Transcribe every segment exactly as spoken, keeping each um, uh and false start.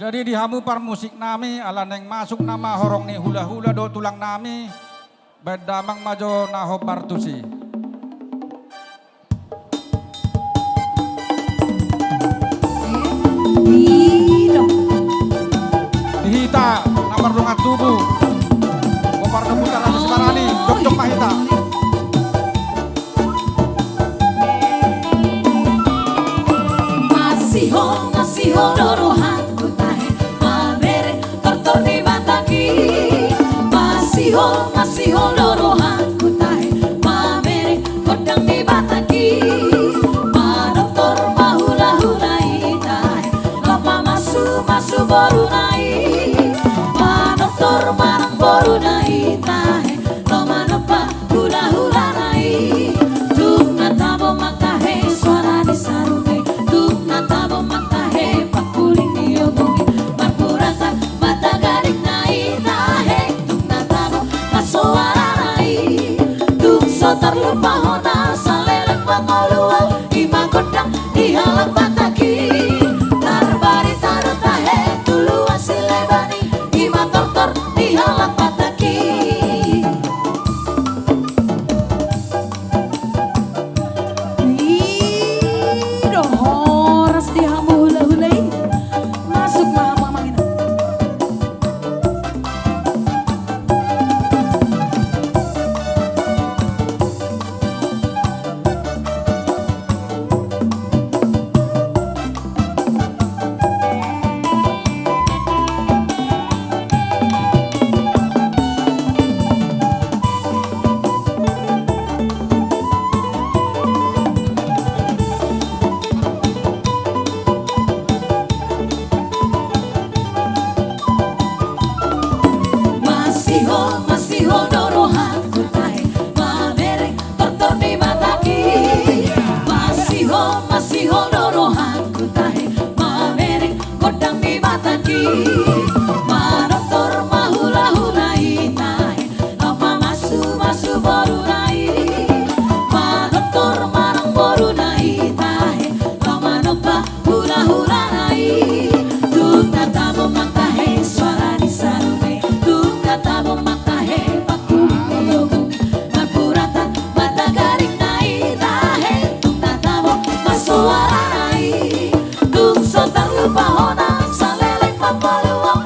Jadi di hamu parmusik nami, ala naeng masuk nama horong ni hula-hula dohot tulang nami, baen damang ma jo na hombar tusi. Di hita na mardongan tubu, Bobar Doputar Asis Barani, jokjok ma hita. Masihol, masihol do rohangku tahe, mamereng tortor ni Batak i. Masihol, masihol do rohangku tahe, mamereng gondang ni Batak i. Manortor ma hula-hula i tahe, laho mamasu-masu boruna i. Manortor ma nang boruna i tahe, laho manompa hula-hulana i. Tung na tabo ma tahe suara ni sarune, tung na tabo ma tahe pangkuling ni ogung i. Marpuratan mata gadingna i tahe, tung na tabo ma suarana i. Tung so tarlupa hona saleleng pangoluan, i ma gondang ni halak Batak i. Tarbarita do tahe tu luas ni leban i, i ma tortor ni halak Batak i. I do horas di hamu hula-hula i. Masuk ma hamu amang inang. Masihol, masihol do rohangku tahe, mamereng tortor ni Batak i. Masihol, masihol do rohangku tahe, mamereng gondang ni Batak i. Manortor ma hula-hula i tahe, laho mamasu-masu boruna i. Manortor ma nang boruna i tahe, laho manompa hula-hulana i. Tung na tabo ma tahe suara ni sarune, tung na tabo ma tahe pangkuling ni ogung i. Marpuratan mata gadingna i tahe, tung na tabo ma suarana i. Tung so tarlupa hona saleleng pangoluan,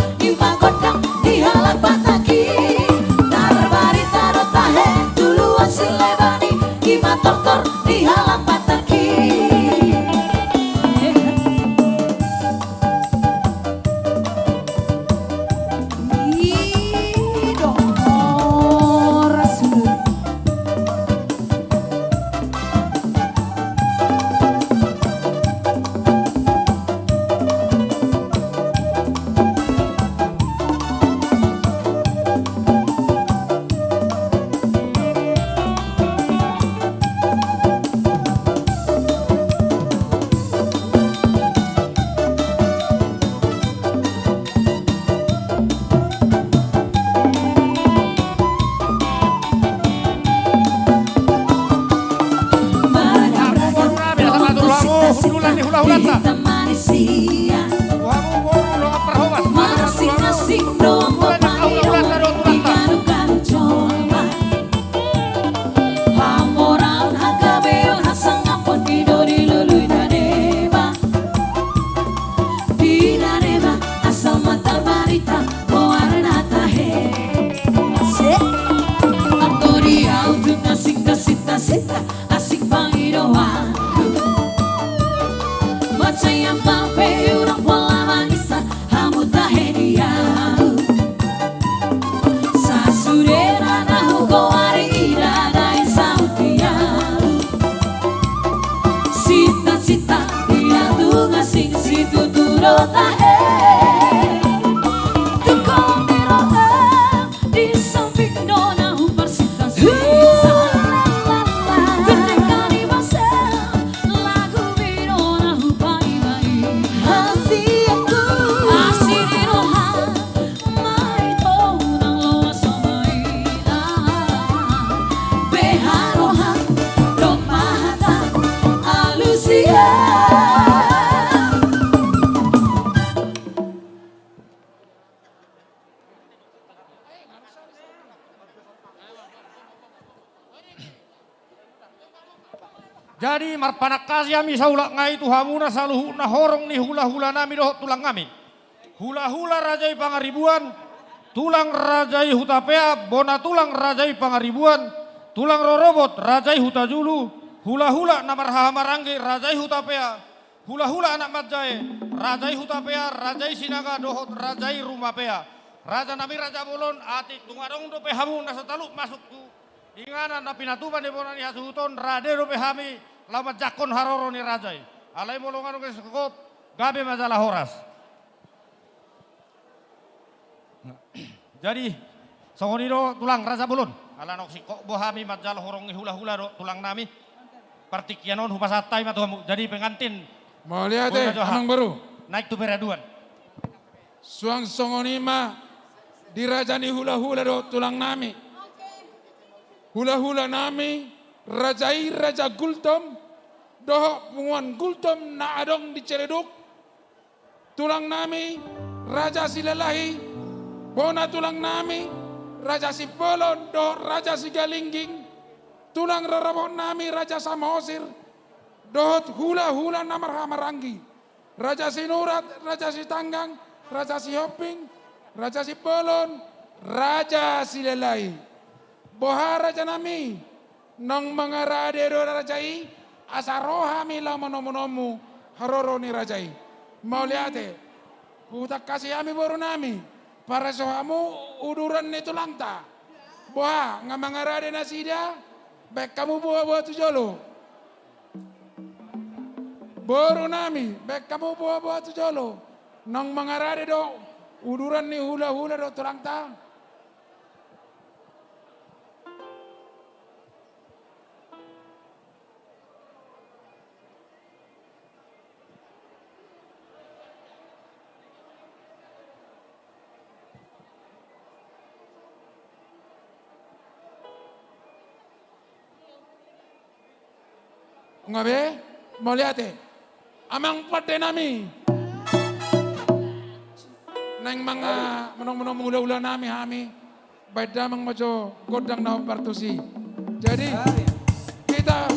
Jadi marpanangkasi hami saulak nai tu hamuna saluhutna horong ni hulahulanami dohot tulangnami. Hulahula raja i Pangaribuan, tulang raja i Hutapea, bona tulang raja i Pangaribuan, tulang rorobot raja i Hutajulu, hulahula na marhahamaranggi raja i Hutapea, hulahula anak manjae raja i Hutapea, raja i Sinaga dohot raja i Rumapea. Rajanami raja bolon, atik tung adong dope hamu na so talup masuk tu inganan na pinatupa ni bona ni hasuhuton, rade dope hami laho manjangkon haroro ni raja i. Alai molo nga dope singkop, gabe ma jala horas. Jadi songon i do tulang raja bolon. Ala nunga singkop do hami manjalo horong ni hulahula dohot tulangnami. Partingkian on hupasahat hami ma tu hamu. Jadi pengantin. Mauliate, boi ma jo ha. Amang boru. Naik tu peraduan. Suang songon i ma di raja ni hulahula dohot tulangnami. Hulahulanami, raja i Raja Gultom dohot punguan Gultom na adong di Ciledug. Tulangnami Raja Silalahi, bona tulangnami Raja Simbolon dohot Raja Sigalingging, tulang rorobotnami Raja Samosir dohot hulahula na marhahamaranggi, Raja Sinurat, Raja Sitanggang, Raja Sihombing, Raja Simbolon, Raja Silalahi. Boha rajanami, naung mangarade do raja i, asa ro hami laho manomunomu haroro ni raja i. Mauliate. Hutangkasi hami borunami, pareso hamu uduran ni tulangta. Boha, nga mangarade nasida, baen hamu boaboa tu jolo. Borunami, baen hamu boaboa tu jolo. Naung mangarade do uduran ni hulahula dohot tulangta. Nunga be, mauliate. Amang pandenami. Naeng manga-, manomunomu hulahulanami hami. Baen damang ma jo gondang na hombar tusi. Jadi, kita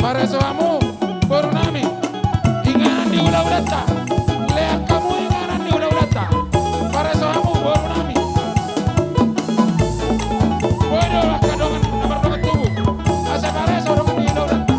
Pareso hamu, boru nami, inganan ni hulahulanta. Lean hamu inganan ni hulahulanta. Pareso hamu, boru nami. Boi do angka dongan na mardongan tubu. Asa pareso dongan ni hulahulanta.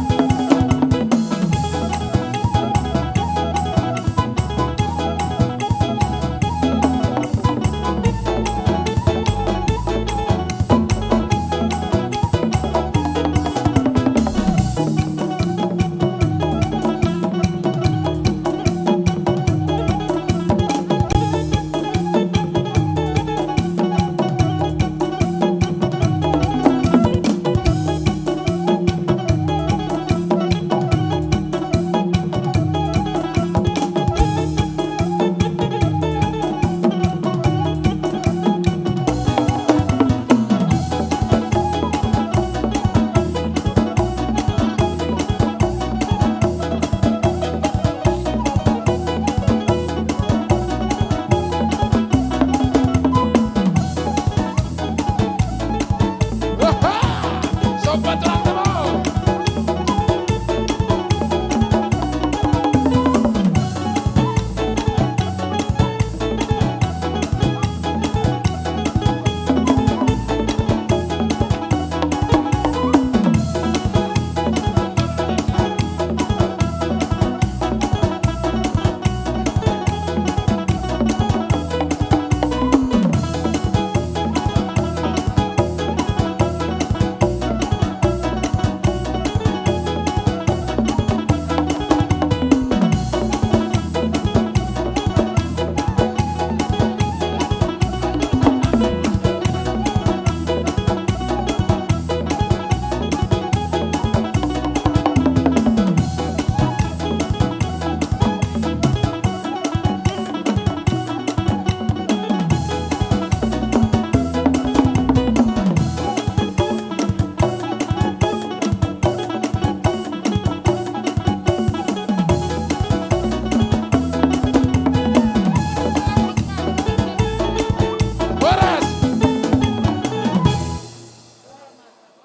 Horas.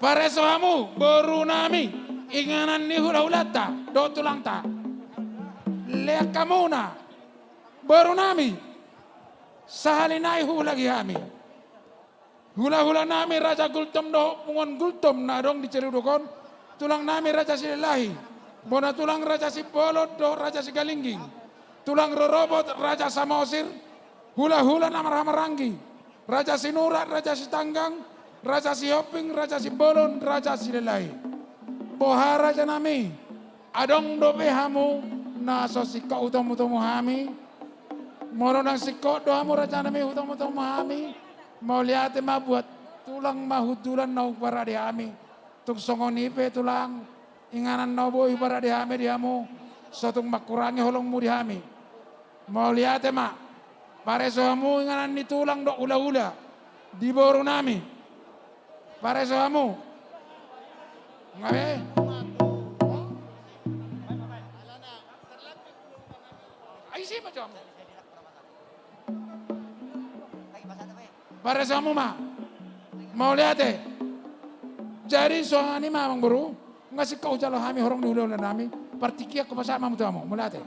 Pareso hamu, boru nami, inganan ni hulahulanta dohot tulangta. Lean hamuna, boru nami, sahali nai huulaki hami. Hulahula nami Raja Gultom dohot Punguan Gultom na adong di Celuduk on, tulang nami Raja Silalahi, bona tulang Raja Simbolon dohot Raja Sigalingging, tulang rorobot Raja Samosir, hulahula na marhahamaranggi, Raja Sinurat, Raja Sitanggang, Raja Sihombing, Raja Simbolon, Raja Silalahi. Boha raja nami, adong dope hamu na so singkop hutomutomu hami? Molo ndang singkop do hamu raja nami hutomutomu hami, mauliate ma buat tulang ma hundulan na huparade hami. Tung songon i pe tulang, inganan na boi huparade hami di hamu, so tung mangkurangi holongmu di hami. Mauliate ma. Pareso hamu inganan ni tulang dohot hulahula di boru nami. Pareso hamu. Nga be? Ai si ma jawab. Pareso hamu ma. Mauliate. Jadi songon i ma amangboru, nga singkop hujalo hami horong ni hulahula nami. Partingkian hupasahat ma hamu tu hamu. Mauliate.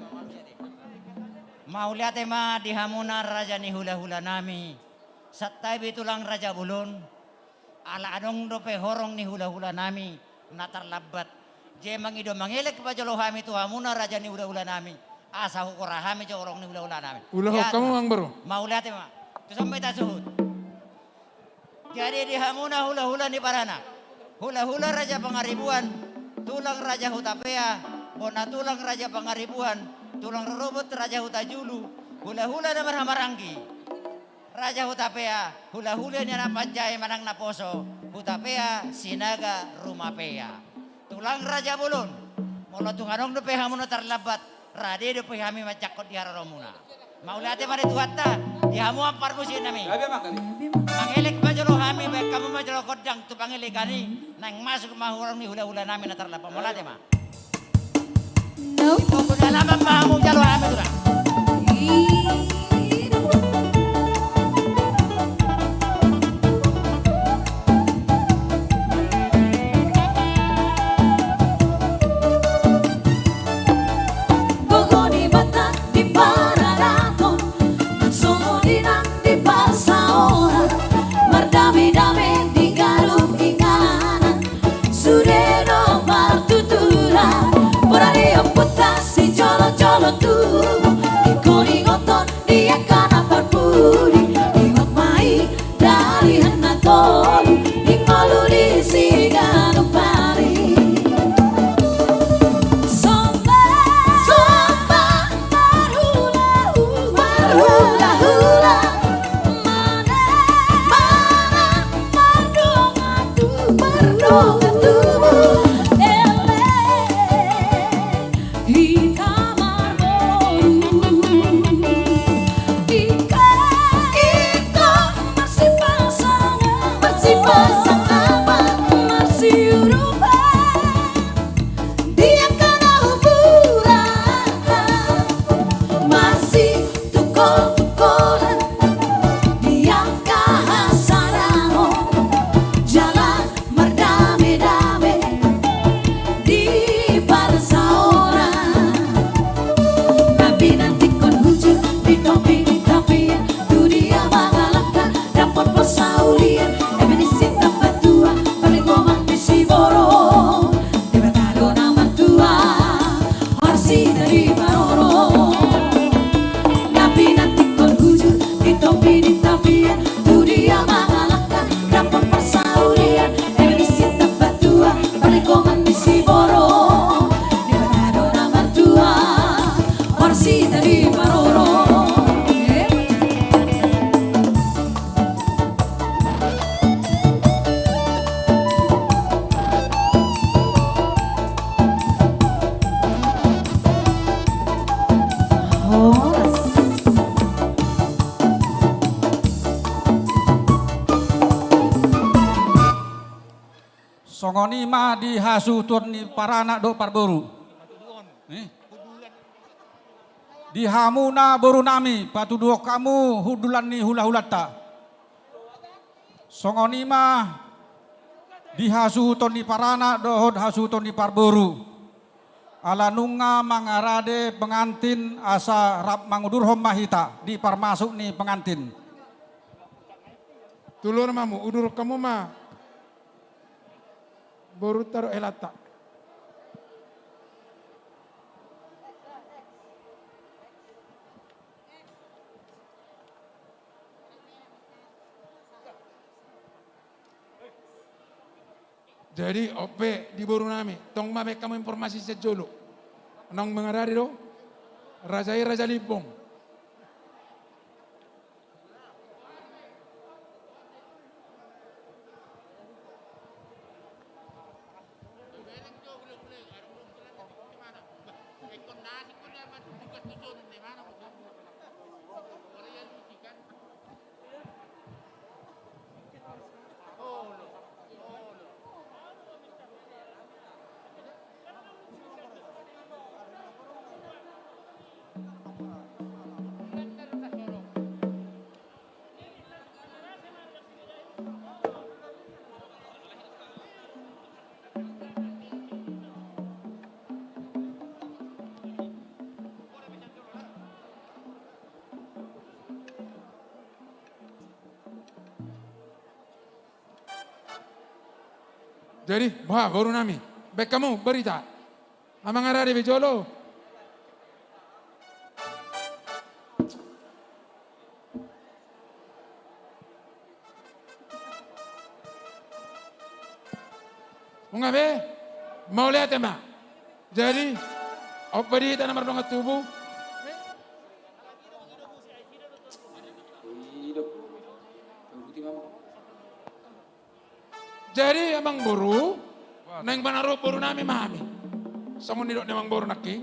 Mauliate ma di hamuna raja ni hulahula nami. Santabi tulang raja bolon. Ala adong dope horong ni hulahula nami na tarlambat. Jadi mangido mangelek ma jolo hami tu hamuna raja ni hulahula nami. Asa hugora hami jo horong ni hulahula nami. Ulahon hamu amangboru. Mauliate ma. Tu son ma hita suhut. Jadi di hamuna hulahula ni paranak. Hulahula Raja Pangaribuan, tulang Raja Hutapea, bona tulang Raja Pangaribuan, tulang rorobot Raja Hutajulu, hulahula na marhahamaranggi. Raja Hutapea, hulahula ni anak panjae manang naposo, Hutapea, Sinaga, Rumapea. Tulang raja bolon, molo tung adong dope hamu na tarlambat, rade dope hami manjangkon di haroromuna. Mauliate ma di Tuhanta, di hamu amang parmusik nami. Gabe ma, gabe. Mangelek ma jolo hami, baen hamu ma jolo gondang tu pangelekan i, naeng masuk ma horong ni hulahula nami na tarlambat. Mauliate ma. Nope. Pokokna nama mamu jalo hami tulang. Di angka na humurang, masitungkoltungkolan, di angka hasadaon, jala mardamedame di parsaoran. Na pinantikhon hujur di topi ni tapian, tu dia mangalangka dapot parsaulian, eme ni sitambatua, parlinggoman ni siborok. Debata do na martua, horas hita diparorot. Na pinantikhon hujur di topi ni tapian, tu dia mangalangka dapot parsaulian, eme ni sitambatua, parlinggoman ni siborok. Debata do na martua, horas hita diparorot. Horas. Songon i ma di hasuhuton ni paranak dohot parboru. Eh? Di hamuna boru nami, patuduhon hamu hundulan ni hulahulanta. Songon i ma di hasuhuton ni paranak dohot hasuhuton ni parboru. Ala nunga mangarade pengantin, asa rap mangudurhon ma hita di parmasuk ni pengantin. Tulor ma hamu, udurhon hamu ma borunta dohot helanta. Jadi, on pe di boru nami, tong ma baen hamu informasi sian jolo. Naung mangarade do? Raja i Raja Limbong. Jadi, bah, boru nami, baen hamu barita. Amang Arade be jolo. Nunga be? Mauliate ma. Jadi, on pe di hita na mardongan tubu. Jadi, amang boru, naeng manaruhon boru nami ma hami. Songon nidok ni amang boru nangkin.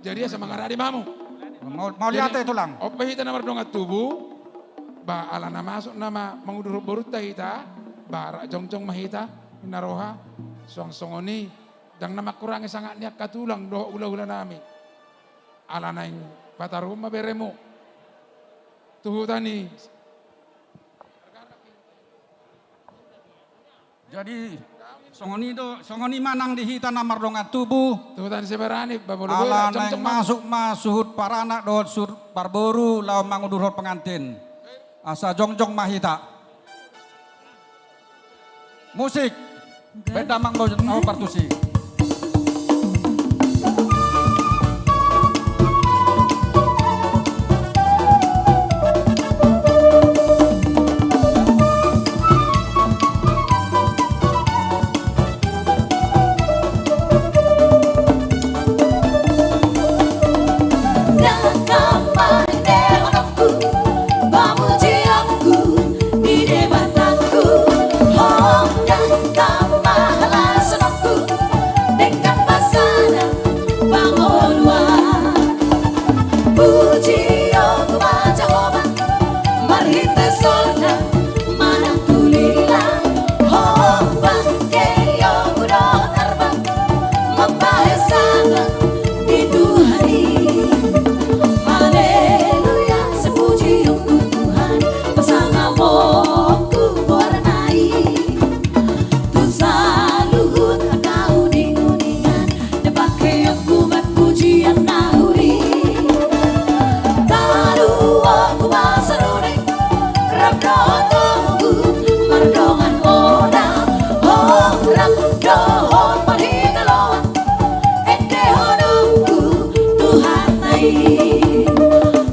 Jadi, asa mangarade ma hamu. Mau, mau lihat itu, Lang. On pe hita na mardongan tubu, ba, ala na masuk nama mangudurhon borunta hita, ba, rap jongjong ma hita, ninna roha, suang songon i, ndang na mangkurangi sangap ni angka tulang dohot hulahula nami. Ala naeng pataruhon ma beremu. Tu huta ni Jadi, songon i do, songon i ma nang di hita na mardongan tubu. Tutan si Barani, ba molo ala naeng masuk ma suhut paranak dohot suhut parboru laho mangudurhon pengantin. Asa jongjong ma hita. Musik. Benda mang bojot au partusi.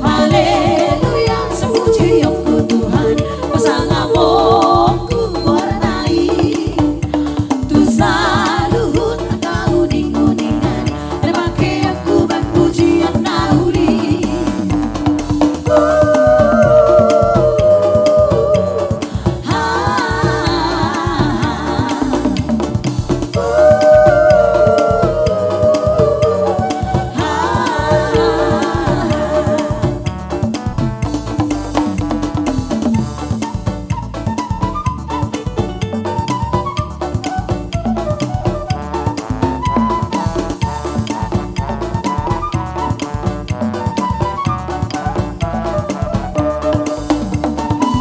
Haleluya, sipujionku Tuhan, pasangaponku goarna i. Tu saluhut angka uninguningan, na pangkeonku bahen pujion na uli.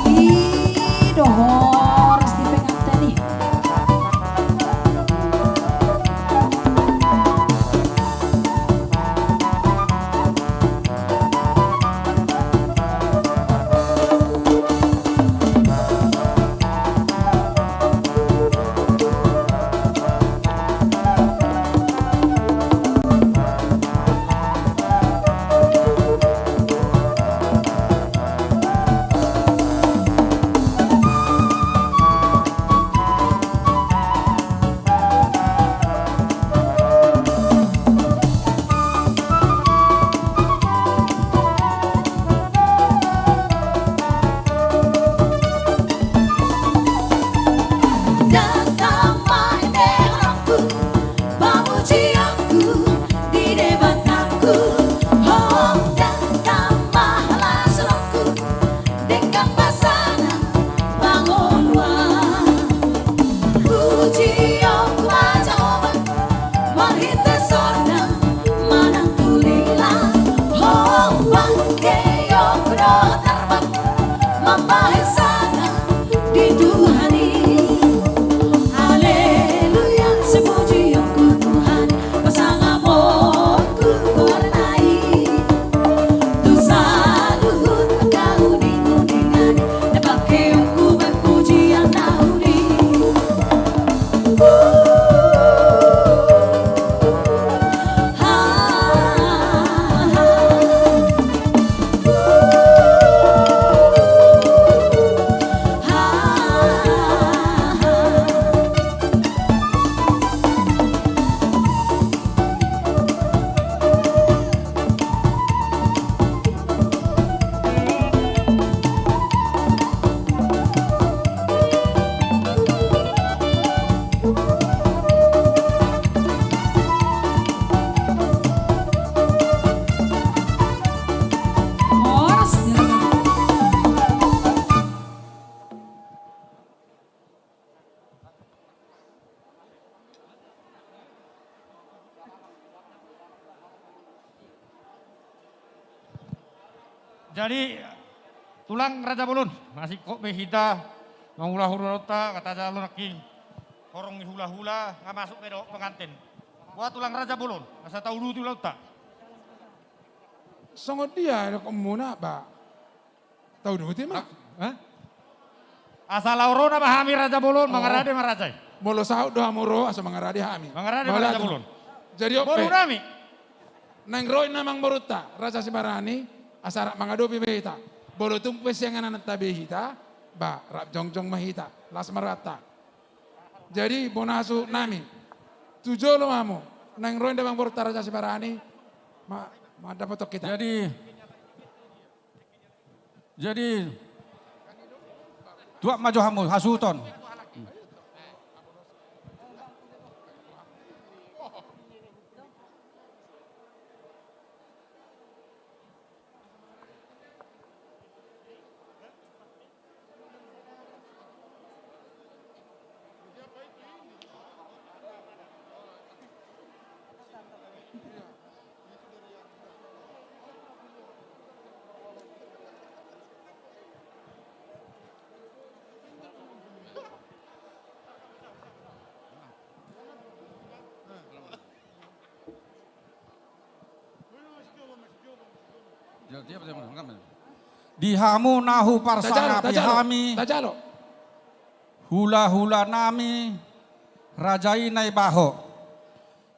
I do horas di pengantin i. Datang ma ende rohangku, pamujionku di Debataku. Ho, datang ma las rohangku, dengkan basana pangoluan. Pujion ma Jahowa, marhite sordang manang tu lila. Ho, pangkeonku do tarbang mambahen sangap di Tuhan i. Haleluya, sipujionku Tuhan, pasangaponku goarna i. Tu saluhut angka uninguningan, na pangkeonku bahen pujion na uli. Jadi, tulang Raja Bolon, masingkop be hita mangulahula ulaonta, nga tajalo nangkin horong ni hulahula, nga masuk be dohot pengantin. Boha tulang Raja Bolon, asa tauduti ulaonta. Songon dia dohononmuna, ba? Tauduti ma. Hah? Asa laho ro nama hami Raja Bolon, oh, mangarade ma raja i. Molo saut do hamu ro, asa mangarade hami. Mangarade ma Raja Bolon. Jadi on pe, boru nami. Naeng ro inna amangborunta Raja Sibarani, asa rap mangadopi be hita. Molo tung pe sian ingananta be hita, ba, rap jongjong ma hita, las ma rohanta. Jadi bona suhut nami, tu jolo ma hamu. Naeng ro inna amangborunta Raja Sibarani, ma, mandapothon hita. Jadi, Jadi, tuat ma jo hamu, hasuhuton. Di hamu na huparsangapi hami, hulahulanami, raja i Naibaho.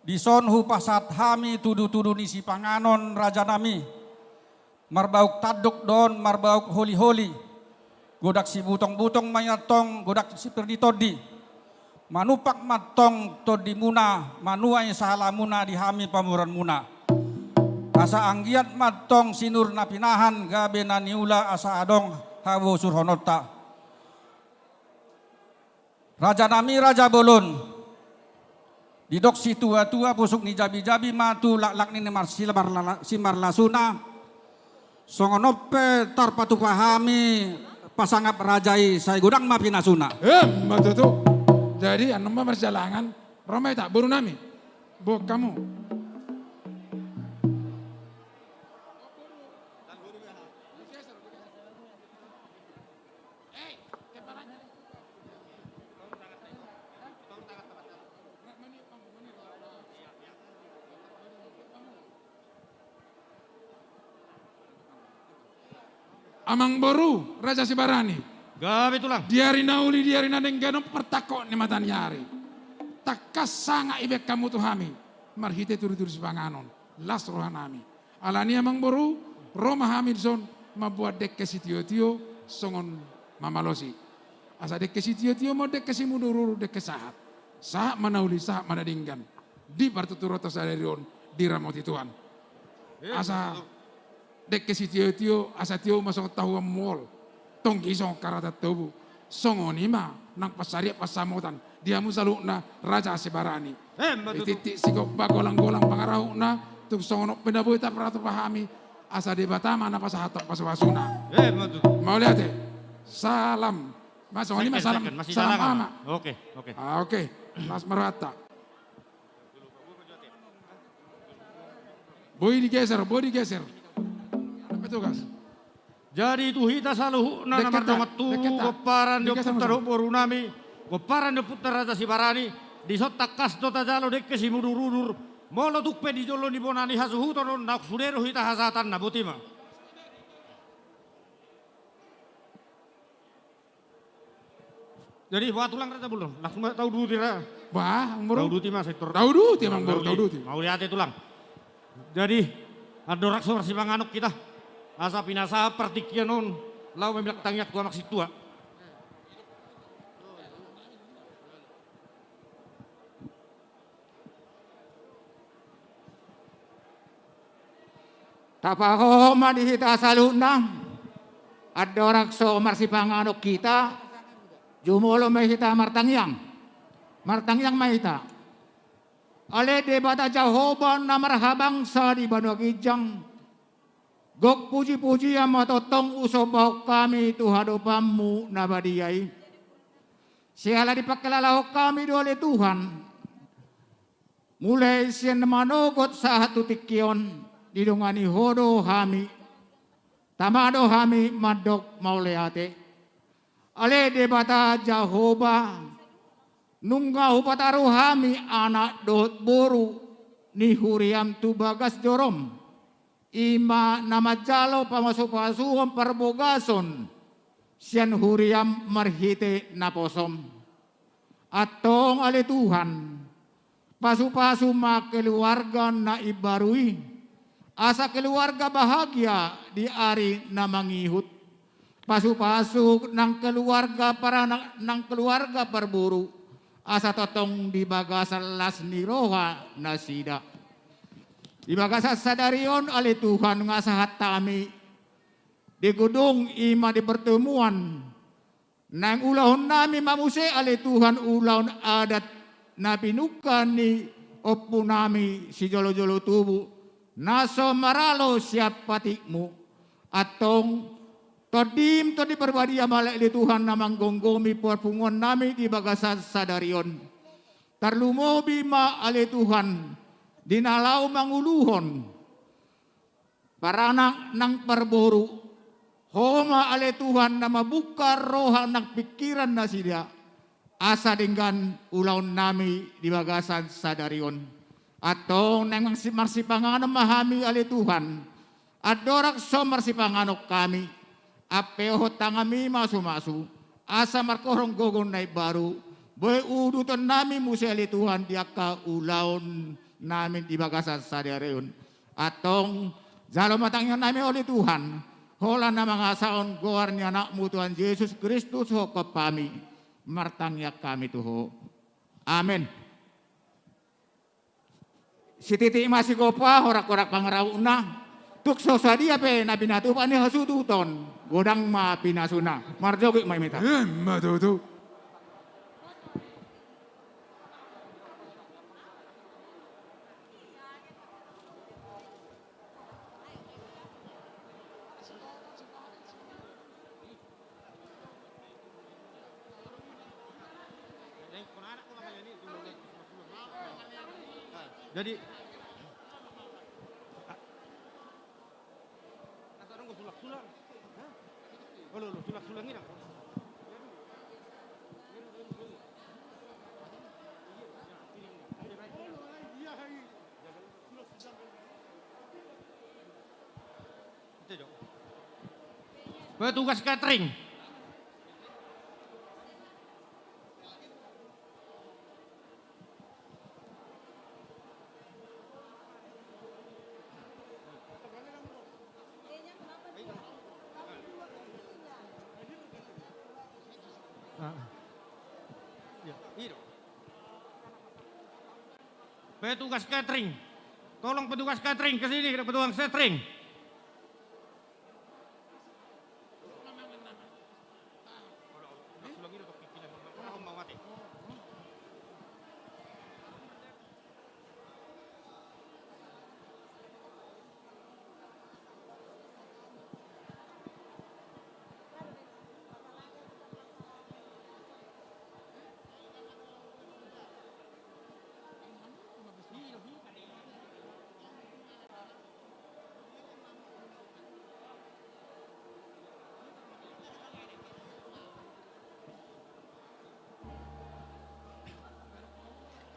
Dison hupasahat hami tudutudu ni sipanganon rajanami. Marbauk tandok do on, marbauk holiholi. Godang sibutongbutong ma i antong, godang sipir ni tondi. Manumpak ma antong tondimuna, manuai sahalamuna di hami pamoruonmuna. Asa anggiat ma antong sinur na pinahan gabe na niula asa adong habosurhononta. Rajanami raja bolon. Didok situatua, pusuk ni jabijabi ma tu laklak ni marsi-, marlala-, simarlasuna. Songon on pe tarpatupa hami pasangap raja i, sai godang ma pinasuna. Emma tutu. Jadi annon ma marsijalangan, ro ma hita borunami. Boan hamu. Amangboru Raja Sibarani. Gabe tulang. Di ari na uli, di ari na denggan on, partangkok ni mata ni ari, tangkas sangap ibaen hamu tu hami marhite tudutudu sipanganon. Las rohanami. Alani i amangboru, ro ma hami dison mamboan dengke sitiotio songon mamalosi. Asa dengke sitiotio ma on dengke simudurudur, dengke sahat. Sahat ma na uli, sahat ma na denggan di partuturonta sadari on diramoti Tuhan. Asa dengke sitiotio, asa tio ma songon tahuan muol, tonggi songon karatan tobu. Songon i ma nang pansarian pansamotan di hamu saluhutna Raja Sibarani. Emma tutu. Titik sigompa, golanggolang pangarahutna, tung songon on pe na boi tarpatupa hami, asa Debata ma na pasahathon pasupasuna. Emma tutu. Mauliate. Salam. Mas, songon i ma. Second, salam, second. Masih salam, salam, ama. Oke, oke. Ah, oke. Las ma rohanta. Boi digeser, boi digeser. Ada petugas. Jadi tu hita saluhutna na mardongan tubu, gomparan ni ompunta dohot borunami, gomparan ni ompunta Raja Sibarani, dison tangkas do tajalo dengke simudurudur. Molo tung pe di jolo ni bona ni hasuhuton on, naung sude do hita hasahatanna, boti ma. Jadi, bah, tulang raja bolon. Langsung ma tauduti ra. Bah, amangboru. Tauduti ma sektor. Tauduti, amangboru, tauduti. Mauliate, tulang. Jadi, andorang so marsipanganon hita, asa pinasahat partingkian on laho mamillang tangiang tu amak sintua. Tapahohom ma di hita saluhutna, andorang so marsipanganon hita, jumolo ma hita martangiang. Martangiang ma hita. Ale Debata Jahowa na marhabangsa di banua ginjang, gok pujipujian ma tongtong husombahon hami tu hadopanmu na badia i. Siala dipangkilalahon hami do ale Tuhan, mulai sian manogot sahat tu tingki on, didongani Ho do hami, tama do hami mandok mauliate. Ale Debata Jahowa, nunga hupataru hami anak dohot boru ni huriam tu bagas jorom, i ma na manjalo pamasupasuon parbogason sian huriam marhite naposom. Antong ale Tuhan, pasupasu ma keluarga na imbaru i, asa keluarga bahagia di ari na mangihut. Pasupasu nang keluarga paranak, nang keluarga parboru, asa tongtong di bagasan las ni roha nasida. Di bagasan sadari on ale Tuhan, nunga sahat hami di gedung i ma di pertemuan, naeng ulahonnami ma muse ale Tuhan ulaon adat na pinungka ni ompunami sijolojolo tubu, na so maralo sian patikmu. Antong Tondim, Tondi Parbadia ma ale Tuhan na manggomgomi parpunguannami di bagasan sadari on. Tarlumobi ma ale Tuhan di na laho manguluhon paranak nang parboru. Ho ma ale Tuhan na mambuka roha nang pingkiran nasida, asa denggan ulaonnami di bagasan sadari on. Antong naeng marsi-, marsipanganon ma hami ale Tuhan. Andorang so marsipanganon hami, ampeohon tanganmi masumasu, asa marhorhon gogo na imbaru, boi udutonnami muse ale Tuhan di angka ulaon nami di bagasan sadari on. Antong, jalo ma tangiang nami, ale Tuhan, holan na mangasahon goar ni Anakmu Tuhan Jesus Kristus, huhophop hami, martangiang hami tu Ho. Amen. Sititi ma sigompa, horak-horak pangarahutna. Tung so sadia pe na pinatupa ni hasuhuton, godang ma pinasuna. Marjoget ma i, mita. Ima tutu. Jadi, olo, olo, sulak-sulak ni dang. Petugas catering. Ah. Ya, iya dong. Petugas catering. Tolong petugas catering ke sini, petugas catering.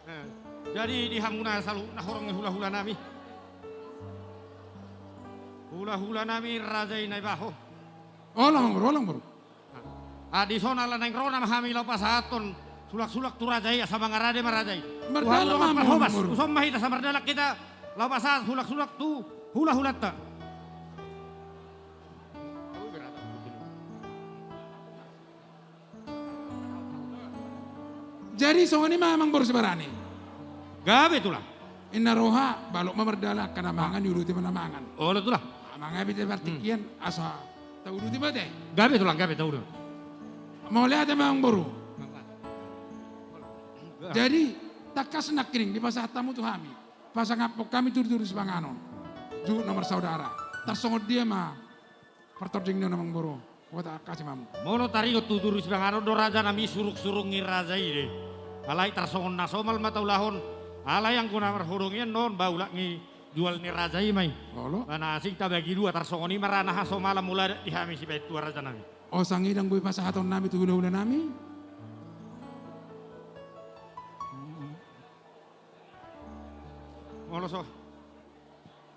Eh, jadi di hamuna saluhutna horong ni hula-hula nami. Hula-hula nami, raja i Naibaho. Olo, Amangboru, olo, Amangboru. Ah, di son ala naeng ro nama hami laho pasahathon sulak-sulak tu raja i, asa mangarade ma raja i. Mardalan ma hami, Amangboru. Tuhan, hobas, tuson ma hita, asa mardalan hita laho pasahat sulak-sulak tu hula-hulanta. Jadi songon i ma, Amangboru Sibarani. Gabe, Tulang. Inna roha, balok ma mardalan, angka na mangan, diuduti ma na mangan. Olo, Tulang. Mangabe te partingkian, hmm, asa tauduti ma te. Gabe, Tulang, gabe, tauduti. Mauliate ma, Amangboru. Jadi, tangkas nangkining dipasahat hamu tu hami, pasangaphon hami tu turduri sipanganon, juhut na marsaudara. Tarsongon dia ma partording ni on, Amangboru? Huhatahon ma hamu. Molo taringot tu turduri sipanganon do, raja nami, surung-surung ni raja i do i. Alai tarsongon na somal ma taulahon. Alai anggo na marhodongian do on, ba ulak ni jual ni raja i ma i. Olo. Ba na asing tabagi dua, tarsongon i ma ra na hasomalan molo adat di hami sibahen tua, raja nami. Asa ndang boi pasahaton nami tu hula-hula nami? Molo so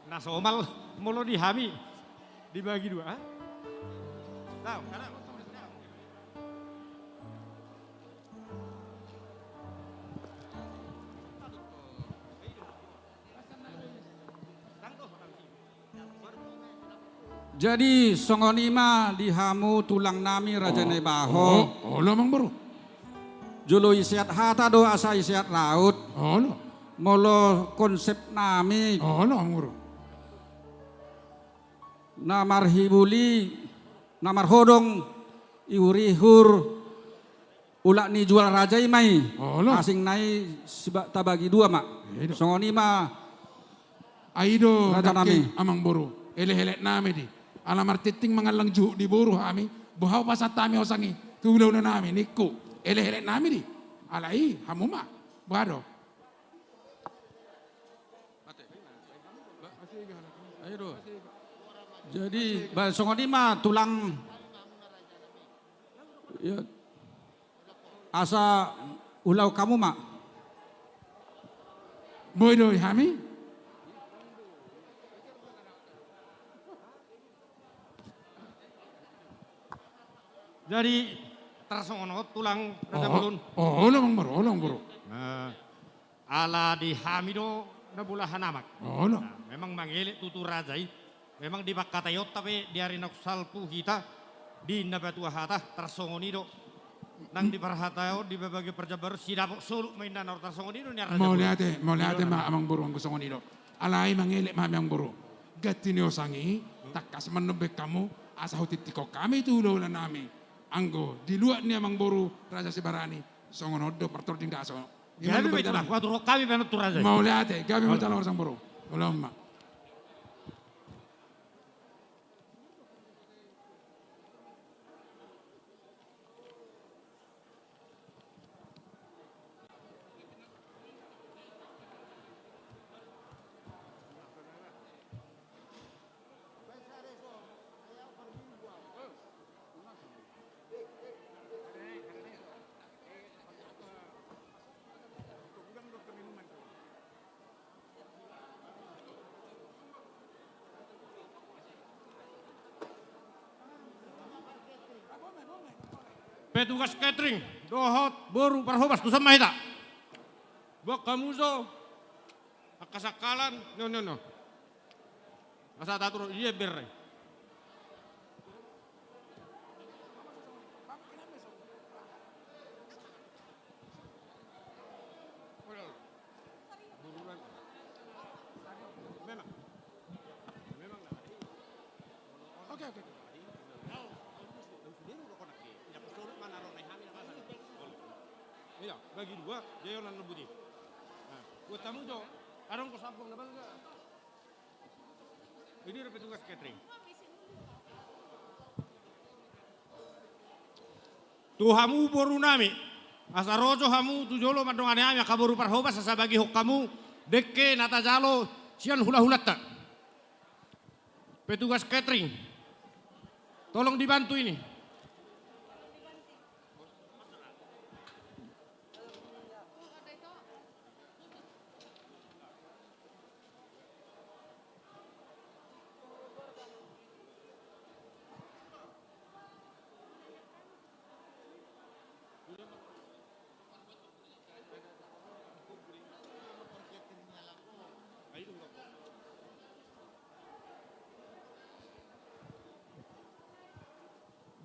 na somal, molo di hami dibagi dua, ha? Tahu, tahu. Jadi, songon i ma di hamu tulang nami, Raja Naibaho. Oh, olo, Amangboru. Jolo iseat hata do asa iseat raut. Olo. Molo konsep nami. Olo, Amangboru. Na marhibuli, na marhodong, ihur-ihur, ulak ni jual raja i ma i. Olo. Asing nai siba-, tabagi dua ma. Iya do. Songon i ma. Ai do, raja nami, Amangboru, elek-elek nami di. Ala martinting mangallang juhut ni boru hami, boha hupasahat hami hosang i tu hula-hula nami, ningku. Elek-elek nami di. Alai hamu ma. Boha do? Ayo do. Jadi, ba, songon i ma, tulang. Ya. Asa ulaon hamu ma. Boi do i hami? Jadi, tarsongon on, tulang, raja bolon. Oh, olo, Amangboru, olo, Amangboru. Nah. Ala di hami do Na bolahan amak. Olo. Nah, memang mangelek tutu raja i. Memang di pangkataion ta pe di ari na salpu hita di na patua hata tarsongon i do. Nang di parhataon di babagian parjambaron sidapot solu ma inna na ro tarsongon i do nian raja. Mauliate, mauliate ma amangboru anggo songon i do. Alai mangelek ma amangboru. Ganti ni osang i, tangkas mandombe hamu, asa hutitikkon hami tu hulahula nami. Anggo di luat ni amangboru Raja Sibarani, songon on do partording daso. Gabe ma itu, Tulang, huaturhon hami pe annon tu raja i. Mauliate, gabe ma. Olo. Tulang, amangboru. Olo ma. Petugas catering dohot boru parhobas, tuson ma hita. Buat hamu jo angka sangkalan, no, no, no. Asa tatur i ember i. Oke, oke. Iya, bagi dua, dia yang lebih. Nah, buat tamu jo, adong ko sampung na bangga. Ini ada petugas catering. Tu hamu boru nami, asa ro jo hamu tu jolo mandongani hami angka boru parhobas asa bagihon hamu dengke na tajalo sian hulahulanta. Petugas catering, tolong dibantu ini.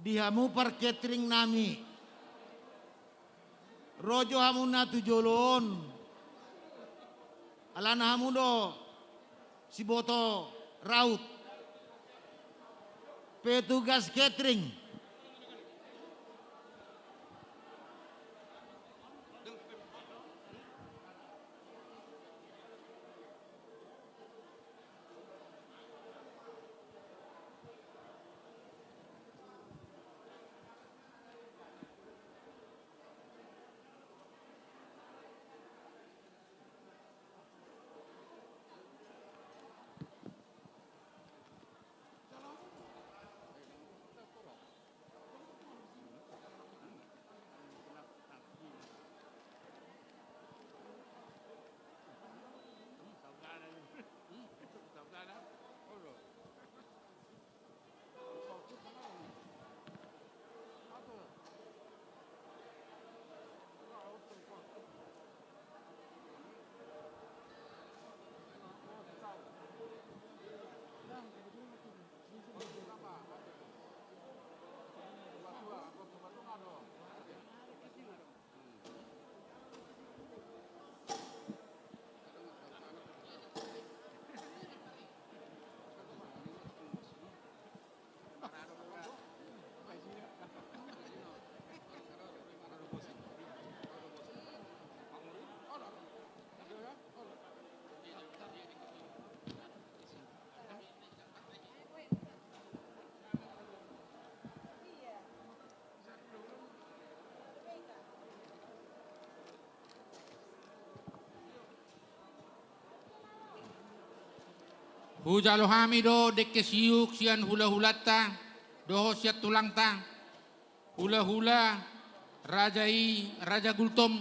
Di hamu par catering nami, ro jo hamu na tu jolo on, alana hamu do siboto raut. Petugas catering. Hujalo hami do dengke siuk sian hulahulanta dohot sian tulangta, hulahula raja i, Raja Gultom,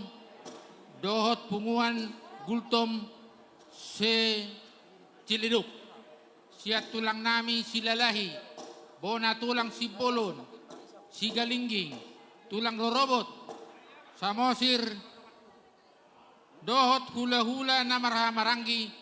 dohot punguan Gultom se Ciledug, sian tulang nami Silalahi, bona tulang Simbolon, Sigalingging, tulang rorobot, Samosir, dohot hulahula na marhahamaranggi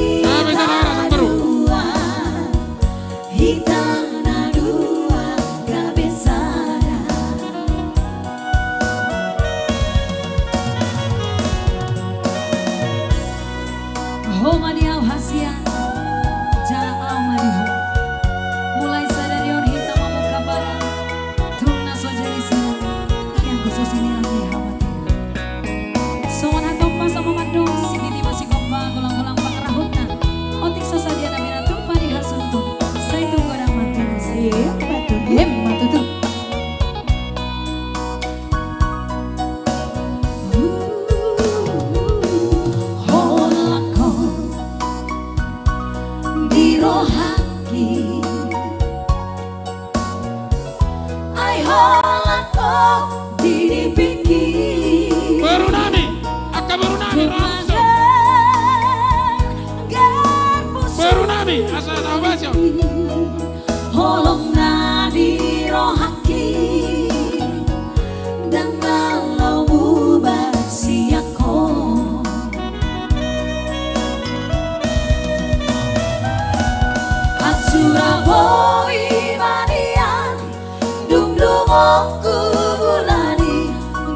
Gabe sada hita na dua, hita na dua gabe sada. Ho ma di au hasian, jala au ma di ho. Mulai sadari on hita mamungka barang, tung na so jadi silang, ianggo so sinilang ni hamatean. Songon hatompa so mamandok, sititi ma sigompa, golang-golang pangarahutna. Otik so sadia na binahen tupa di hasuntung, sai tung godang ma pinasai. Emma tutu. Emma tutu. Holan ho di rohangki, ai holan ho di nipingki. Boru nami, angka boru nami, Ramso. Boru nami, asa tahu basio. Holong na di rohangki, ndang na laho muba sian ho. Ansu ra boi manian, dung dung on hugulani,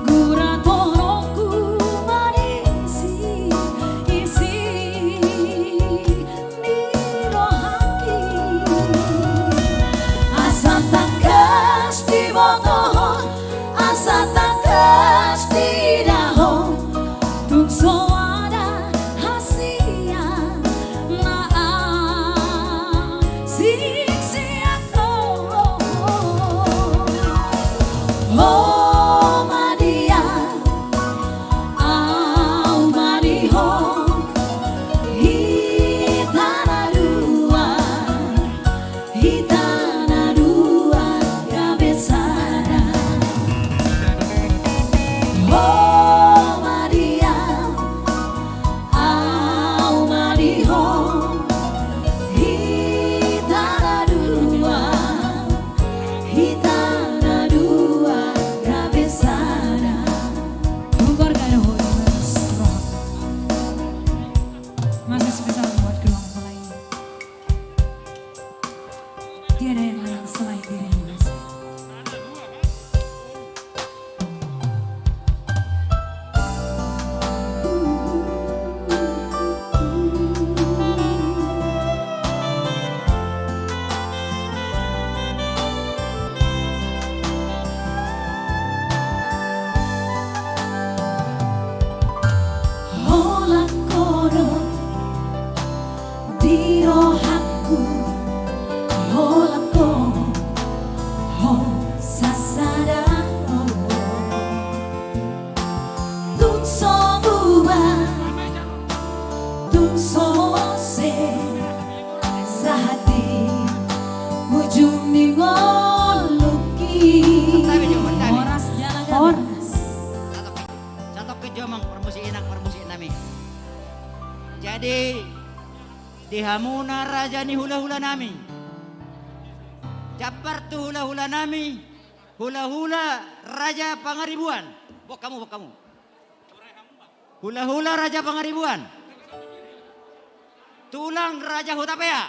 gura torongku ma disi, isi ni rohangki. Asa tangkas dibotohon, asa tangkas diidahon, tung so ada hasian na asing sian ho. Ho ma di au, au ma di ho, hita na dua, hita na dua gabe sada. Ho ma di au, au ma di ho, hita na dua, hita na dua gabe sada. Keluarga dohot roha. Masih spesial buat keluarga lain. Tiada yang lain selain dirimu, Mas. Holan ho do di rohangku, holan ho, ho sasada ho. Tung so bubar, tung so mose, sahat di ujung ni ngolungki. Horas jala gabe. Horas. Satongkin jo amang parmusik, inang parmusik nami. Jadi, di hamuna raja ni hulahula nami, jambar tu hulahula nami, hulahula Raja Pangaribuan. Boan hamu, boan hamu. Hulahula Raja Pangaribuan. Tulang Raja Hutapea.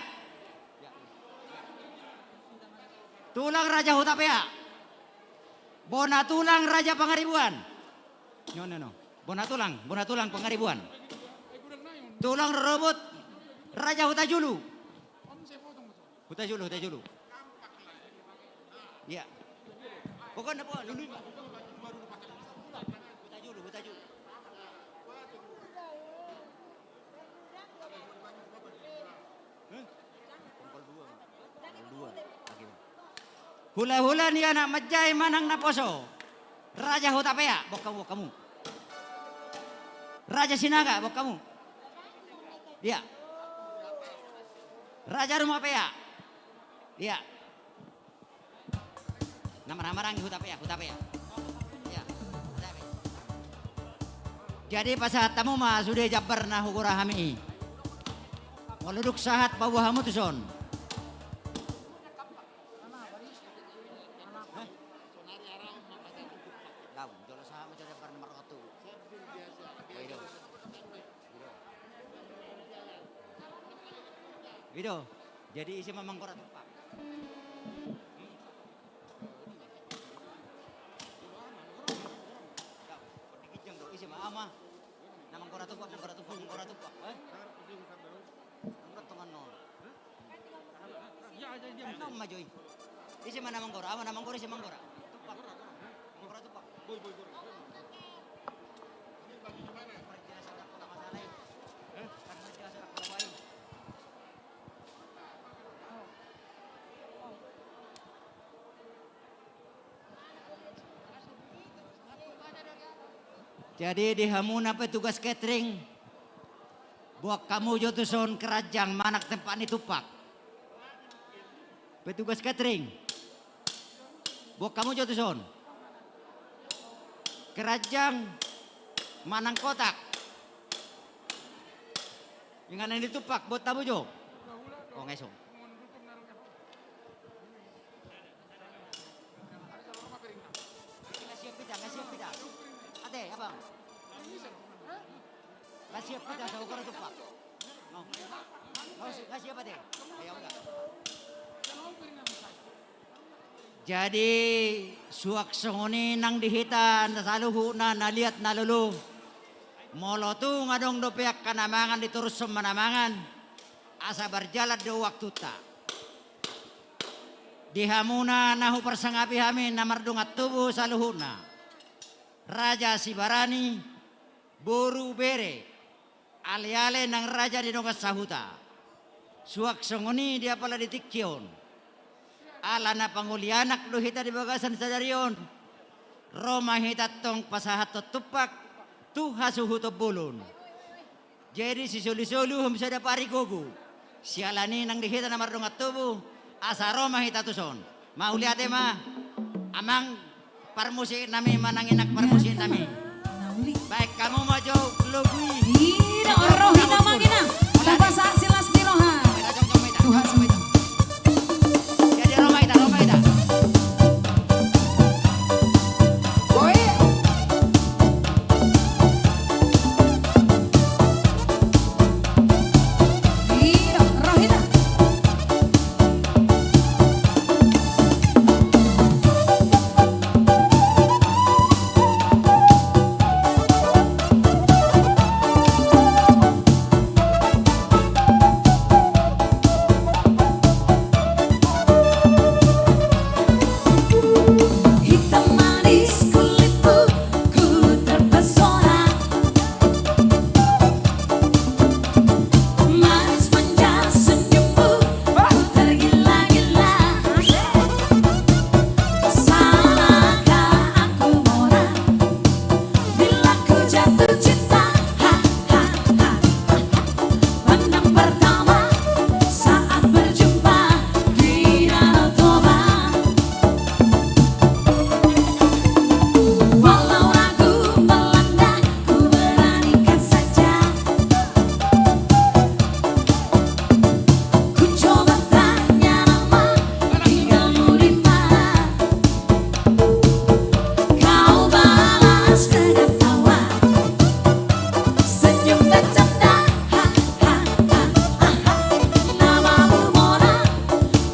Tulang Raja Hutapea. Bona tulang Raja Pangaribuan. No, no, no. Bona tulang, bona tulang Pangaribuan. Tulang rorobot Raja Hutajulu. Hutajulu, Hutajulu. Iya. Pokokna, pokokna, lului ma. Hutajulu, Hutajulu. Hah? Pongkol dua. Pongkol dua. Lagi, Bang. Hulahula ni anak manjae manang naposo. Raja Hutapea, boan hamu, boan hamu. Raja Sinaga, boan hamu. Iya. Raja Rumapea. Iya. Na marhahamaranggi Hutapea, Hutapea. Iya, Hutapea. Jadi pasahat hamu ma sude jambar na hugora hami i. Molo dung sahat paboa hamu tuson. Lau, jolo sahat ma jolo jambar na marrotu. Ido. Ido. Jadi ise ma manggora tumpak. Ise ma ama. Na manggora tumpak, manggora tumpak, manggora tumpak. Eh? Manggora tumpak non. Ise ma na manggora, ama na manggora, ise manggora. Tumpak. Manggora tumpak. Jadi di hamuna petugas catering, boan hamu jo tuson keranjang manang tempat ni tumpak. Petugas catering, boan hamu jo tuson keranjang manang kotak. Inganan ni tumpak, boan hamu jo. O, ngeso. Nggak siap kita, nggak siap kita. Ate, abang. Nggak siap kita, saya ukur tumpak. No. Nggak si-, nggak siap, ate. Ya udah. Jadi, suang songon i nang di hita na saluhutna na liat na lolo. Molo tung adong dope angka na mangan, ditorushon ma na mangan. Asa marjalan do waktunta. Di hamuna na huparsangapi hami na mardongan tubu saluhutna. Raja Sibarani, boru, bere, aleale nang raja ni dongan sahuta. Suang songon i di apala di tingki on. Ala na pangoli anak do hita di bagasan sadari on. Ro ma hita tong pasahathon tumpak tu hasuhuton bolon. Jadi sisolusolu hamu sada parigogo. Siala ni nang di hita na mardongan tubu, asa ro ma hita tuson. Mauliate ma, amang parmusik nami manang inang parmusik nami. Baen hamu ma jo logu i. Ira, ro hita ma, inang. Mauliate. Tupa sa silas ni roha. Tuhan sumita. Jadi ro ma hita, ro ma hita. Oi. Ira, ro hita. Hitam manis kulitmu, ku terpesona. Manis manja senyummu, ku tergila-gila. Salahkah aku, Mona, bila ku jatuh cinta? Ha, ha, ha, ha, ha. Pandang pertama saat berjumpa di Danau Toba. Walau ragu melanda, ku beranikan saja. Ku coba tanya nama, tinggalmu di mana? Kau balas dengan tawa, senyum dan canda. Ha, ha, ha, ha, ha. Namamu Mona,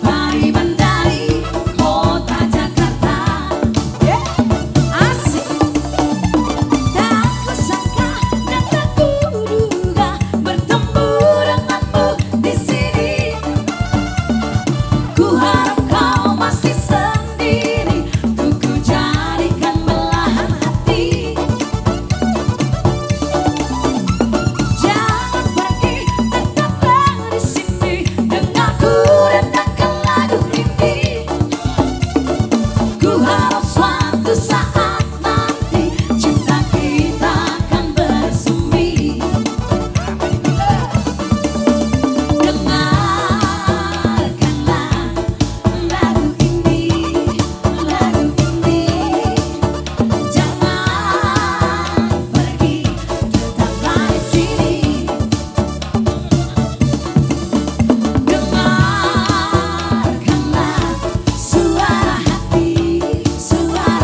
pariban dari kota Jakarta. Eh, asik. Tak kusangka dan tak kuduga bertemu denganmu di sini. Ku harap kau masih sendiri, ku jadikan belahan hati. Jangan pergi, tetaplah di sini, dengar ku rendangkan lagu ini. Ku harap suatu saat nanti cinta kita akan bersemi. Dengarkanlah lagu ini, lagu ini. Jangan pergi, tetaplah di sini. Dengarkanlah suara hati, suara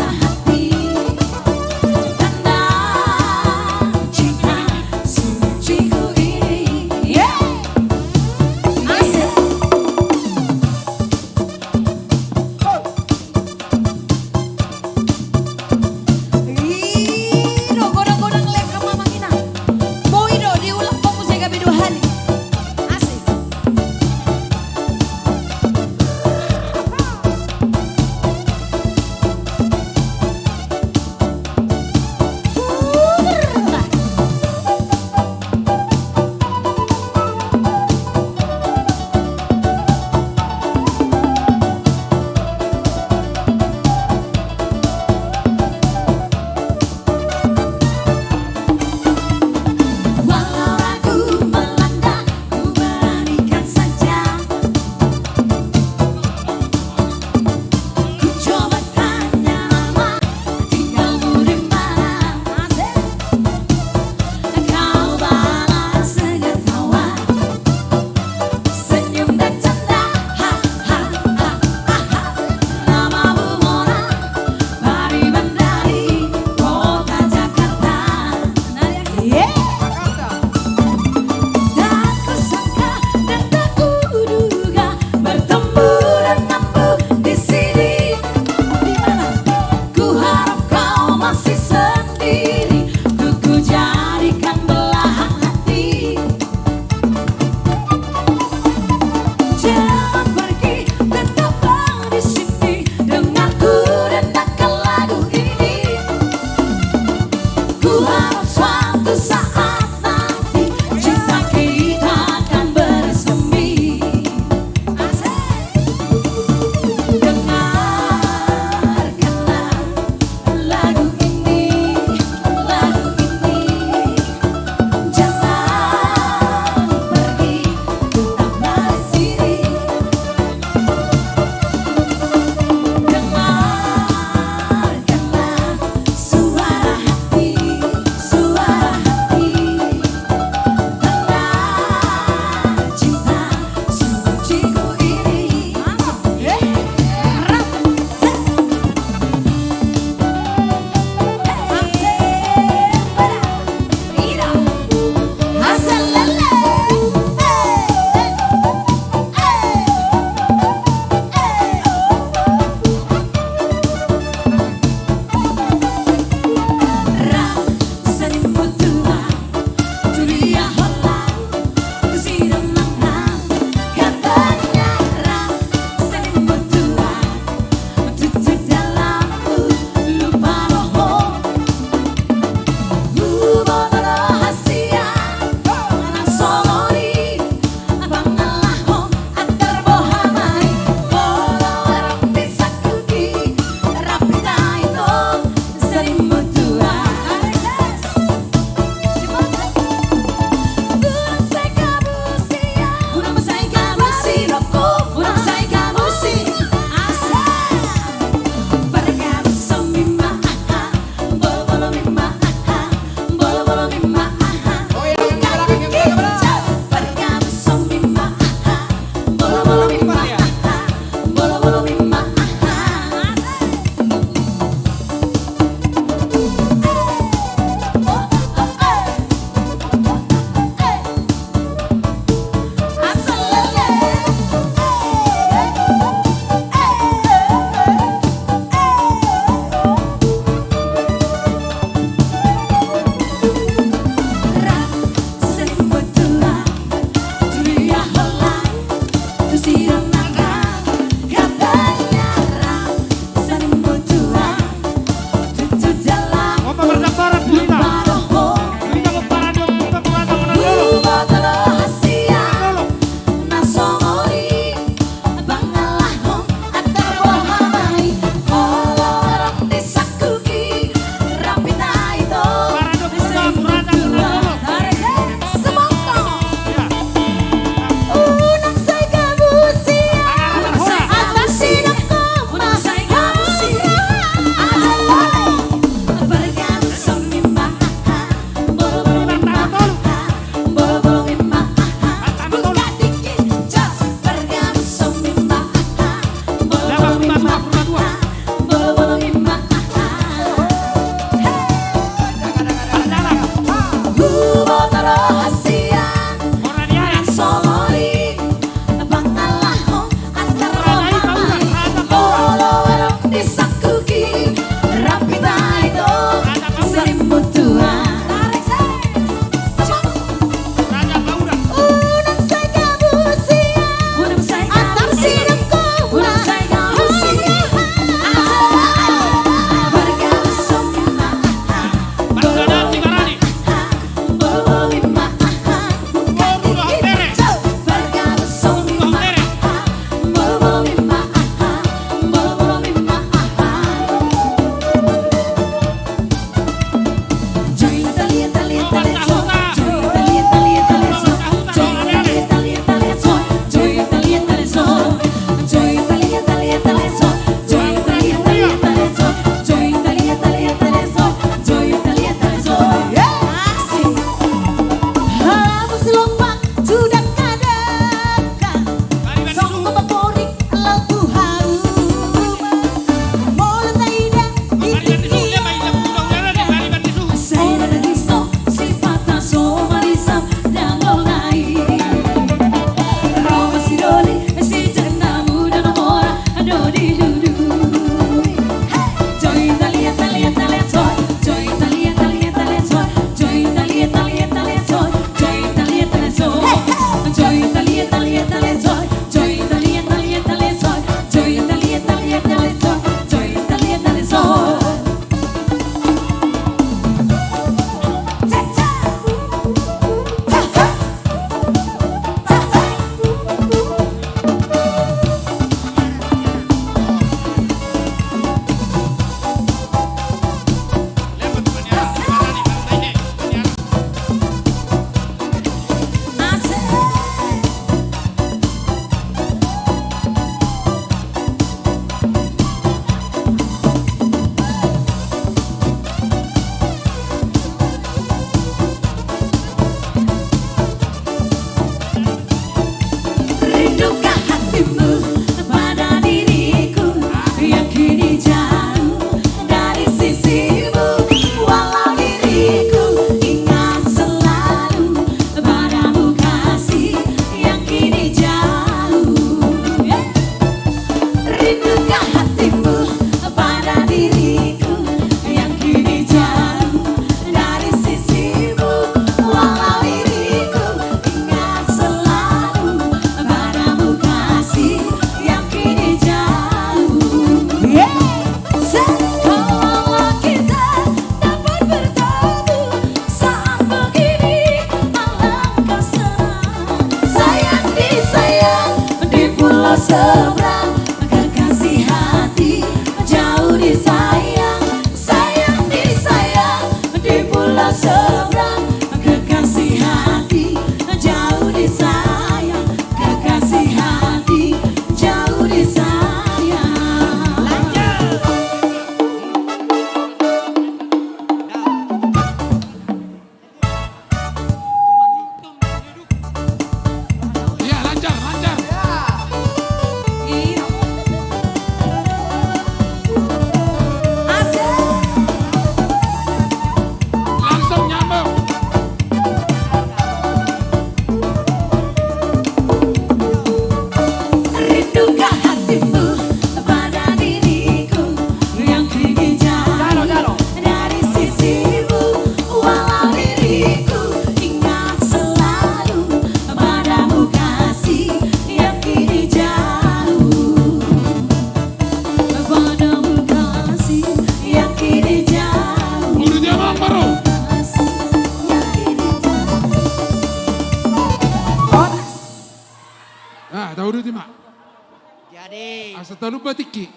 Talumba tingki.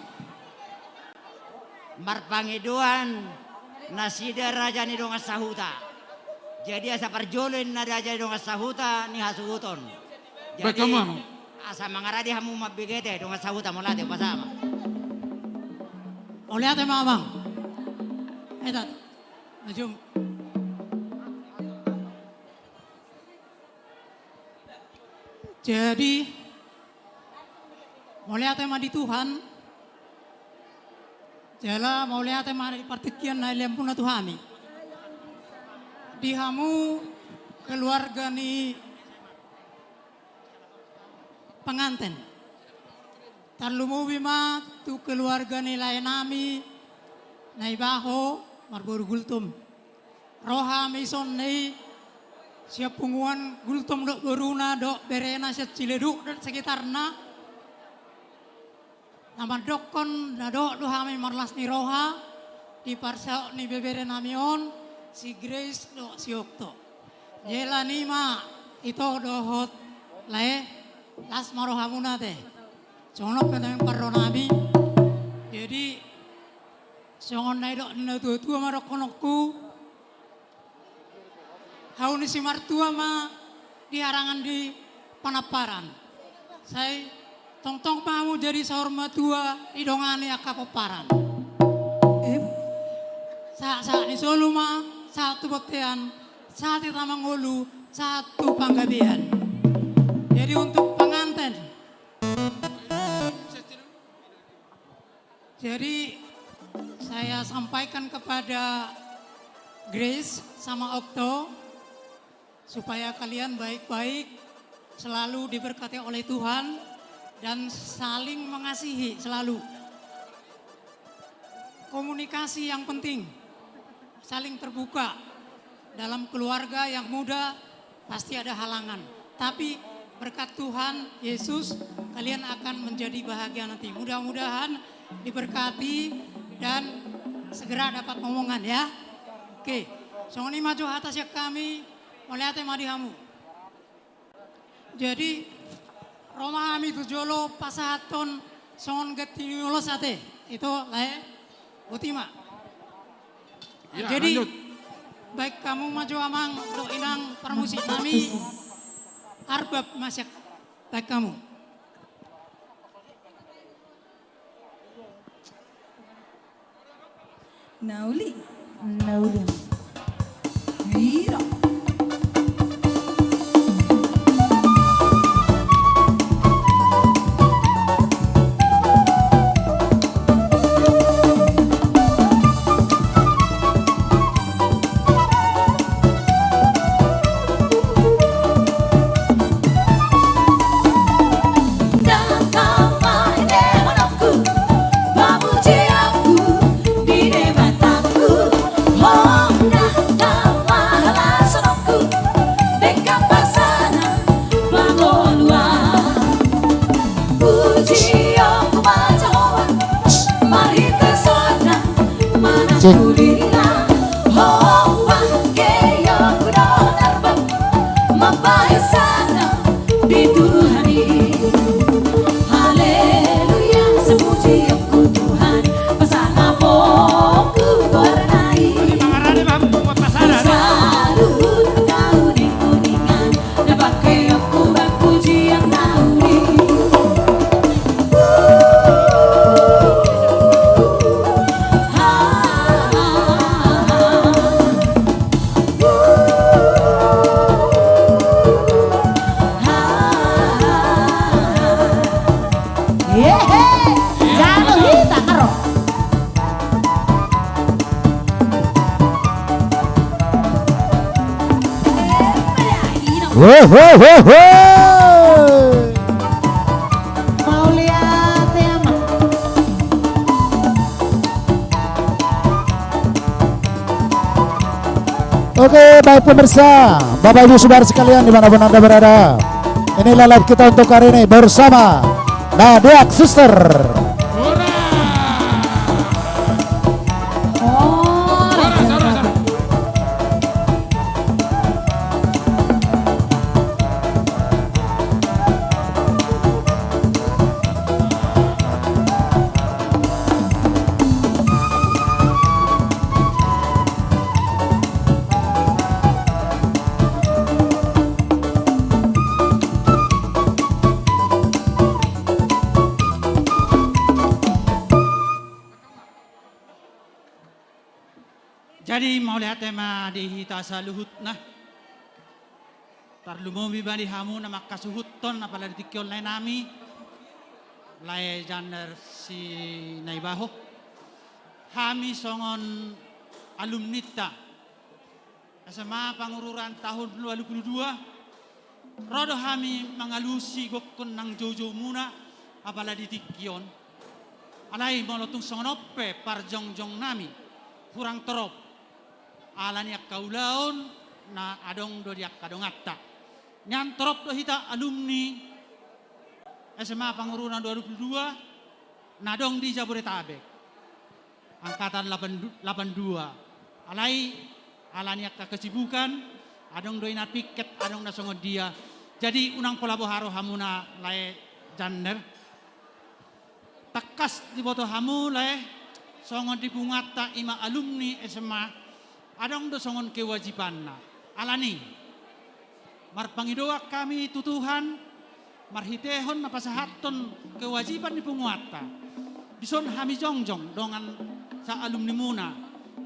Marpangidoan nasida raja ni dongan sahuta. Jadi asa parjolo ninna raja ni dongan sahuta ni hasuhuton. Jadi, baik, amang. Asa mangarade hamu mambege ate dongan sahuta, mauliate, pasahat ma. Mauliate ma, amang. Eta. Maju. Jadi, mauliate ma di Tuhan, jala mauliate ma di partingkian na nilean muna tu hami. Di hamu keluarga ni penganten. Tarlumobi ma tu keluarga ni laenami Naibaho marboru Gultom. Ro hami songon i sian punguan Gultom dohot boruna dohot berena sian Ciledug dohot sekitarna, na mandokkon na dohot do hami marlas ni roha di parsaut ni beberenami on, si Grace dohot si Okto. Jala i ma ito dohot lae, las ma rohamuna ate. Songon on pe na naeng parronami. Jadi songon na nidok ni natuatua ma dohononku. Hau ni simartua ma di harangan di panamparan. Sai tongtong ma hamu jadi saur matua didongani angka pomparan. Sahat-sahat ni solu ma sahat tu bontean, sahat hita mangolu sahat tu panggabean. Jadi untuk penganten, jadi saya sampaikan kepada Grace sama Okto supaya kalian baik-baik, selalu diberkati oleh Tuhan, dan saling mengasihi selalu. Komunikasi yang penting, saling terbuka. Dalam keluarga yang muda pasti ada halangan. Tapi berkat Tuhan Yesus, kalian akan menjadi bahagia nanti. Mudah-mudahan diberkati dan segera dapat momongan ya. Oke, songon i ma jo hata sian hami, mauliate ma di hamu. Jadi ro ma hami tu jolo pasahathon songon ganti ni ulos ate. Ito lae. Boti ma. Ya, jadi lanjut. Baen hamu ma jo amang dohot inang parmusiknami. Arbab ma sian, baen hamu. Na uli. Na uli. Ira. Hehe, jalo hita, aro. Wo, wo, wo, wo. Mauliate, amang. Oke, baik pemirsa, Bapak Ibu Saudara sekalian dimanapun Anda berada, inilah live kita untuk hari ini bersama Nadeak Sister. Jadi mauliate ma di hita saluhutna. Tarlumobi ma di hamu na mangkasuhuthon apala di tingki on lae nami, lae Janner Sinaibaho. Hami songon alumninta S M A Pangururan tahun dua puluh dua, ro do hami mangalusi gokhon nang joujoumuna apala di tingki on. Alai molo tung songon on pe parjongjong nami hurang torop, ala ni angka ulaon na adong do di angka donganta. Nian torop do hita alumni S M A Pangururan dua puluh dua na adong di Jabodetabek. Angkatan lapan du-, lapan dua. Alai, ala ni angka kesibukan, adong do i na piket, adong na songon dia. Jadi, unang pola boha rohamuna lae Janner. Tangkas diboto hamu lae, songon di punguanta i ma alumni S M A, adong do songon kewajibanna. Ala ni, marpangidoan hami tu Tuhan, marhitehon na pasahathon kewajiban ni punguanta. Dison hami jongjong dongan sa alumnimuna,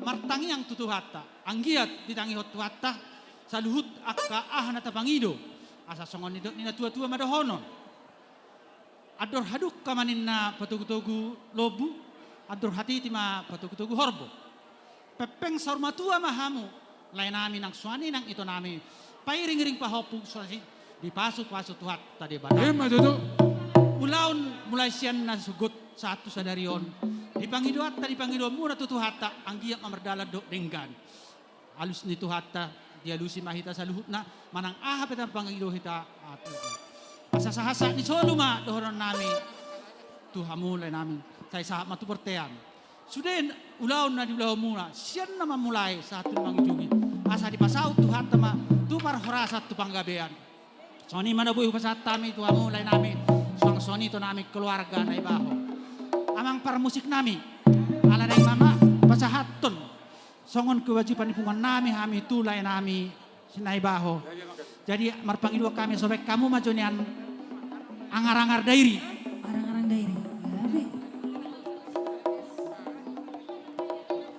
martangiang tu Tuhanta, anggiat ditangihon Tuhanta, saluhut angka aha na tapangido, asa songon nidok ni na tuatua ma dohonon. Andor hadungka ma ninna patogutogu lombu, andor hatiti ma patogutogu horbo. Pengpeng saur matua ma hamu, lae nami nang suan i nang ito nami, pairingiring pahompu suan i dipasupasu Tuhanta Debata. Ima tutu. Ulaon mulai sian na sogot sahat tu sadari on, di pangidoanta, di pangidoanmuna tu Tuhanta, anggiat ma mardalan dohot denggan. Alus ni Tuhanta, dialusi ma hita saluhutna, manang aha pe tapangido hita, ah, Tuhan. Asa sahat-sahat ni solu ma dohonon nami tu hamu lae nami, sai sahat ma tu bortean. Sude ulaon na diulahonmuna, sian na mamulai sahat tu na mangujungi. Asa dipasaut Tuhanta ma tu parhorasan tu panggabean. Songon i ma na boi hupasahat hami tu hamu lae nami, suang songon i tu nami keluarga Naibaho. Amang parmusik nami, ala naeng ma hupasahathon songon kewajiban ni punguan nami hami tu lae nami Sinaibaho. Jadi marpangidoan hami, so baen hamu ma jo nian Arangar-angar Dairi. Arangar-angar Dairi. Gabe.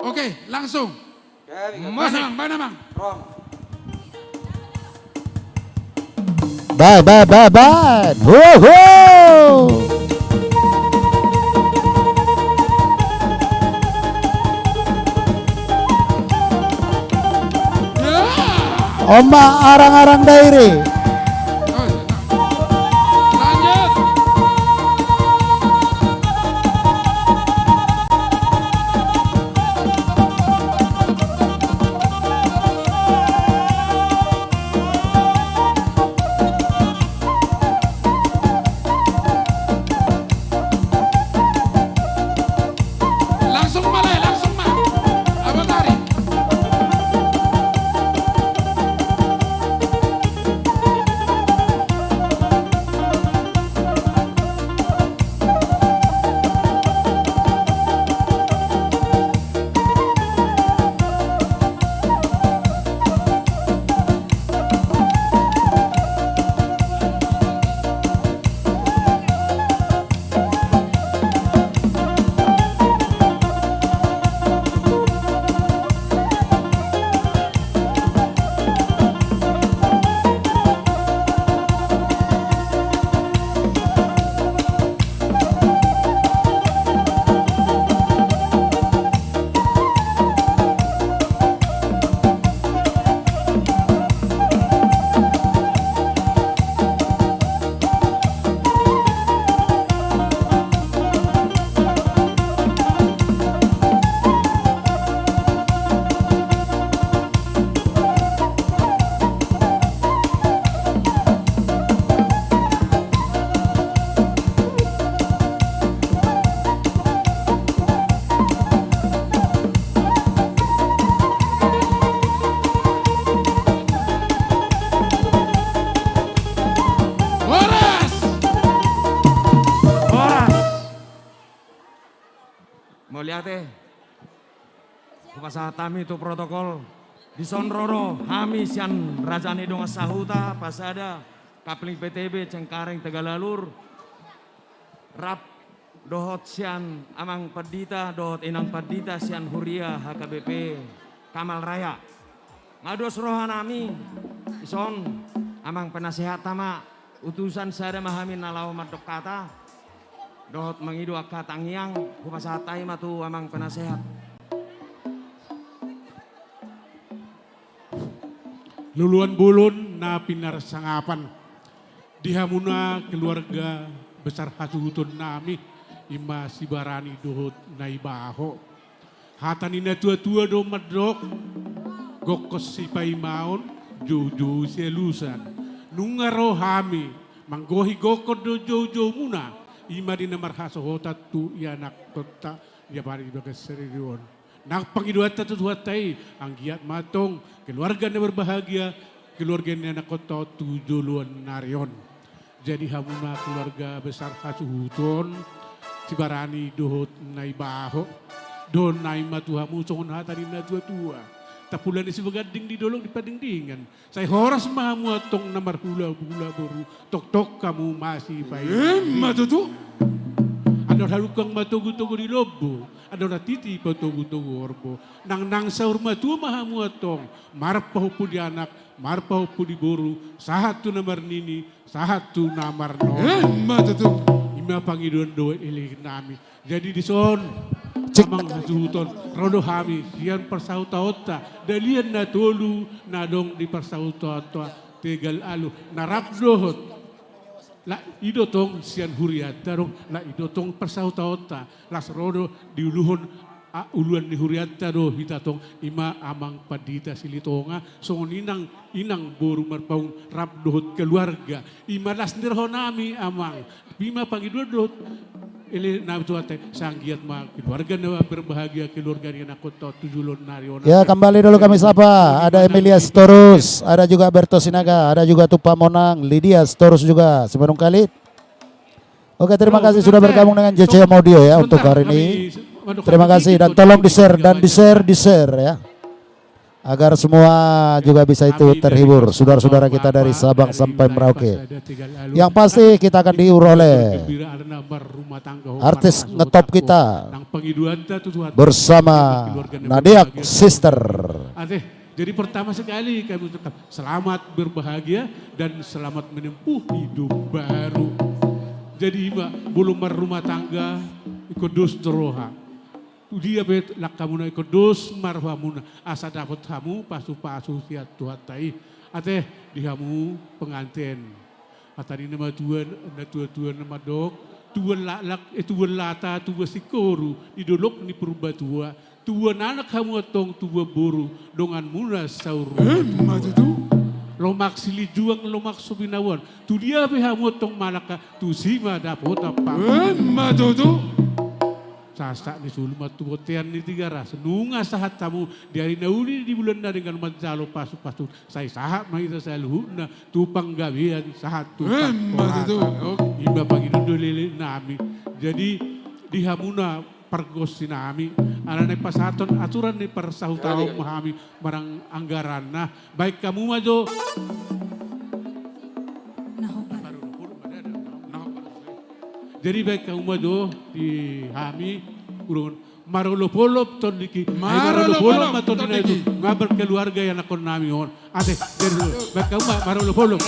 Oke, langsung. Baen amang, baen amang. Baen, baen, baen, baen. Ho, ho. On ma Arangar-angar Dairi. Langsung ma lae, langsung ma. Abang Ari. Horas! Horas! Mauliate. Hupasahat hami tu protokol. Dison ro do hami sian Raja ni Dongan Sahuta, Pasada, Kapling P T B, Cengkareng, Tegalalur. Rap dohot sian Amang Pandita, dohot Inang Pandita, sian Huria H K B P. Amal raya. Nga dos roha nami, dison, amang penasehat ta ma, utusan sada ma hami na laho mandok hata, dohot mangido angka tangiang, hupasahat hami ma tu amang penasehat. Loloan bolon na pinarsangapan. Di hamuna keluarga besar hasuhuton nami, i ma Sibarani dohot Naibaho. Hata ni natuatua do mandok, gokhon sipaimaon, joujou sialusan. Nunga ro hami, manggohi gokhon dohot joujoumuna, i ma di na marhasohotan tu ianakkonta, i ma di bagas sadari on. Nang pangidoanta tu Tuhanta i, anggiat ma antong keluarga na berbahagia, keluarga ni anakkonta on tu joloan ni ari on. Jadi hamuna keluarga besar hasuhuton, Sibarani dohot Naibaho, dohonon nami ma tu hamu songon hata ni natuatua. Tampulon ni sibaganding di dolok di Pandingdingan. Sai horas ma hamu antong na marhulahula boru, tongtong hamu masipaimaon. Emma tutu. Andor hadungka ma togutogu di lombu, andor hatiti ma togutogu horbo. Nangnang saur matua ma hamu antong, marpahompu di anak, marpahompu di boru, sahat tu na marnini, sahat tu na marnono. Emma tutu. I ma pangidoan dohot elean nami. Jadi dison, amang hasuhuton, ro do hami sian parsahutaonta, Dalihan Na Tolu, na adong di parsahutaonta Tegal Alu, na rap dohot. Laos i do tong sian hurianta do, laos i do tong parsahutaonta, laos ro do diuluhon, a, uluan ni hurianta do hita tong, i ma amang pandita Silitonga, songon i nang, i nang boru Marpaung rap dohot keluarga, i ma las ni roha nami amang. I ma pangidoan dohot elean nami tu Tuhanta i, sai anggiat ma keluarga na berbahagia, keluarga ni anakkonta on tu joloan ni ari on. Ya, kembali dulu kami sapa, ada Emilia Sitorus, ada juga Berto Sinaga, ada juga Tupa Monang, Lydia Sitorus juga, Simanungkalit. Oke, terima kasih sudah bergabung dengan J C M Audio ya untuk hari ini. Terima kasih dan tolong di-share dan di-share, di-share ya. Agar semua juga bisa itu terhibur, saudara-saudara kita dari Sabang sampai Merauke. Yang pasti kita akan dihibur oleh artis ngetop kita bersama Nadiak Sister. Jadi pertama sekali kami ucapkan selamat berbahagia dan selamat menempuh hidup baru. Jadi, Mbak, molo marrumah tangga, ingkon dos do roha. Tu dia pe langkamuna ingkon dos ma rohamuna, asa dapot hamu pasupasu sian Tuhanta i. Ate, di hamu penganten. Hata ni natuatua na mandok, tubuan laklak, eh, tubuan lata, tubuan singkoru, di dolok ni Purbatua, tubuan anak hamu antong, tubuan boru, donganmuna saur matua. Emma tutu. Lomak silinjuang, lomak so binaboan. Tu dia pe hamu antong mangalangka, tusi ma dapotan pangarantoan. Emma tutu. Sahat ni solu ma tu bontean ni Tigaras. Nunga sahat hamu di ari na uli di bulan na denggan manjalo pasupasu. Sai sahat ma hita saluhutna tu panggabean sahat tu panghorasan. Emma tutu. Oke. I ma pangidoan dohot elean nami. Jadi di hamuna pargonsi nami, ala naeng pasahathon aturan ni parsahutaon ma hami manang anggaranna. Baen hamu ma jo. Jadi baen hamu ma jo di hami, uruhon. Marolopolop Tondiki. Ai marolopolop ma Tondiki. Nga berkeluarga ianakkon nami on. Ate, jadi dulu. Baen hamu ma, marolopolop.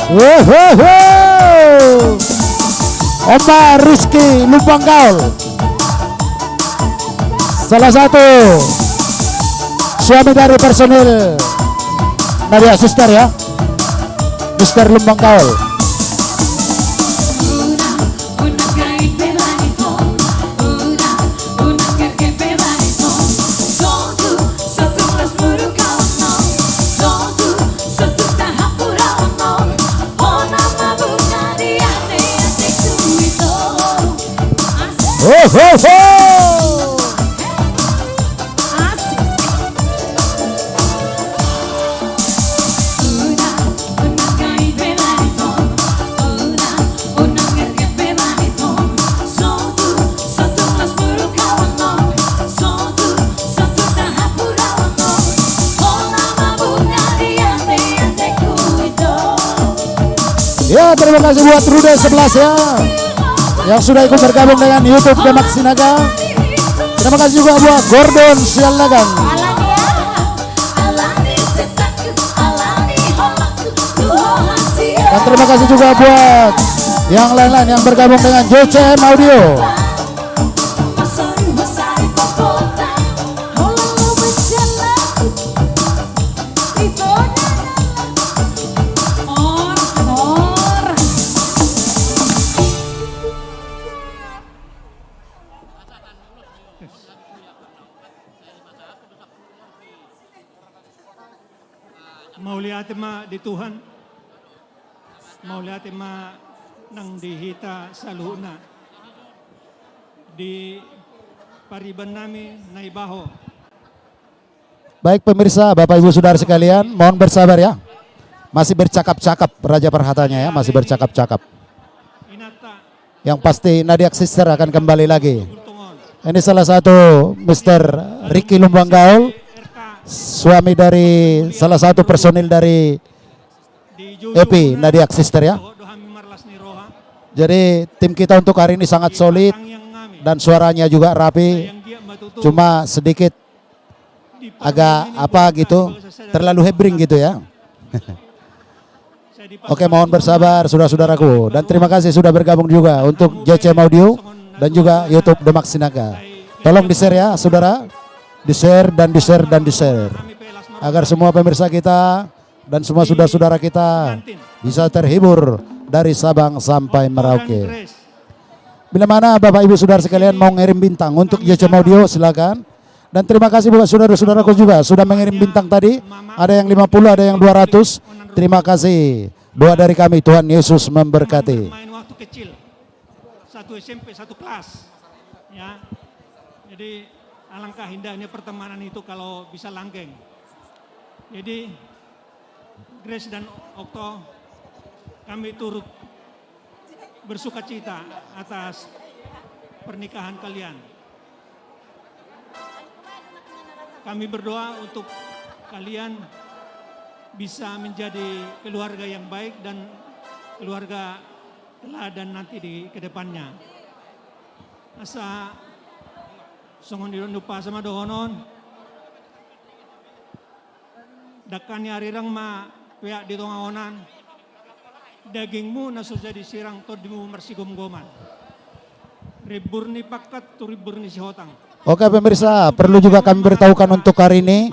Wohoho. Oma Rizky Lumban Gaol. Salah satu suami dari personil Nadia Sister ya. Mister Lumban Gaol. Ho, ho, ho! Ya, terima kasih buat Rude sebelas ya, yang sudah ikut bergabung dengan YouTube Demak Sinaga. Terima kasih juga buat Gordon Sialagan. Dan terima kasih juga buat yang lain-lain yang bergabung dengan J C M Audio. Mauliate ma di Tuhan. Mauliate ma nang di hita saluhutna. Di pariban nami na ibaho. Baik pemirsa, Bapak Ibu Saudara sekalian, mohon bersabar ya. Masih bercakap-cakap, Raja Parhatanya ya, masih bercakap-cakap. Inanta. Yang pasti Nadia Sister akan kembali lagi. Ini salah satu Mister Ricky Lumban Gaol, suami dari salah satu personil dari Epi Nadia Sister ya. Jadi tim kita untuk hari ini sangat solid dan suaranya juga rapi. Cuma sedikit agak apa gitu, terlalu hebring gitu ya. Oke, mohon bersabar saudara-saudaraku, dan terima kasih sudah bergabung juga untuk J C M Audio dan juga YouTube Demak Sinaga. Tolong di-share ya saudara, di-share dan di-share dan di-share, agar semua pemirsa kita dan semua saudara-saudara kita bisa terhibur dari Sabang sampai Merauke. Bila mana Bapak Ibu Saudara sekalian mau ngirim bintang untuk J C M Audio, silakan. Dan terima kasih buat saudara-saudaraku juga sudah mengirim bintang tadi. Ada yang lima puluh, ada yang dua ratus. Terima kasih. Doa dari kami, Tuhan Yesus memberkati. Main waktu kecil. Satu S M P, satu kelas. Ya. Jadi, alangkah indahnya pertemanan itu kalau bisa langgeng. Jadi, Grace dan Okto, kami turut bersukacita atas pernikahan kalian. Kami berdoa untuk kalian bisa menjadi keluarga yang baik dan keluarga teladan nanti di kedepannya. Asa songon i do umpasa ma dohonon. Dangka ni arirang ma peak di tonga onan. Dagingmu na so jadi sirang, tondimu marsigomgoman. Rimbur ni pangkat tu rimbur ni sihotang. Oke pemirsa, perlu juga kami beritahukan untuk hari ini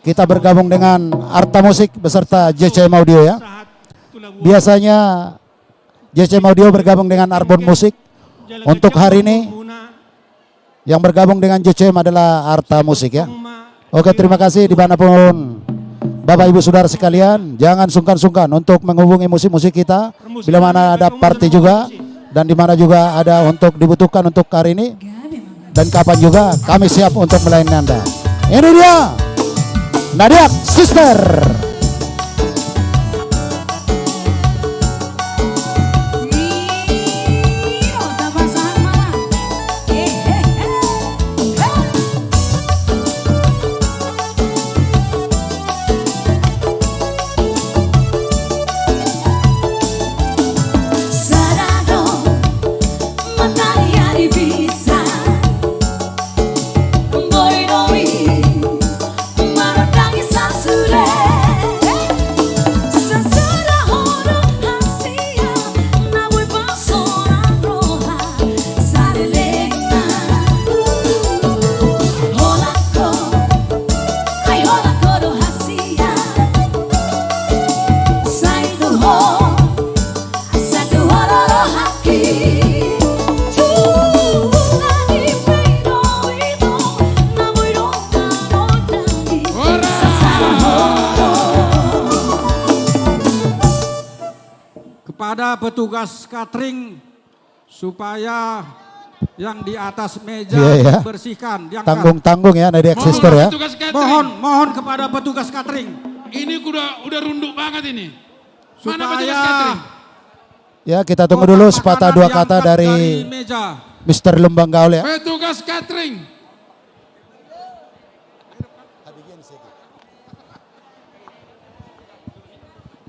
kita bergabung dengan Arta Musik beserta J C M Audio ya. Biasanya J C M Audio bergabung dengan Arbon Musik. Untuk hari ini yang bergabung dengan J C M adalah Arta Musik ya. Oke, terima kasih di mana pun Bapak Ibu Saudara sekalian, jangan sungkan-sungkan untuk menghubungi musik-musik kita bila mana ada party juga dan di mana juga ada untuk dibutuhkan untuk hari ini dan kapan juga kami siap untuk melayani Anda. Ini dia Nadia Sister. Ada petugas catering supaya yang di atas meja Iya, iya. dibersihkan, diangkat. Tanggung-tanggung ya, Nadia Mohon Sister ya. petugas catering. Mohon, mohon kepada petugas catering. Ini udah, udah runduk banget ini. Mana petugas Supaya catering? Ya, kita tunggu dulu sepatah dua kata dari meja. Mister Lumbang Gaul ya. Petugas catering.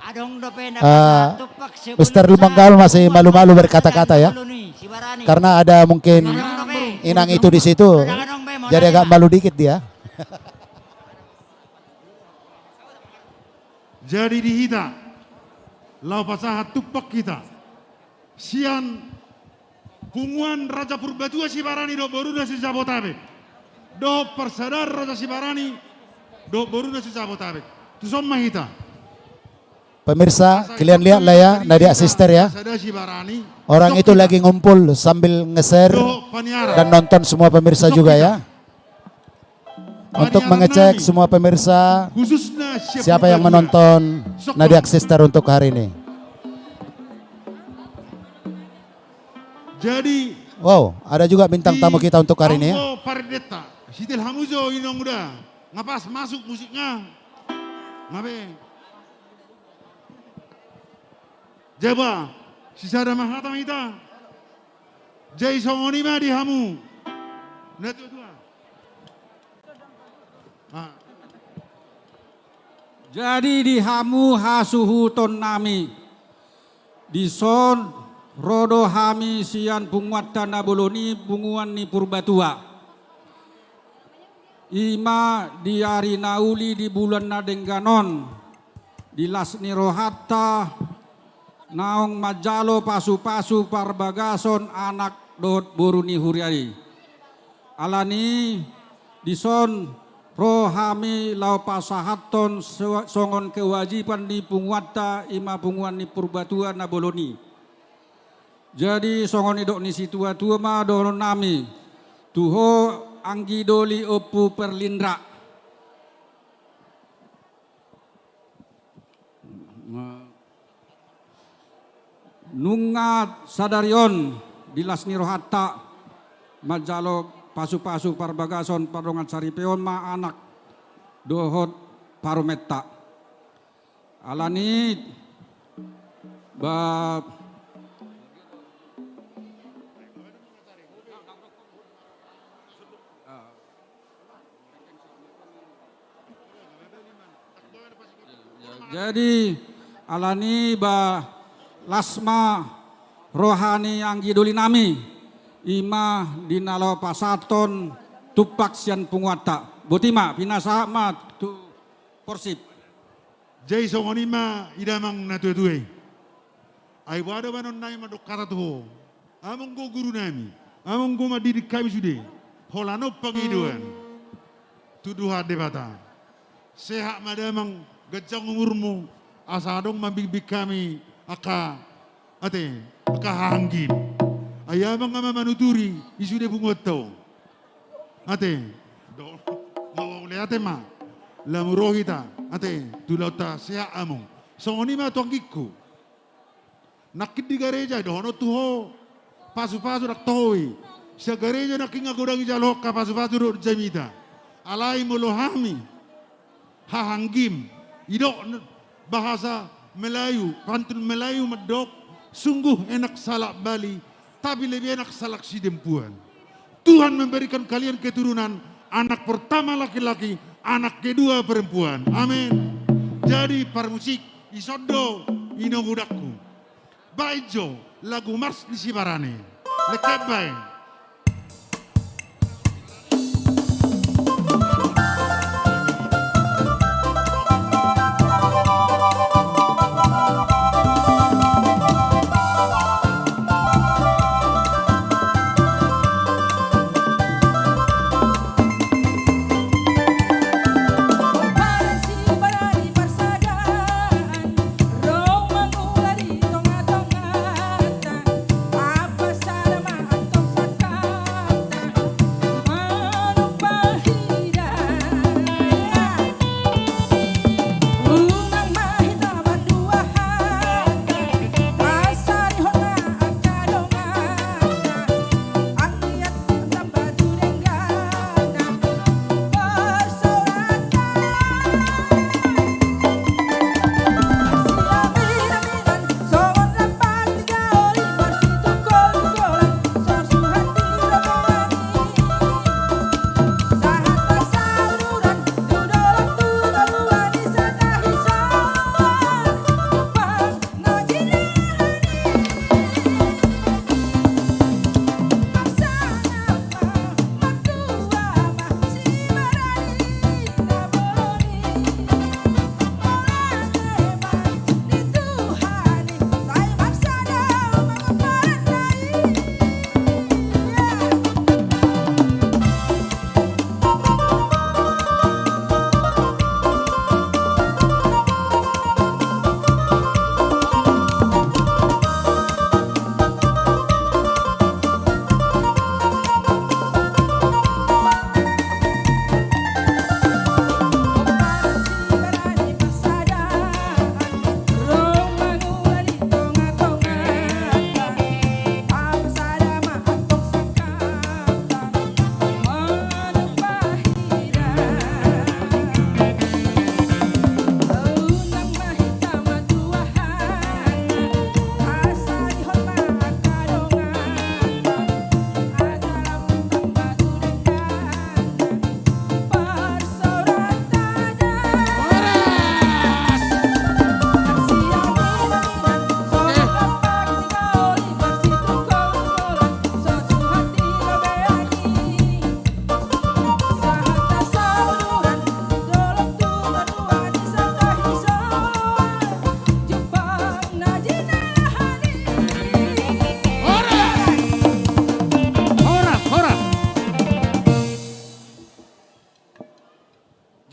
Adong dope na Eh, pasahat tumpak sebelum Mister Lumbang Gaul masih malu-malu berkata-kata ya. Karena ada mungkin inang itu di situ. Jadi agak malu dikit dia. Jadi di hita, laho pasahat tumpak hita sian punguan Raja Purbatua Sibarani dohot boruna se-Jabotabek, dohot parsadaan Raja Sibarani dohot boruna se-Jabotabek. Tuson ma hita. Pemirsa, kalian lihat lah ya, Nadia Sister ya. Orang itu lagi ngumpul sambil nge-share dan nonton semua pemirsa juga ya. Untuk mengecek semua pemirsa, siapa yang menonton Nadia Sister untuk hari ini. Jadi, wow, ada juga bintang tamu kita untuk hari ini ya. Parendetta, sitel hamu jo inong uda. Nga pas masuk musikna. Nga be. Jaba, sisada ma hata ma hita. Jadi songon i ma di hamu. Na tua-tua. Ah. Jadi di hamu hasuhuton nami. Dison ro do hami sian punguanta na bolon i, punguan ni Purbatua. I ma di ari na uli di bulan na denggan on, di las ni rohanta naung manjalo pasu-pasu parbagason anak dohot boru ni huria i. Alani dison ro hami laho pasahathon so-, songon kewajiban ni punguanta, i ma punguan ni Purbatua na bolon i. Jadi songon nidok ni situa-tua ma dohonon nami tu ho anggi doli Ompu Perlindra. Nunga sadari on di las ni rohanta manjalo pasu-pasu parbagason pardongan saripeon ma anak dohot parumenta. Alani ba jadi alani ba las ma roha ni anggi doli nami, i ma di na laho pasahathon tumpak sian punguanta. Boti ma, pinasahat ma tu porsip. Jadi songon i ma i damang na tua-tua i. Ai boha do baenon nami mandok hata tu ho. Amang do guru nami, amang do mandidik hami sude. Holan on pangidoan tu Tuhan Debata. Sehat ma damang, ganjang umurmu, asa adong mambimbing hami angka, ate, angka hahaanggim. Ai amang ma manuturi i sude punguanta on. Ate, do, mauliate ma. Lamu ro hita, ate, tu laonta sehat amang. Songon i ma tu anggingku. Nangkin di gareja dohonon tu ho pasu-pasu, ndang toho i. Sian gareja nangkin nga godang dijalo ho angka pasu-pasu dohot jamita. Alai molo hami hahaanggim, didok bahasa Melayu, pantun Melayu mandok, sungguh enak salak bali, tapi lebih enak salak sidempuan. Tuhan memberikan kalian keturunan, anak pertama laki-laki, anak kedua perempuan. Amin. Jadi parmusik, dison do inong udakku. Baen jo lagu Mars ni Sibarani. Lengket baen.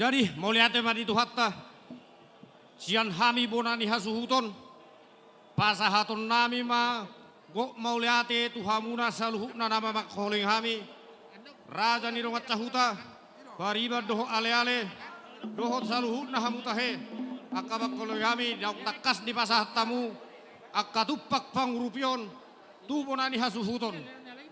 Jadi, mauliate ma di Tuhanta, sian hami bona ni hasuhuton, pasahatonnami ma gok mauliate tu hamuna saluhutna na mangkaholongi hami, raja ni dongan sahuta, pariban dohot aleale, dohot saluhutna hamu tahe, angka mangkaholongi hami, naung tangkas dipasahat hamu angka tumpak pangurupion tu bona ni hasuhuton.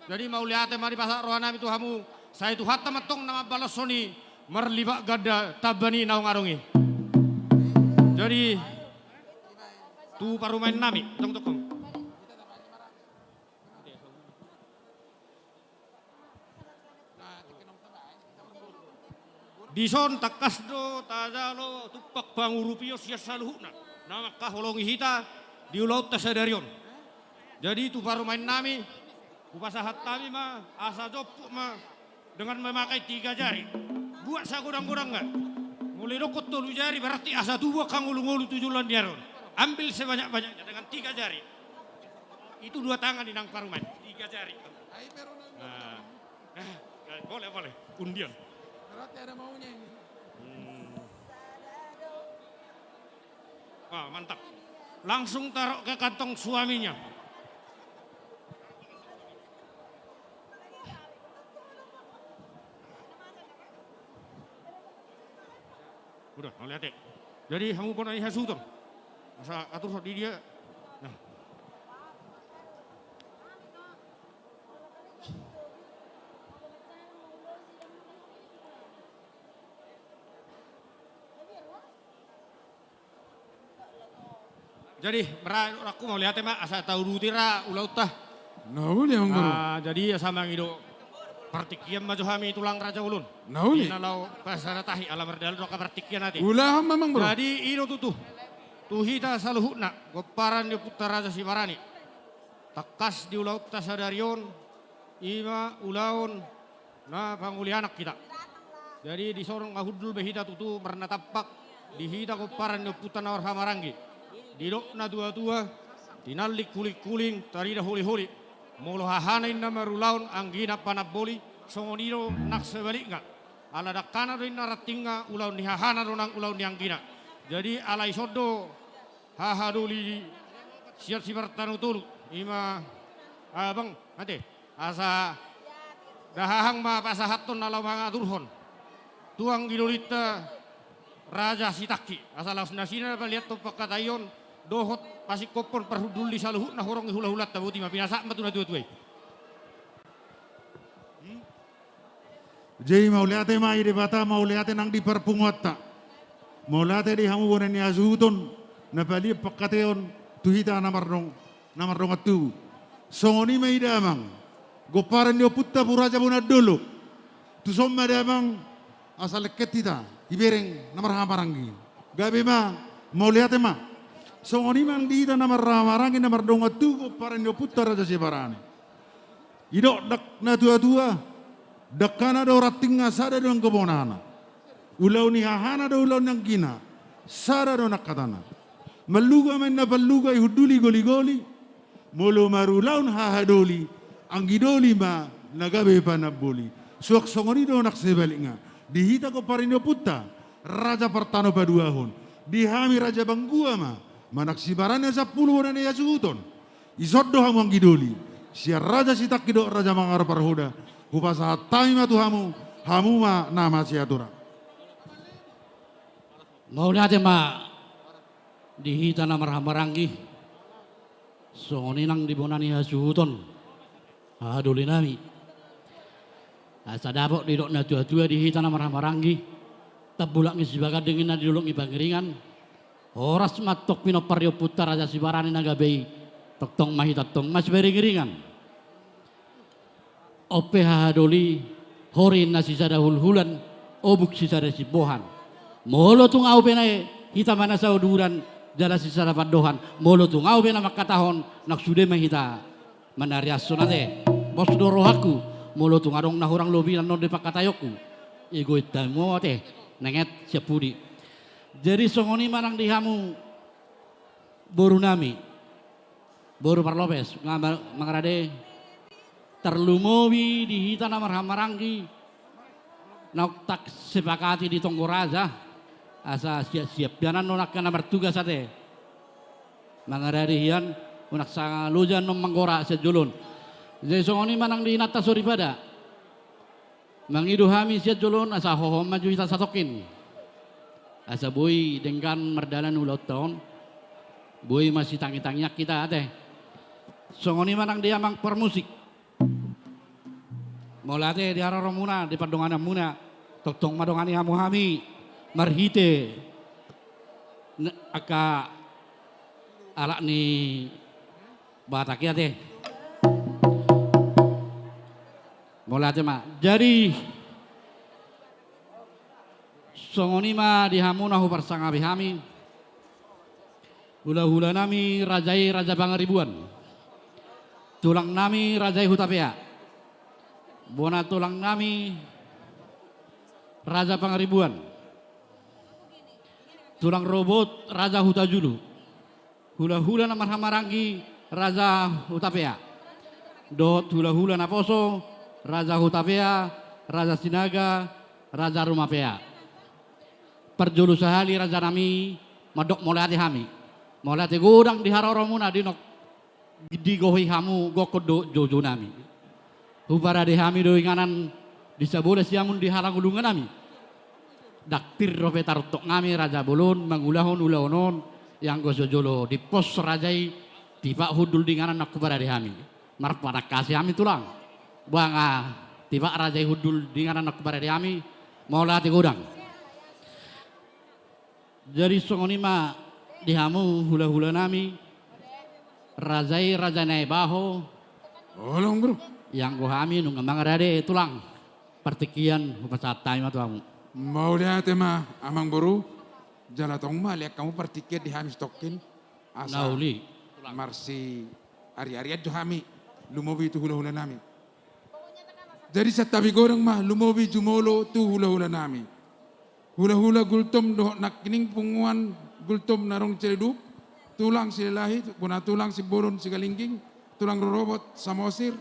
Jadi, mauliate ma dipasahat rohanami tu hamu, sai Tuhanta ma antong na mambaloshon i marlipat ganda tamba ni naung adong i. Jadi, tu parumaennami, tong tokong. Dison tangkas do tajalo tumpak pangurupion sian saluhutna na mangkaholongi hita di ulaonta sadari on. Jadi, tu parumaennami, hupasahat hami ma asa jomput ma dengan memakai tiga jari. Buat sagodang-godangna. Molo didokkon tolu jari, berarti asa tubu angka ngolu-ngolu tu joloan ni ari on. Ambil sebanyak-banyaknya dengan tiga jari. Itu dua tangan ni nang parumaen, tiga jari. Nah. Eh, boleh, boleh. Undian. Berarti ada maunya ini. Hmm. Wah, mantap. Langsung taruh ke kantong suaminya. Udah, mauliate. Jadi, hamu bona ni hasuhuton, asa atur so di dia. Nah. Jadi, mara, aku mauliate ma, asa tauduti ra ulaonta. Na uli, amang boru. Ah, jadi, asa mangido partingkian ma jo hami, tulang raja bolon. Na uli. Di na laho pasaratahi, ala mardalan do angka partingkian ate. Ulahon ma, amang boru. Jadi, i do tutu, tu hita saluhutna, pomparan ni ompunta Raja Sibarani, tangkas di ulaonta sadari on, i ma ulaon na pangulianan hita. Jadi, dison nga hundul be hita tutu marnatampak di hita pomparan ni ompunta na marhahamaranggi. Didok natua-tua, tinallik huling-huling, tarida holi-holi. Molo hahana inna marulaon, anggina panamboli, songon i do nang sebalikna. Ala dangkana do inna rantingna, ulaon ni hahana do nang ulaon ni anggina. Jadi, ala ison do hahadoli sian Simartano Tolu, i ma, ah, bang, ate, asa dahahang ma pasahathon na laho mangaturhon tu anggidolinta Raja Sitangki, asa laos nasida na paliathon pangkataion dohot pasingkophon parhundul ni saluhutna horong ni hula-hulanta. Boti ma, pinasahat ma tu natua-tua i. Jadi, mauliate ma di Debata, mauliate nang di parpunguanta. Mauliate di hamu bona ni hasuhuton, na paliat pangkataion tu hita na mardong-, na mardongan tubu. Songon i ma i damang, pomparan ni ompunta Pu Raja Bonandolok. Tuson ma damang, asa lengket hita, ibereng na marhahamaranggi. Gabe ma, mauliate ma. Songon i ma nang di hita na marhahamaranggi, na mardongan tubu, pomparan ni ompunta Raja Sibarani. Didok natua-tua, dangkana do rantingna, sada do nang bonana. Ulaon ni hahana do ulaon ni anggina, sada do nang hatana. Manluga ma inna panluga, dihunduli goli-goli. Molo marulaon hahadoli, anggidoli ma na gabe panamboli. Suang songon i do nang sebalikna. Di hita pomparan ni ompunta Raja Partanon Paduahon, di hami Raja Banggua ma, manang Sibarani Sampulu bona ni hasuhuton. Ison do hamu anggidoli, sian Raja Sitangki dohot Raja Mangaro Parhoda, hupasahat hami ma tu hamu, hamu ma na masiatura. Mauliate ma di hita na marhahamaranggi, songon i nang di bona ni hasuhuton, hahadolinami. Asa dapot didok natua-tua di hita na marhahamaranggi, tambulak ni Sibaganding inna di dolok ni Pangiringan, horas ma antong pinompar ni ompunta Raja Sibarani na gabe i, tongtong ma hita antong masiparing-iringan. On pe hahadoli, hori inna sisada hulhulan, obuk sisada simbohan. Molo tung ahu pe na hita ma na sauduran, jala sisada pandohan, molo tung ahu pe na mangkatahon, nang sude ma hita manariashon ate. Pos do rohangku, molo tung adong na hurang lobi annon di pangkataionku, igoit hamu ate, nenget sian pudi. Jadi songon i ma nang di hamu borunami, boru parlopes, nga ma-, mangarade, tarlumobi di hita na marhahamaranggi, Naung tarsepakati di tonggo raja, asa siap-siap hian annon angka na martugas ate. Mangarade hian, unang sanga loja annon manggora sian jolo on. Jadi songon i ma nang di inanta soripada. Mangido hami sian jolo on asa hohom ma jo hita satongkin. Asa boi denggan mardalan ulaonta on. Boi masitangi-tangian hita ate. Songon i ma nang di amang parmusik. Mauliate di haroromuna, di pandongananmuna. Tongtong mandongani hamu hami marhite n-, angka alat ni Batak i ate. Mauliate ma. Jadi songon i ma di hamu na huparsangapi hami. Hula-hula nami raja i Raja Pangaribuan. Tulang nami raja i Hutapea. Bona tulang nami Raja Pangaribuan. Tulang rorobot Raja Hutajulu. Hula-hula na marhahamaranggi Raja Hutapea. Dohot hula-hula naposo Raja Hutapea, Raja Sinaga, Raja Rumapea. Parjolo sahali raja nami mandok mauliate hami. Mauliate godang di haroromuna di nok digohi hamu gokhon dohot joujou nami. Huparade hami do inganan di sabola siamun di halangulungan nami. Ndang pir dope tarontok nami raja bolon mangulahon ulaon on, ianggo so jolo dipos raja i, tipak hundul di inganan na huparade hami. Marpanangkasi hami tulang. Boha nga tipak raja i hundul di inganan na huparade hami, mauliate godang. Jadi songon i ma di hamu hula-hula nami, raja i Raja Naibaho. Olo, Amang Boru. Ianggo hami nunga mangarade tulang. Partingkian hupasahat hami ma tu hamu. Mauliate ma, Amang Boru. Jala tong ma lean hamu partingkian di hami satongkin. Asa na uli. Marsiari-arian jo hami. Lumobi tu hula-hula nami. Jadi santabi godang ma lumobi jumolo tu hula-hula nami. Hula-hula Gultom dohot nangkining punguan Gultom na adong Ciledug, tulang Silalahi, bona tulang Simbolon Sigalingging, tulang rorobot Samosir,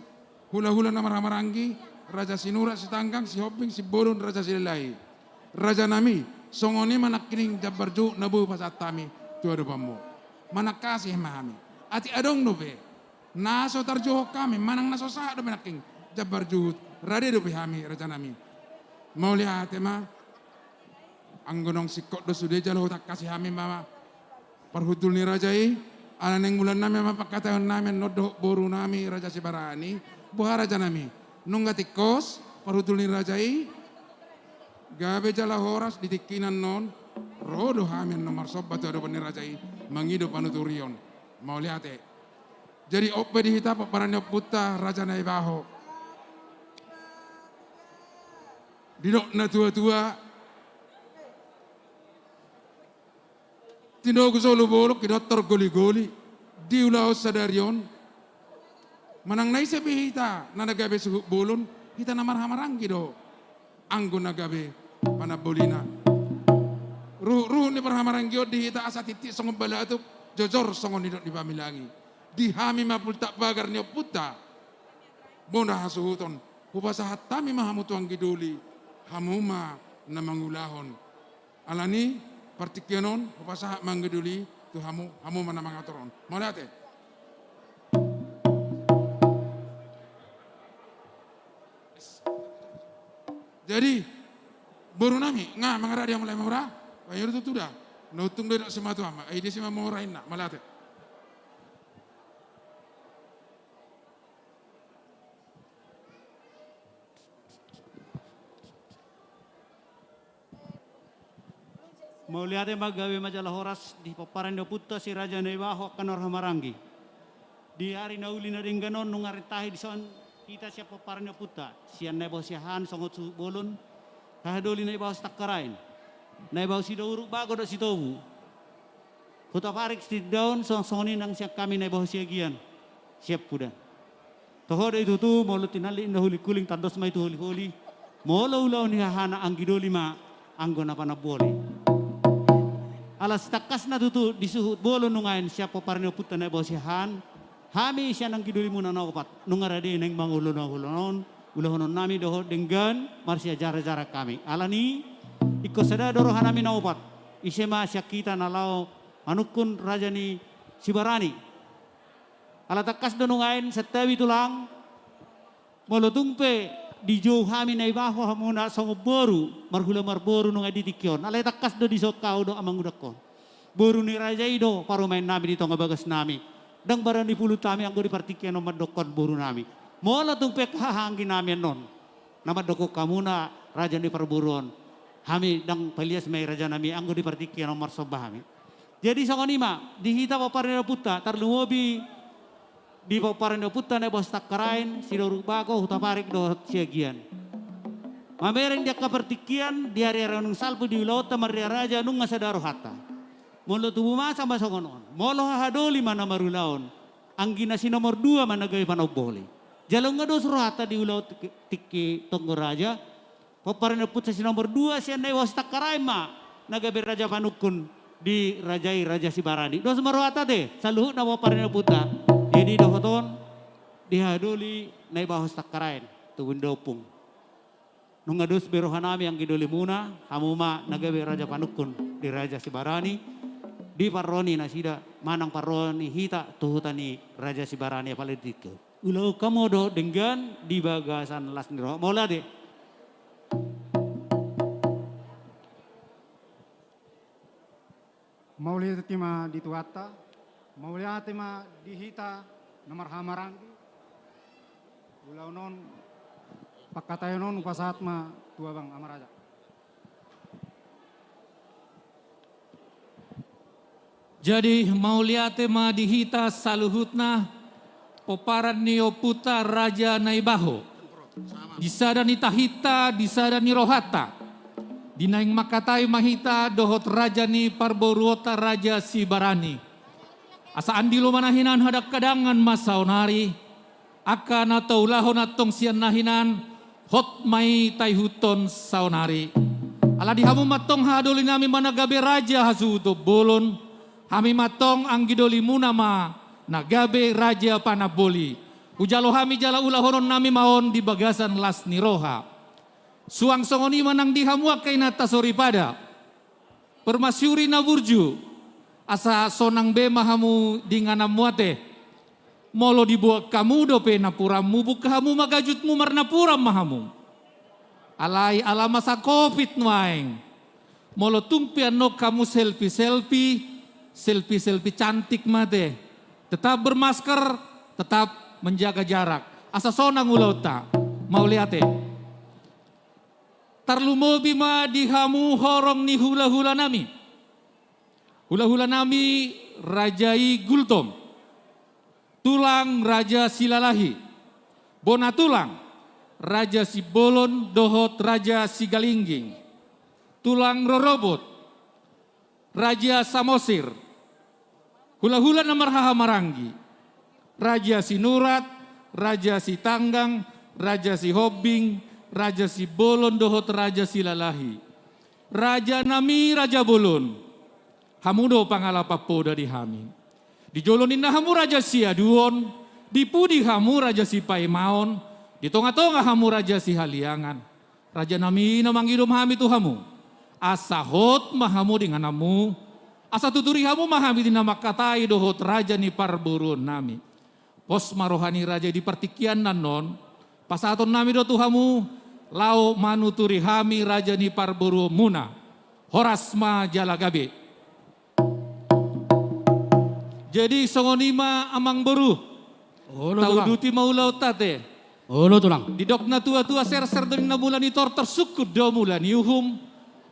hula-hula na marhahamaranggi, Raja Sinurat Sitanggang, Sihombing, Simbolon, Raja Silalahi. Raja nami, songon i ma nangkining jambar juhut na boi hupasahat hami tu adopanmu. Manangkasi ma hami. Atik adong dope na so tarjuhon hami, manang na so sahat dope nangkin jambar juhut, rade dope hami, raja nami. Mauliate ma, anggo naung singkop do sude jala hutangkasi hami ma parhundul ni raja i, ala naeng ulaon nami ma pangkataion nami annon dohot boru nami Raja Sibarani, boha raja nami, nunga tingkos parhundul ni raja i, gabe jala horas di tingki na annon, ro do hami annon marsomba tu adopan ni raja i, mangido panuturion. Mauliate. Jadi on pe di hita pomparan ni ompunta Raja Naibaho. Didok na tua-tua, tinogu solu bolon, didok torgoli-goli, di ulaon sadari on. Manang na ise pe hita na gabe suhut bolon, hita na marhahamaranggi do anggo na gabe panambolina. Ruhut-ruhut ni parhahamaranggion di hita asa tintin songon balatup, jojor songon nidok ni Pamilangi. Di hami ma pultak pagar ni ompunta, bona hasuhuton, hupasahat hami ma hamu tu anggi doli, hamu ma na mangulahon. Alani partingkian on hupasahat ma anggi doli tu hamu, hamu ma na mangatur on. Mauliate. Jadi boru nami, nga mangarade hamu, Lae Mora? Ai ro tutu da. Na untung do didok simatua ma, ai dia si ma mora inna. Mauliate. Mauliate ma, gabe ma jala horas di pomparan ni ompunta si Raja Naibaho angka na marhahamaranggi. Di ari na uli na denggan on nunga rintahi dison hita sian pomparan ni ompunta, sian Naibaho Siahaan songon suhut bolon, haha doli Naibaho Sitangkarain, Naibaho Sidauruk, bago dohot Sitobu. Hutaparik Sitindaon, songon i nang sian hami Naibaho Siagian, sian Puda. Toho do i tutu, molo tinallik na huling-huling, tandos ma i tu holi-holi. Molo ulaon ni hahana anggi doli ma anggo na panamboli. Ala sitangkasna tutu di suhut bolon nuaeng sian pomparan ni ompunta Naibaho Siahaan, hami sian anggi dolimuna na opat, nunga rade naeng mangulahon ulaon on. ulahonon nami dohot denggan marsiajarajaran hami. Alani i, ingkon sada do roha nami na opat. Ise ma sian hita na laho manungkun raja ni Sibarani? Ala tangkas do nuaeng, santabi tulang, molo tung pe dijou hami Naibaho hamuna songon boru, marhula marboru nunga di tingki on. Alai tangkas do dison hau dohot amangudangkon. Boru ni raja i do parumaen nami di tonga bagas nami. Ndang barani pulut hami anggo di partingkian on mandokkon boru nami. Molo tung pe haha anggi nami annon na mandokkon hamuna raja ni parboru on, hami ndang palias ma i raja nami anggo di partingkian on marsomba hami. Jadi songon i ma di hita pomparan ni ompunta, tarlumobi di pomparan ni ompunta Naibaho Sitangkaraen, Sitorus Bago, Hutaparik dohot Siagian. Mamereng di angka partingkian, di ariari naung salpu, di ulaonta marria raja nunga sada rohanta. Molo tubu masa ma songon on, molo hahadoli ma na marulaon, anggi na si nomor dua ma na gabe panamboli. Jala nunga dos rohanta di ulaon tingki, tingki tonggo raja, pomparan ni ompunta si nomor dua sian Naibaho Sitangkaraen ma na gabe raja panungkun di raja i, raja Sibarani. Dos ma rohanta ate, saluhutna pomparan ni ompunta. Jadi dohot on dihahadoli Naibaho Sitangkaraen, tubu ni da ompung. Nunga dos be roha nami anggi dolimuna, hamu ma na gabe raja panungkun di raja Sibarani, di parro ni nasida manang parro ni hita tu huta ni raja Sibarani, apala di tingki on. Ulaon hamu dohot denggan di bagasan las ni roha. Mauliate. Mauliate ma di Tuhanta, mauliate ma di hita na marhahamaranggi. Ulaon on, pangkataion on hupasahat ma tu abang amaraja. Jadi, mauliate ma di hita saluhutna, pomparan ni ompunta Raja Naibaho. Di sada ni tahinta, di sada ni rohanta. Di naeng mangkatai ma hita dohot raja ni parboruonta Raja Sibarani. Asa andilo ma na hinan hadangkadangan ma saonari, angka na taulahon antong sian na hinan, hot ma i taihuthon saonari. Ala di hamu ma antong hahadoli nami ma na gabe raja hasuhuton bolon, hami ma antong anggi dolimuna ma na gabe raja panamboli. Hujalo hami jala ulahonon nami ma on di bagasan las ni roha. Suang songon i ma nang di hamu angka inanta soripada, permasyuri na burju, asa sonang be ma hamu di ingananmu ate. Molo diboan hamu dope napuranmu, buka hamu ma gajutmu, marnapuran ma hamu. Alai ala masa covid nuaeng, molo tung pe annon hamu selfie-selfie, selfie-selfie cantik ma ate. Tetap bermasker, tetap menjaga jarak. Asa sonang ulaonta. Mauliate. Tarlumobi ma di hamu horong ni hulahula nami. Hulahula nami raja i Gultom. Tulang Raja Silalahi. Bona tulang Raja Sibolon dohot Raja Sigalingging. Tulang rorobot Raja Samosir. Hulahula na marhahamaranggi. Raja Sinurat, Raja Sitanggang, Raja Sihombing, Raja Sibolon dohot Raja Silalahi. Raja nami Raja Bolon. Hamu do pangalapan poda di hami. Di jolo ninna hamu Raja Siaduon, di pudi hamu Raja Sipaimaon, di tongatonga hamu Raja Sihaliangan. Raja nami, na mangido ma hami tu hamu, asa hot ma hamu di ingananmu, asa tuturi hamu ma hami di na mangkatai dohot raja ni parboruon nami. Pos ma roha ni raja i di partingkian na annon, pasahaton nami do tu hamu, laho manuturi hami raja ni parboruonmuna. Horas ma jala gabe. Jadi songon i ma amangboru. Olo, Tulang. Tauduti ma ulaonta ate. Olo, Tulang. Didok natuatua, serser do ninna mula ni tortor, sungkun do mula ni uhum.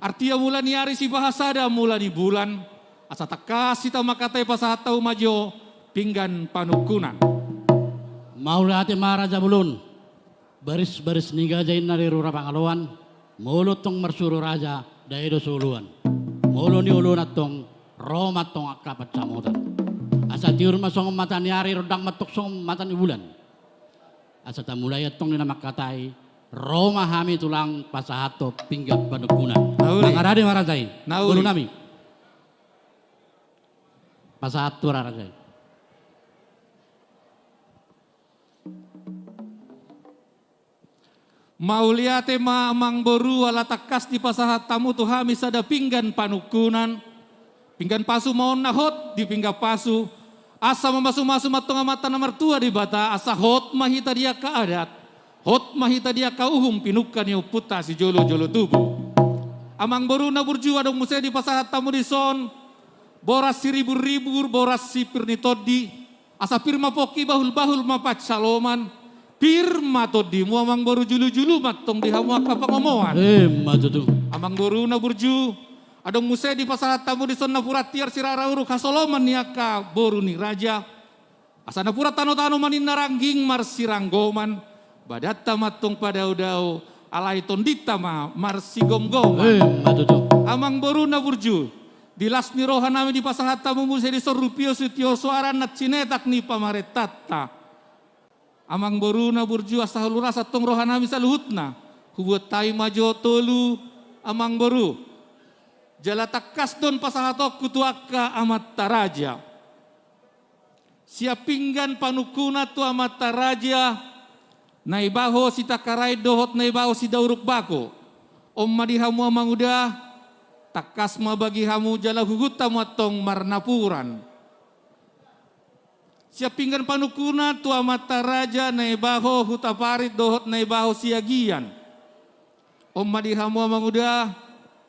Artia mula ni ari, sipahasada mula ni bulan. Asa tangkas hita mangkatai, pasahat hamu ma jo pinggan panungkunan. Mauliate ma Raja Bolon. Barisbaris ni gaja inna di rura Pangaloan, molo tong marsuru raja, dae do so oloan. Molo nioloan tong, ro ma tong angka pansamotan. Asa tiur ma songon mata ni ari, rondang ma tong songon mata ni bulan. Asa tamulai antong di na mangkatai, ro ma hami Tulang pasahathon pinggan panungkunan. Nauli. Mangarade ma raja i. Nauli. Boru nami. Pasahat tu raja i. Mauliate ma amangboru, ala tangkas dipasahat hamu tu hami sada pinggan panungkunan. Pinggan pasu ma on na hot di pinggan pasu, asa mamasumasu ma antong Amanta na martua Debata, asa hot ma hita di angka adat, hot ma hita di angka uhum pinungka ni ompunta sijolojolo tubu. Amangboru na burju, adong muse dipasahat hamu dison boras siriburribur, boras sipir ni tondi. Asa pir ma pongki, bahulbahul ma pansalongan, pir ma tondimu amangboru, julujulu ma antong di hamu angka pangomoan. Emma tutu. Amangboru na burju, adong muse dipasahat hamu dison napuran tiar sirara uruk, hasoloman ni angka boru ni raja. Asa napuran tanotano ma ninna rangging marsiranggoman, badanta ma antong padaodao, alai tondinta ma marsigomgoman. Emma tutu. Amangboru na burju, di las ni rohanami dipasahat hamu muse dison rupio sitio soara, anak sinetak ni pamarentanta. Amangboru na burju, asa huluras antong rohanami saluhutna, hubuat hami ma jo tolu amangboru. Jala tangkas do on pasahatonku tu angka amanta raja. Sian pinggan panungkunan tu amanta raja Naibaho Sitangkarain dohot Naibaho Sidauruk Bako. On ma di hamu amanguda, tangkas ma bagi hamu jala huhut hamu antong marnapuran. Sian pinggan panungkunan tu amanta raja Naibaho Hutaparit dohot Naibaho Siagian. On ma di hamu amanguda,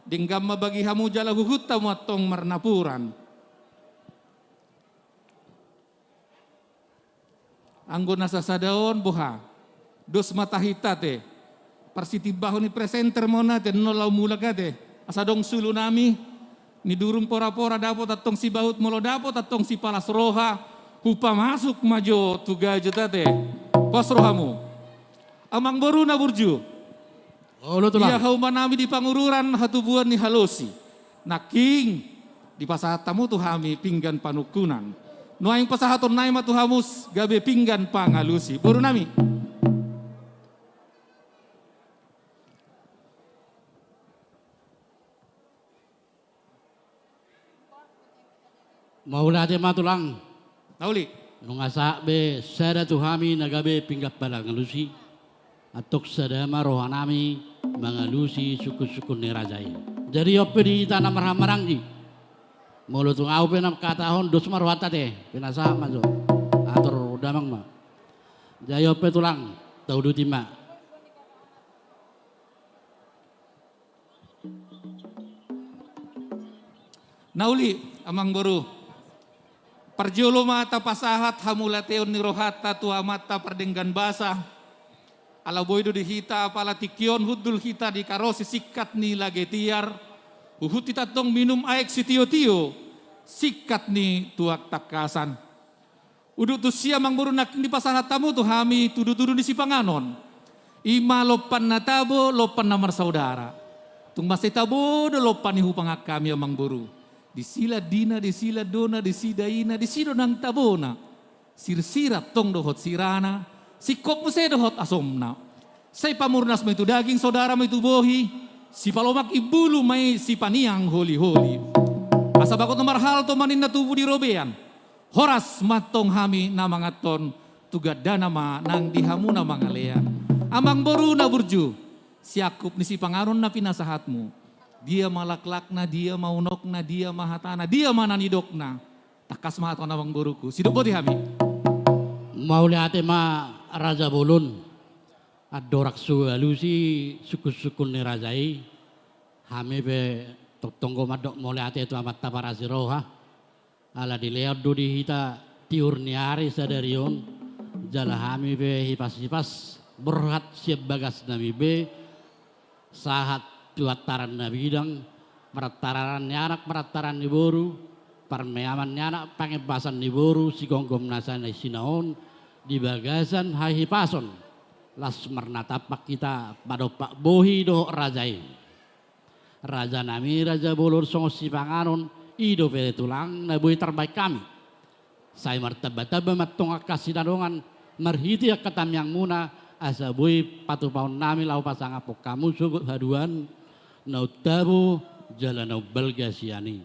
denggan ma bagi hamu jala huhut hamu antong marnapuran. Anggo na sasada on boha? Dos ma tahi ate. Parsitimbahon ni presenter ma on ate, nol laho mulak ate. Asa adong sulunami, nidurung porapora dapot antong sibahut, molo dapot antong sipalas roha, hupamasuk ma jo tu gajut ate. Pos rohamu. Amangboru na burju. Olo tulang. Ia haumanami di Pangururan hatubuan ni halosi. Nangkin dipasahat hamu tu hami pinggan panungkunan. Nuaeng pasahaton nami ma tu hamu gabe pinggan pangalusi. Borunami. Mauliate ma tulang. Na uli. Nunga sahat be sada tu hami na gabe pinggan pangalusi. Antong sada ma rohanami mangalusi sungkunsungkun ni raja i. Jadi on pe di hita na marhahamaranggi, molo tung ahu pe na mangkatahon, dos ma rohanta ate, pinasahat ma jo. Atur damang ma. Jadi on pe tulang, tauduti ma. Na uli, amangboru. Parjolo ma tapasahat hamauliateon ni rohanta tu Amanta Pardenggan Basa. Ala boi do di hita apala tingki on hundul hita dikarosi singkat ni lage tiar, huhut hita antong minum aek sitiotio singkat ni tuak tangkasan. Udut tusi amangboru, nangkin dipasahat hamu tu hami tudutudu ni sipanganon. I ma lompan na tabo, lompan na marsaudara. Tung mansai tabo do lompan i hupangan hami amangboru. Disi landina, disi landona, disi daina, disi do nang tabona. Sirsir antong dohot sirana, singkop muse dohot asomna. Sai pamurnas ma i tu daging, saudara ma i tu bohi, sipalomak imbulu ma i, sipaniang holiholi. Asa bagot na marhalto ma ninna tubu di robean. Horas ma antong hami na manganhon, tu gandana ma nang di hamu na mangalean. Amangboru na burju, siangkup ni sipanganon na pinasahatmu, dia ma laklakna, dia ma unokna, dia ma hatana, dia ma na nidokna? Tangkas ma hatana amangboruku, sidok boti hami. Mauliate ma raja bolon. Andorang so alusi sungkunsungkun ni raja i, hami pe tongtong do mandok mauliate tu Amanta parasi roha. Ala dilehon do di hita tiur ni ari sadari on, jala hami pe hipashipas borhat sian bagasnami be, sahat tu antaran na bidang, marantaran ni anak, marantaran ni boru, parmeaman ni anak, pangembasan ni boru, sigomgom na sanaisina on, di bagasan hahipason, las marnatampak hita padompak bohi dohot raja i. Rajanami raja bolon, songon sipanganon, i dope tulang na boi tarbaen hami. Sai martambatamba ma antong angka sinadongan marhite angka tangiangmuna, asa boi patupaonnami laho pasangaphon hamu sogot haduan na untabo jala na umbalga sian i.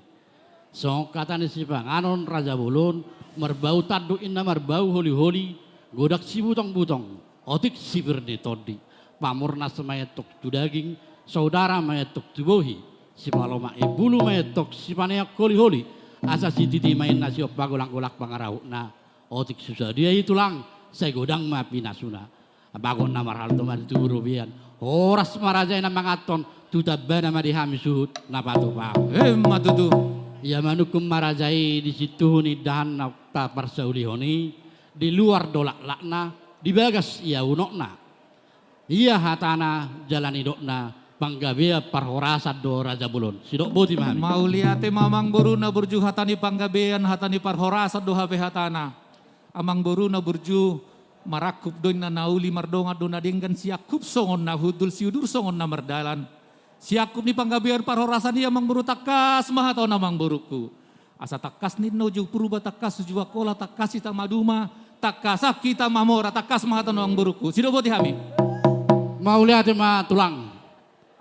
Songon hata ni sipanganon raja bolon, marbau tanduk inna marbau holiholi, godang sibutongbutong, otik sipir ni tondi. Pamurnas ma i antong tu daging, saudara ma i antong tu bohi, sipalomak i bulu ma i antong sipaneang holiholi, asa sititi ma i na siop pagolanggolang pangarahutna. Otik so sadia i tulang, sai godang ma pinasuna. Bagot na marhalto ma di tubu robean. Horas ma raja i na manganhon, tu tambana ma di hami suhut na patupahon. Emma tutu. Ia manungkun ma raja i di sintuhu ni indahan na taparsaulihon i, di luar do laklakna, di bagas ia unokna. Ia hatana jala nidokna, panggabean parhorasan do raja bolon. Sidok boti ma hami. Mauliate ma amangboru na burju, hata ni panggabean, hata ni parhorasan do hape hatana. Amangboru na burju, marangkup do inna na uli, mardongan do na denggan, siangkup songon na hundul, siudur songon na mardalan. Siangkup ni panggabean parhorasan i amangboru, tangkas ma hata on amangboruku. Asa tangkas ninna uju Purba, tangkas uju Angkola, tangkas hita maduma, tangkas hita mamora, tangkas ma hata on amangboruku. Sidok boti hami. Mauliate ma tulang.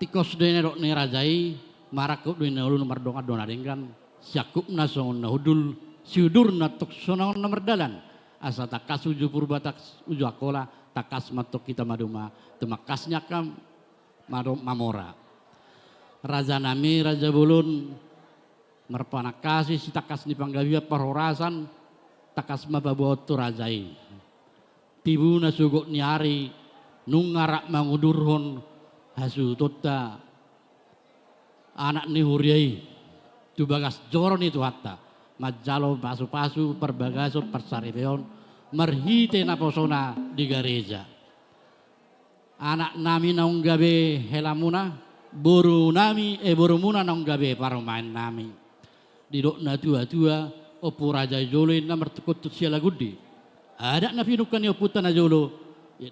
Tingkos do i na nidok ni raja i, marangkup do i na uli, mardongan do na denggan, siangkupna songon na hundul, siudurna tong songon na mardalan. Asa tangkas uju Purba, tangkas uju Angkola, tangkas ma tong hita maduma, tumangkas ni angka mado-, mamora. Raja nami, raja bolon, marpanangkasi sitangkas ni panggabean parhorasan, tangkas ma paboaon tu raja i. Tibu na sogot ni ari, nunga rap mangudurhon hasuhutonta anak ni huria i tu bagas joro ni Tuhanta, manjalo pasupasu parbagason parsaripeon marhite naposona di gareja. Anak nami naung gabe helamuna, boru nami, eh, borumuna naung gabe parumaen nami. Didok na tuatua, ompu raja i jolo inna martungkothon sialagundi. Adat na pinungka ni ompunta na jolo,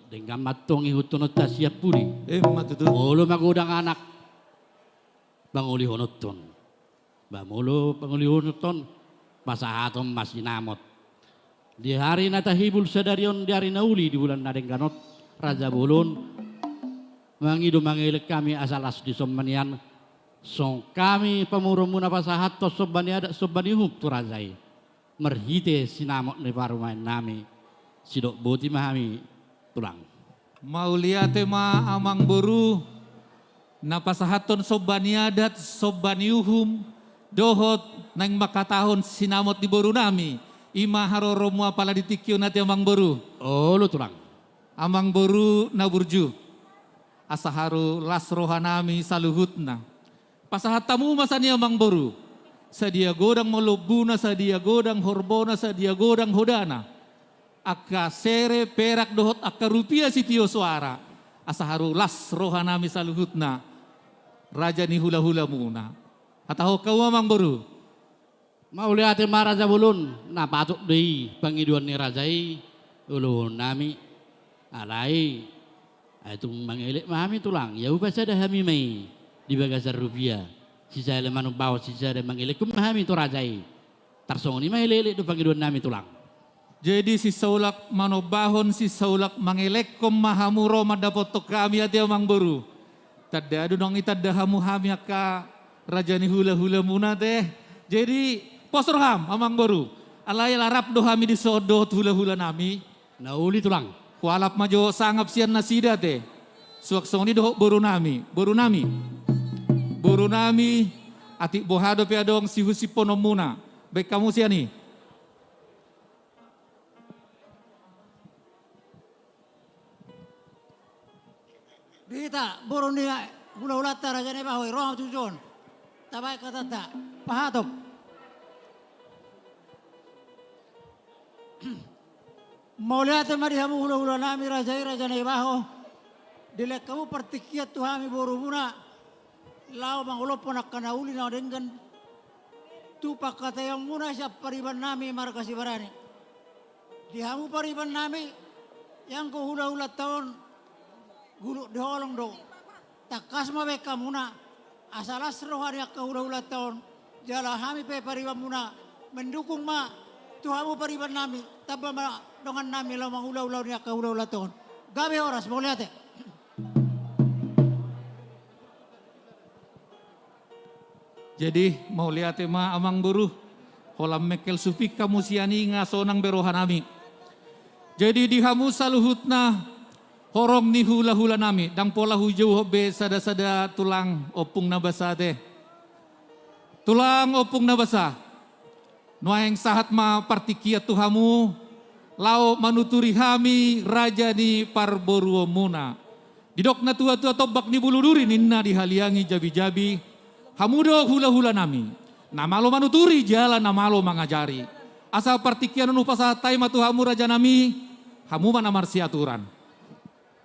denggan ma antong ihuthononta sian pudi. Emma tutu. Molo magodang anak, pangolihononton. Ba molo pangolihononton, pasahaton ma sinamot. Di ari na tahibul sadari on, di ari na uli, di bulan na denggan on, raja bolon, mangido mangelek hami asa las di somba nian, songon hami pamoruonmuna pasahathon somba ni adat, somba ni uhum tu raja i. Marhite sinamot ni parumaen nami, sidok boti ma hami tulang. Mauliate ma amangboru, na pasahathon somba ni adat, somba ni uhum, dohot naeng manghatahon sinamot di boru nami, i ma haroromu apala di tingki on ate amangboru. Olo tulang. Amangboru na burju, asa haru las roha nami saluhutna. Pasahat hamu ma sian i amangboru. Sadia godang ma lombuna, sadia godang horbona, sadia godang hodana. Angka sere, perak dohot angka rupia sitio soara. Asa haru las roha nami saluhutna. Raja ni hulahulamuna. Hatahon hamu amangboru. Mauliate ma raja bolon, na patut do i pangidoan ni raja i, olohon nami, alai, ai tung mangelek ma hami tulang, ia hupasada hami ma i di bagasan rupia, sisada manombahon, sisada mangelekhon ma hami tu raja i, tarsongon i ma elek-elek do pangidoan nami tulang. Jadi, sinsaulak manombahon, sinsaulak mangelekhon ma hamu ro mandapothon hami ate amangboru. Tanda do naung itanda hamu hami angka raja ni hulahulamuna ate. Jadi, pos roham amangboru. Alai la rap do hami dison dohot hulahula nami. Na uli tulang. Hualap ma jo sangap sian nasida ate. Suang songon i dohot boru nami. Boru nami. Boru nami, atik boha dope adong sihusippononmuna. Baen hamu sian i. Di hita, boru ni hulahulanta Raja Naibaho i, ro ma tu son. Tabaen hatanta, pahatop. Mauliate ma di hamu hulahula nami raja i, Raja Naibaho. Dilehon hamu partingkian tu hami borumuna. Laho mangolophon angka na uli na denggan tu pangkataionmuna sian pariban nami marga Sibarani. Di hamu pariban nami, ianggo hulahulanta on, guluk di holong do. Tangkas ma baen hamuna, asa las roha ni angka hulahulanta on, jala hami pe paribanmuna, mendukung ma tu hamu pariban nami, tamba ma dongan nami laho manghulahula ni angka hulahulanta on. Gabe horas, mauliate. Jadi, mauliate ma amangboru, holan mengkel suping hamu sian i nga sonang be roha nami. Jadi, di hamu saluhutna, Horong ni hula-hula nami, ndang pola hujou be sada-sada tulang ompung na basa ate. Tulang ompung na basa. Nuaeng sahat ma partingkian tu hamu, laho manuturi hami raja ni parboruonmuna. Didok na tua-tua tombak ni bulu duri ninna dihaliangi jabi-jabi, hamu do hula-hula nami. Na malo manuturi jala na malo mangajari. Asa partingkian on hupasahat hami ma tu hamu raja nami, hamu ma na marsiaturan.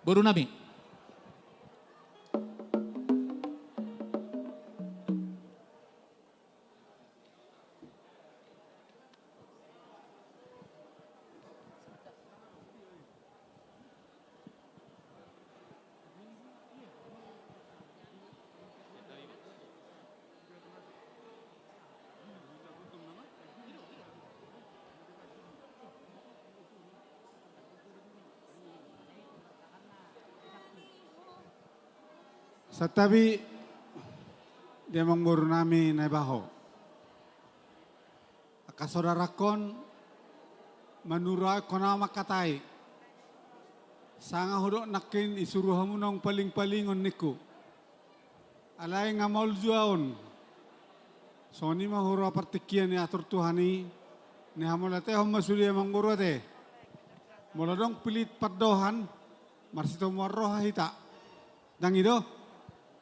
Boru nami. Santabi di amangboru nami Naibaho. Angka saudarakkon, manurahon au mangkatai. Sanga hudok nangkin isuru hamu naung paling-palingon ningku. Alai nga maol jua on. Songon i ma huroha partingkian ni atur Tuhan i, ni hamauliatehon ma sude amangboru ate. Molo adong pilit pandohan, marsitomuan roha hita. Ndang i do?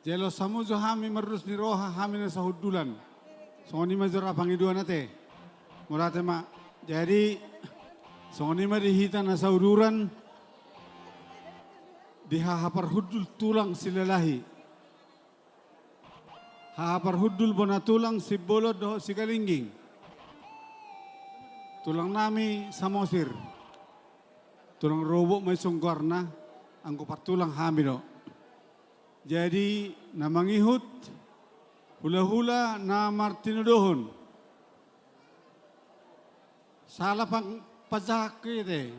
Jalo hamu jo hami mardos ni roha hami na sahundulan. Songon i ma jo ra pangidoan ate. Mauliate ma. Jadi songon i ma di hita na sauduran di haha parhundul tulang Silalahi. Haha parhundul bona tulang Simbolon dohot Sigalingging. Tulang nami Samosir. Tulang rorobot ma i songon goarna, anggo partulang hami do. Jadi na mangihut hula-hula na martinodohon. Sala pang-, pajaha hita.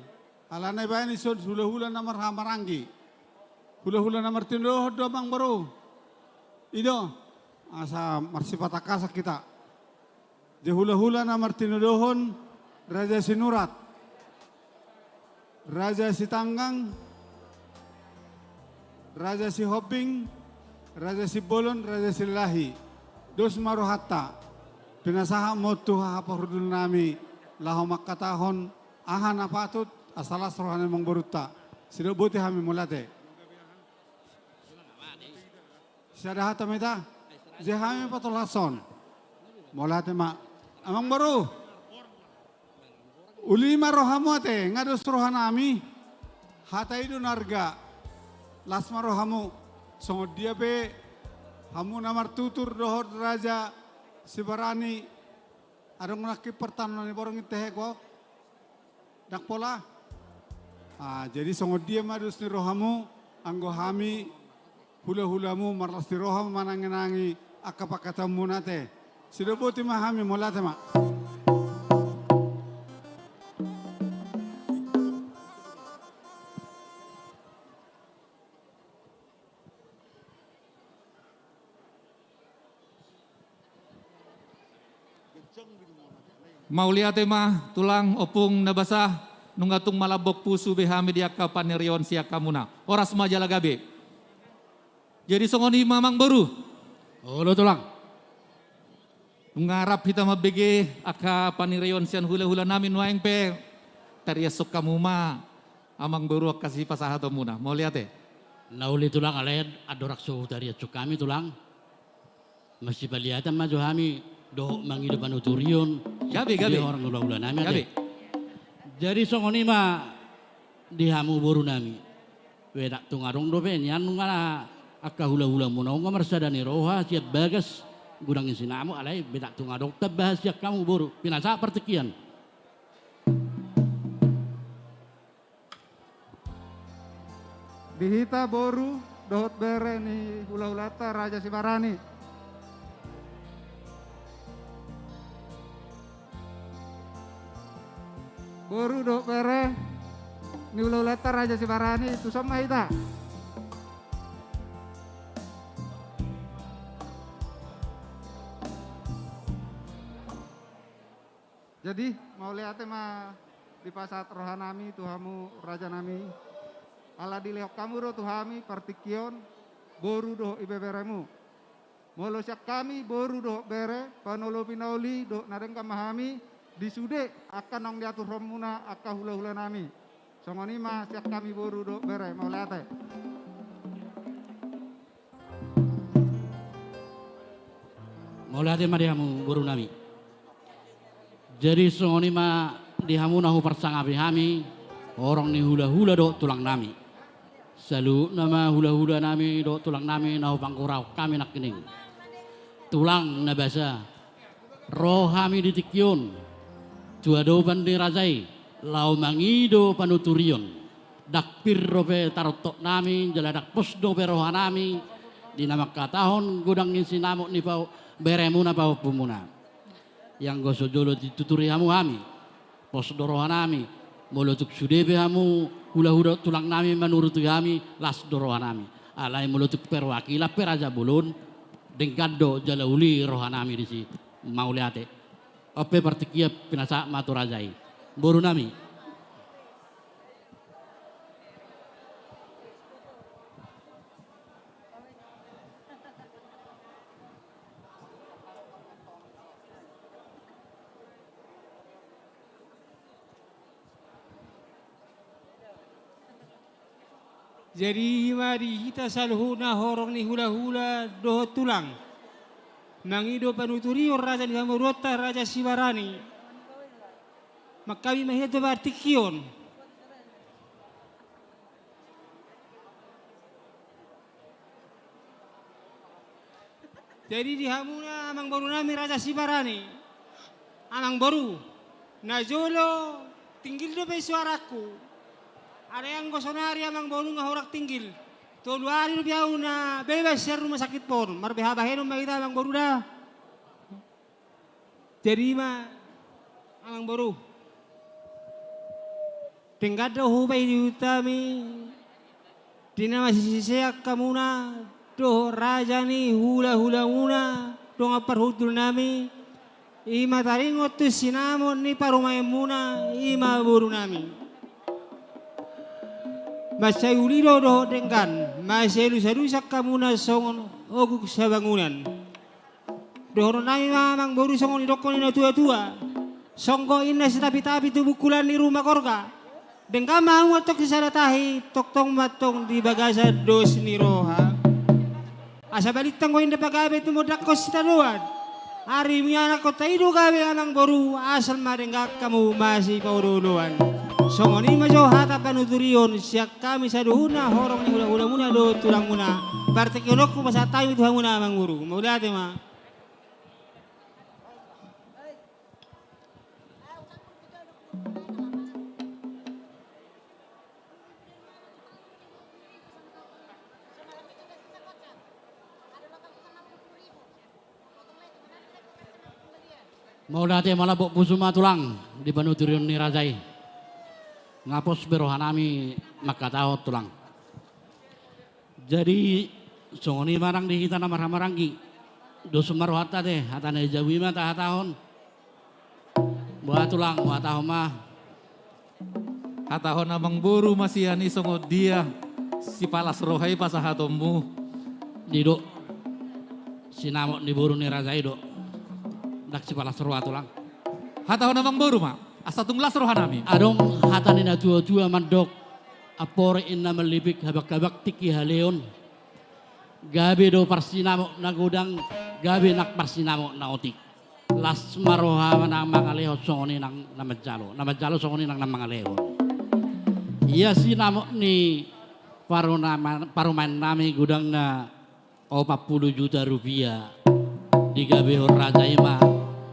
Alana ibaen i son hula-hula na marhahamaranggi. Hula-hula na martinodohon do amangboru. I do. Asa marsipatangkasan hita. Jadi hula-hula na martinodohon Raja Sinurat, Raja Sitanggang, Raja Sihombing, Raja Simbolon, Raja Silalahi. Dos ma rohanta. Pinasahat ma on tu haha parhundul nami laho mangkatahon aha na patut asa las roha ni amangborunta. Sidok boti hami, mauliate. Sada hata ma hita. Jadi hami patolhashon. Mauliate ma. Amangboru. Uli ma rohamu ate, nga dos roha nami. Hata i do na arga. Las ma rohamu. Songon dia pe hamu na martutur dohot Raja Sibarani. Adong nangkin partaon na niborngin tehe ho? Ndang pola. Ah, jadi songon dia ma dos ni rohamu, anggo hami hula-hulamu marlas ni roha manangi-nangi angka pangkataionmuna ate. Sidok boti ma hami, mauliate ma. Mauliate ma tulang ompung na basa, nunga tung malambok pusu be hami di angka panirion sian hamuna. Horas ma jala gabe. Jadi songon i ma amangboru. Olo tulang. Nunga rap hita mambege angka panirion sian hula-hula nami, nuaeng pe tariashon hamu ma amangboru angka sipasahatonmuna. Mauliate. Na uli tulang, alai andorang so hutariashon hami tulang, masipaliatan ma jo hami dohot mangido panuturion. Gabe, gabe. Di horong hula-hula nami ate. Gabe. Jadi songon i ma di hamu boru nami. Be ndang tung adong dope nian nunga angka hula-hulamuna on nunga marsada ni roha sian bagas godang ni sinamot, alai be ndang tung adong tambahan sian hamu boru. Pinasahat partingkian. Di hita boru dohot bere ni hula-hulanta Raja Sibarani. Boru dohot bere ni hula-hulanta Raja Sibarani, tuson ma hita. Jadi mauliate ma dipasahat roha nami tu hamu raja nami. Ala dilehon hamu do tu hami partingkian boru dohot ibeberemu. Molo sian hami boru dohot bere, panolopi na uli dohot na denggan ma hami di sude angka naung diaturhonmuna angka hulahulanami. Songon i ma sian hami boru dohot bere, mauliate. Mauliate ma di hamu borunami. Jadi songon i ma di hamu na huparsangapi hami, horong ni hulahula dohot tulangnami. Saluhutna ma hulahulanami dohot tulangnami na hupanggurahon hami nangkining. Tulang na basa, ro hami di tingki on tu adopan ni raja i laho mangido panuturion. Ndang pir dope tarontoknami jala ndang pos dope rohanami di na mangkatahon godang ni sinamot ni pao-, beremuna pahompumuna. Ianggo so jolo dituturi hamu hami, pos do rohanami. Molo tung sude pe hamu hulahula tulangnami manuruti hami, las do rohanami. Alai molo tung perwakilan pe raja bolon, denggan do jala uli rohanami disi. Mauliate. On pe partingkian pinasahat ma tu raja i. Borunami. Jadi i ma di hita saluhutna horong ni hulahula dohot tulang. Mangido panuturion raja ni pamoruonta, Raja Sibarani. Mangkabi ma hita tu partingkian. Jadi di hamuna amangborunami Raja Sibarani, amangboru, na jolo tinggil dope suarangku. Alai anggo sonari amangboru nga hurang tinggil. Tolu ari dope au na bebas sian rumah sakit pon. Marbeha bahenon ma hita amangboru da. Jadi i ma amangboru. Denggan do hupaihutami di na masisise angka muna dohot raja ni hulahulamuna dongan parhundulnami, i ma taringot tu sinamot ni parumaenmuna, i ma borunami. Mansai uli do dohot denggan, mansai lusalus angka muna songon ogung sabangunan. Dohononnami ma amangboru songon nidokkon ni natuatua. Songgop inna sitapitapi tu bungkulan ni ruma gorga. Denggan ma hamu antong sisada tahi, tongtong ma antong di bagasan dos ni roha. Asa balintang do inda pagabe tumondangkon sitadoan. Ari mianakkonta i do gabe amangboru, asal ma denggan hamu masipaolooloan. Songon i ma jo hata panuturion sian hami saluhutna horong ni hulahulamuna dohot tulangmuna. Partingkian on hupasahat hami tu hamuna amangboru. Mauliate ma. Mauliate, malambok pusu ma tulang di panuturion ni raja i. Nga pos be rohanami mangkatahon tulang. Jadi songon i ma nang di hita na marhahamaranggi. Dos ma rohanta ate, hata na jabu i ma tahatahon. Boha tulang, boha taho ma. Hatahon amangboru ma sian i songon dia sipalas roha i pasahatonmu. Didok sinamot ni boru ni raja i do. Ndang sipalas roha tulang. Hatahon amangboru ma asa tung las rohanami. Adong hata ni natuatua mandok, amporik inna mallipik, habanghabang tingki haleon. Gabe do parsinamot na godang, gabe nang parsinamot na otik. Las ma roha nang mangalehon songon i nang na manjalo, na manjalo songon i nang na mangalehon. Ia sinamot ni paruma-, parumaennami godangna opat pulu juta rupiah digabehon raja i ma,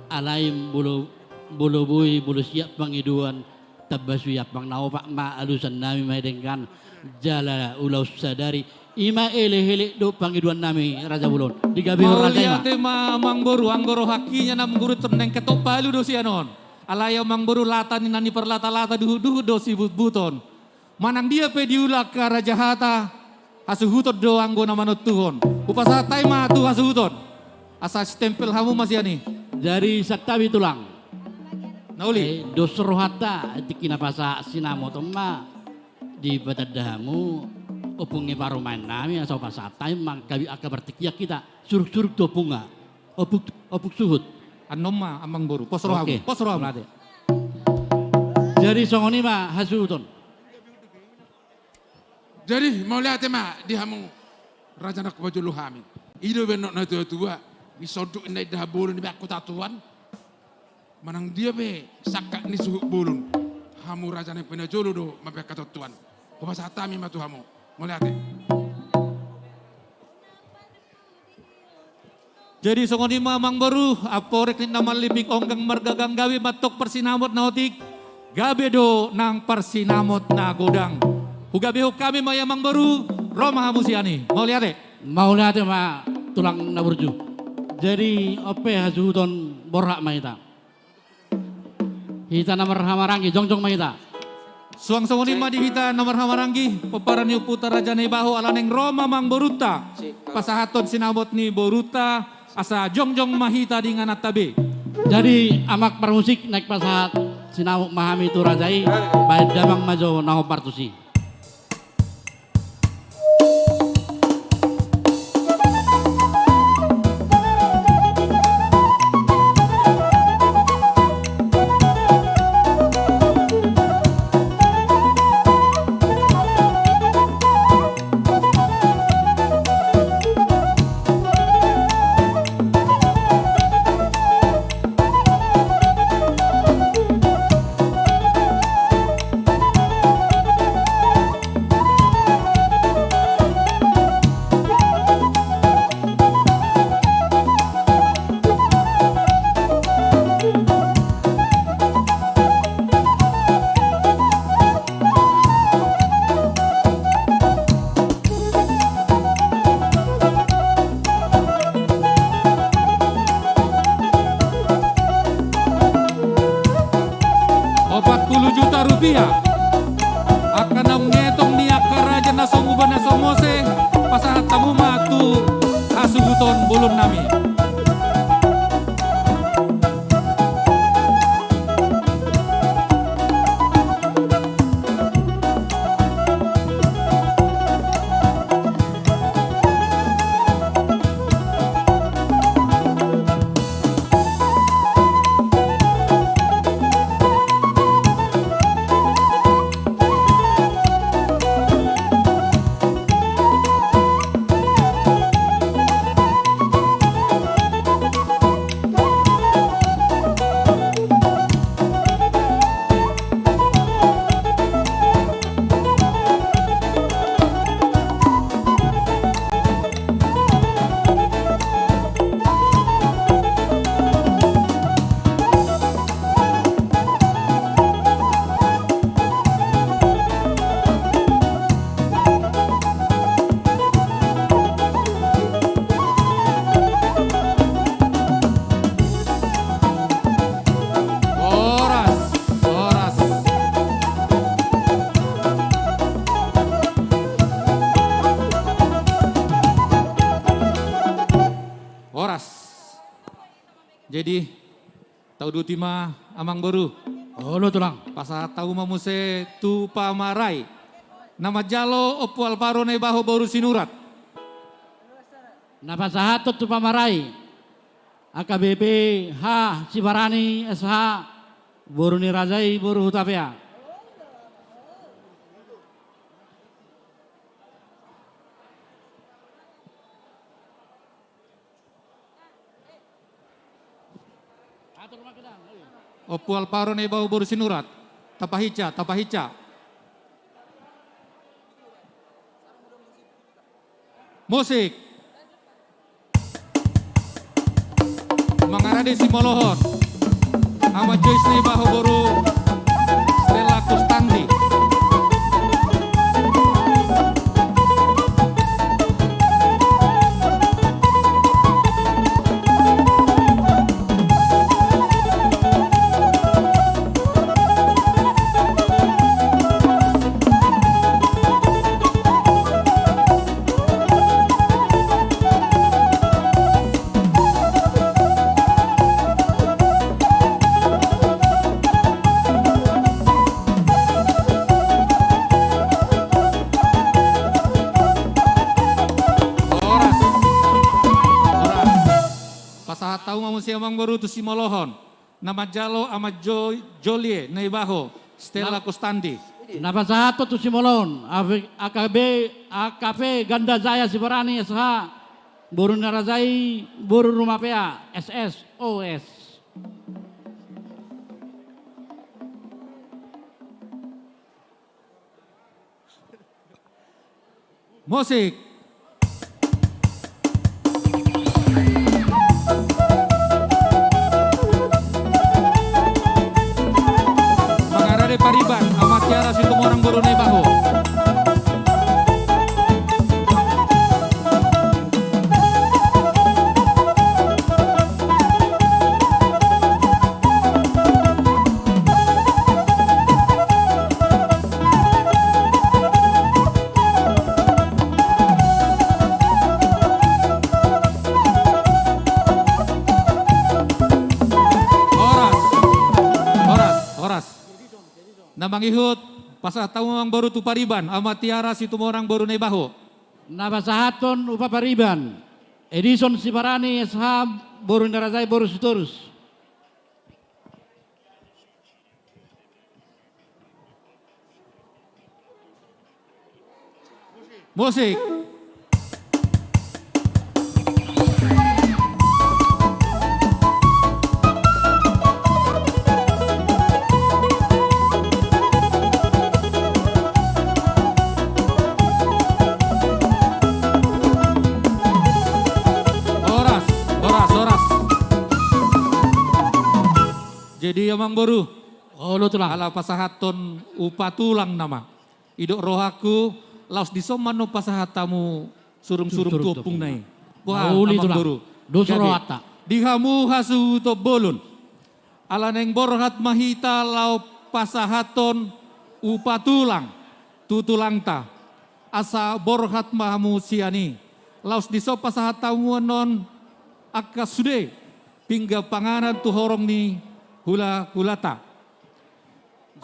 alai molo, molo boi, molo siap pangidoan, tambasui ampang na opat ma alusannami ma i denggan. Jala ulaon sadari i ma elek-elek dohot pangidoannami raja bolon. Digabehon raja i ma. Mauliate ma amangboru, anggo rohangki na mangguruthon naeng ketok palu do sian on. Alai amangboru, lata ni na niparlatalata duhutduhut do sibutbuton. Manang dia pe diula angka raja hata, hasuhuton do anggo na manontuhon. Hupasahat hami ma tu hasuhuton. Asa stempel hamu ma sian i. Jadi santabi tulang. Na uli. Eh, dos rohanta, tingki na pasahat sinamot on ma. Dipatanda hamu ompung ni parumaen nami asa hupasahat hami ma gabe angka partingkian hita, suruk-suruk tu ompung, ompung, ompung suhut. Annon ma amang boru, pos rohamu, pos rohamu. Jadi songon i ma hasuhuton. Jadi mauliate ma di hamu raja na hupajolo hami. I do baen na tua-tua, di sonduk inna indahan bolon, di baen hutatuan. Manang dia pe sangkap ni suhut bolon, hamu raja na pinajolo do mambaen hatontuan. Hupasahat hami ma tu hamu. Mauliate. Jadi songon i ma amang boru, amporek ninna mallipik onggang margagang gabe ma antong parsinamot na otik, gabe do nang parsinamot na godang. Hugabehon hami ma i amang boru, ro ma hamu sian i. Mauliate. Mauliate ma tulang na burju. Jadi on pe hasuhuton, borhat ma hita. Hita na marhahamaranggi, jongjong ma hita. Suang songon i ma di hita na marhahamaranggi, pomparan ni ompunta Raja Naibaho, ala naeng ro ma amang borunta pasahathon sinamot ni borunta, asa jongjong ma hita di ingananta be. Jadi amang parmusik, naeng pasahat sinamot ma hami tu raja i, baen damang ma jo na hombar tusi. Opat pulu juta rupiah. Angka naung ngetong ni angka raja na so muba na so mose, pasahat hamu ma tu hasuhuton bolon nami. Horas, horas. Horas. Jadi, tauduti ma amang boru. Olo tulang. Pasahat hamu ma muse tu pamarai. Na manjalo Ompu Alvaro Naibaho boru Sinurat. Na pasahathon tu pamarai, A K B P H Sibarani S H, boru ni raja i boru Hutapea. Ompu Alvaro Naibaho boru Sinurat. Tapahinsa, tapahinsa. Musik. Mangarade simolohon. Ama Joyce Naibaho boru Stella Kustandi. Boru tu Simolohon, na manjalo Ama Jo-, Jolie Naibaho, Stella Kustandi. Na pasahathon tu Simolohon, A K B, A K P Ganda Jaya Sibarani S H, boru ni raja i, boru Rumapea, S S, O S. Musik. Mangarade pariban, Ama Tiara Situmorang boru Naibaho. Horas. Horas, horas. Na mangihut, pasahat hamu amangboru tu pariban, Ama Tiara Situmorang boru Naibaho. Na pasahathon upa pariban, Edison Sibarani S H, boru ni raja i, boru Sitorus. Musik. Horas, horas, horas. Jadi, amangboru, olo, Tulang. Ala pasahathon upa tulang nama. Didok rohangku, laos dison ma annon pasahat hamu surung-surung tu ompungna i. Boha, amangboru? Dos rohanta. Gabe. Di hamu hasuhuton bolon. Ala naeng borhat ma hita laho pasahathon upa tulang tu tulangta. Asa borhat ma hamu sian i. Laos dison pasahat hamu annon angka sude pinggan panganan tu horong ni hula-hulanta.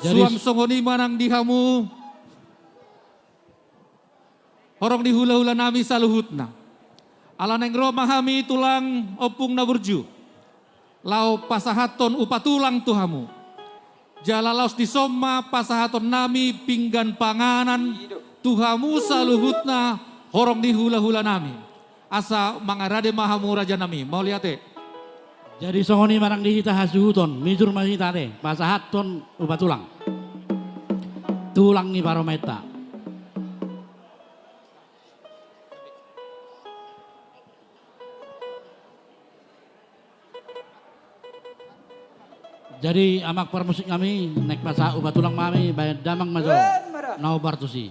Jadi suang songon i ma nang di hamu horong ni hula-hula nami saluhutna. Ala naeng ro ma hami, Tulang, ompung na burju, laho pasahathon upa tulang tu hamu. Jala laos dison ma pasahaton nami pinggan panganan tu hamu saluhutna horong ni hula-hula nami. Asa mangarade ma hamu, raja nami. Mauliate. Jadi songon i ma nang di hita hasuhuton, mijur ma hita ate, pasahathon upa tulang. Tulang ni parumaenta. Jadi, amang parmusik nami, naeng pasahat upa tulang ma hami, baen damang ma jo na hombar tusi.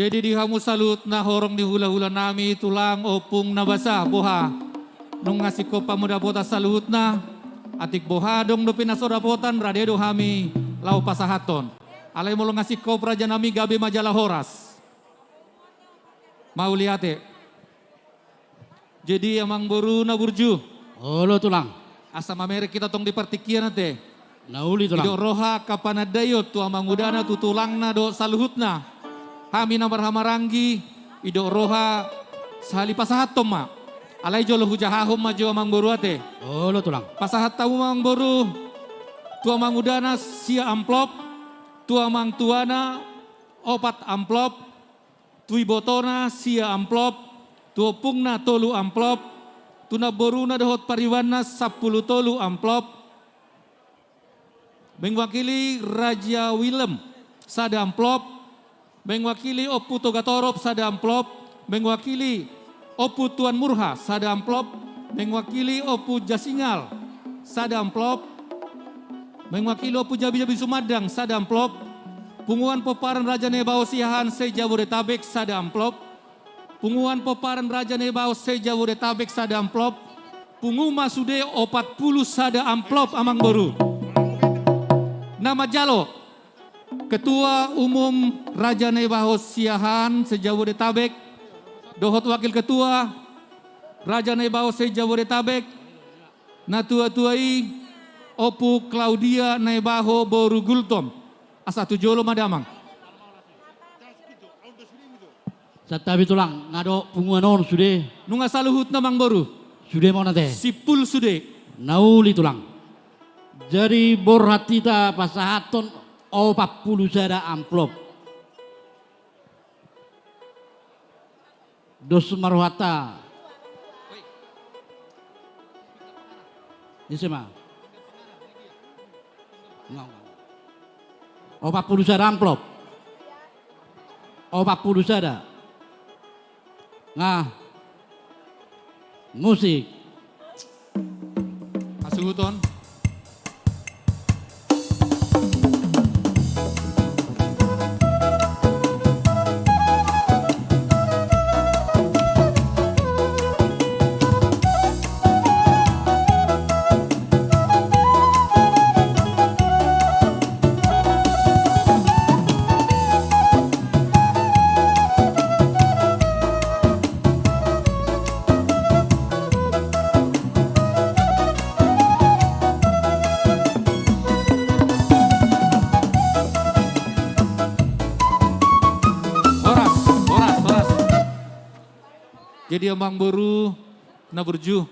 Jadi di hamu saluhutna horong ni hula-hula nami, tulang, ompung na basa, boha? Nunga singkop hamu dapotan saluhutna. Atik boha adong dope na so dapotan, rade do hami laho pasahathon. Alai molo nunga singkop, raja nami, gabe ma jala horas. Mauliate. Jadi amangboru na burju. Olo tulang. Asa mamereng hita tong di partingkian ate. Na uli tulang. Didok roha angka panandaion tu amangudana, tu tulangna dohot saluhutna. Hami na marhahamaranggi, didok roha sahali pasahathon ma. Alai jolo hujahahon ma jo amangboru ate. Olo tulang. Pasahat hamu amangboru tu amangudana sia amplop, tu amangtuana opat amplop, tu ibotona sia amplop, tu ompungna tolu amplop, tu namboruna dohot paribanna sampulu tolu amplop, mewakili Raja Willem sada amplop, mewakili Ompu Togatorop sada amplop, mewakili Ompu Tuan Murha sada amplop, mewakili Ompu Jasingal sada amplop, mewakili Ompu Jabi-jabi Sumandang sada amplop, punguan pomparan Raja Naibaho Siahaan se-Jabodetabek sada amplop, punguan pomparan Raja Naibaho se-Jabodetabek sada amplop, pungu ma sude opat pulu sada amplop, amangboru. Na manjalo, Ketua Umum Raja Naibaho Siahaan se-Jabodetabek, dohot Wakil Ketua Raja Naibaho se-Jabodetabek, na tua-tua i Ompu Claudia Naibaho boru Gultom. Asa tu jolo ma damang. Santabi tulang, nga do punguan on sude? Nunga saluhutna, amangboru. Sude ma on ate? Simpul sude. Na uli tulang. Jadi borhat hita pasahathon opat pulu sada amplop. Dos ma rohanta. Ise ma? Opat pulu sada amplop. Opat pulu sada. Nga. Musik. Hasuhuton. Horas, horas, horas. Jadi amangboru na burju.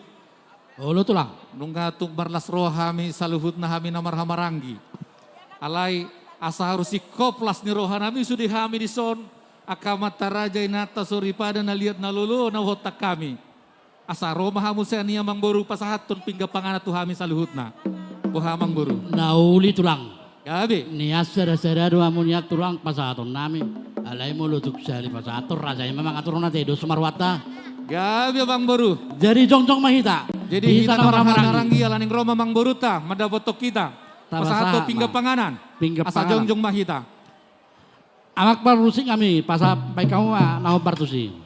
Olo tulang. Nunga tung marlas roha hami saluhutna, hami na marhahamaranggi. Alai asa haru singkop las ni roha nami sude hami dison, angka amanta raja, inanta soripada, na liat na lolo na huhontak hami. Asa ro ma hamu sian i amangboru pasahathon pinggan panganan tu hami saluhutna. Boha amangboru? Na uli tulang. Gabe. Nian sada-sada do hamu nian tulang pasahaton nami. Alai molo tung sahali pasahaton, raja i ma mangatur on ate, dos ma rohanta. Gabe amangboru. Jadi jongjong ma hita. Jadi hita na marhahamaranggi, ala naeng ro ma amangborunta mandapothon hita. Pasahathon pinggan panganan. Pinggan panganan. Asa jongjong ma hita. Amang parmusik nami, pasahat baen hamu ma na hombar tusi.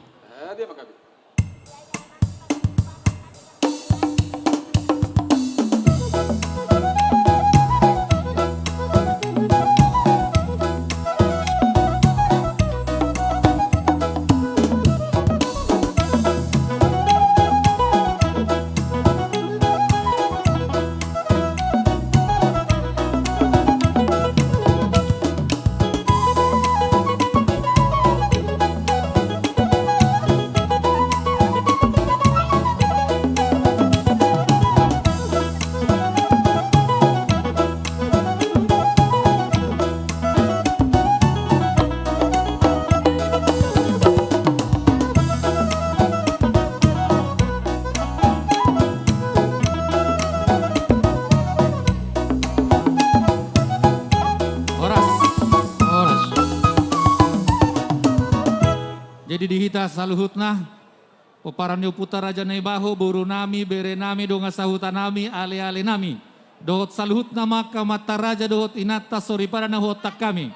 Horas. Horas. Jadi di hita saluhutna, pomparan ni ompunta Raja Naibaho, boru nami, bere nami, dongan sahuta nami, ale-ale nami, dohot saluhutna ma angka amanta raja dohot inanta soripada na huhontak hami.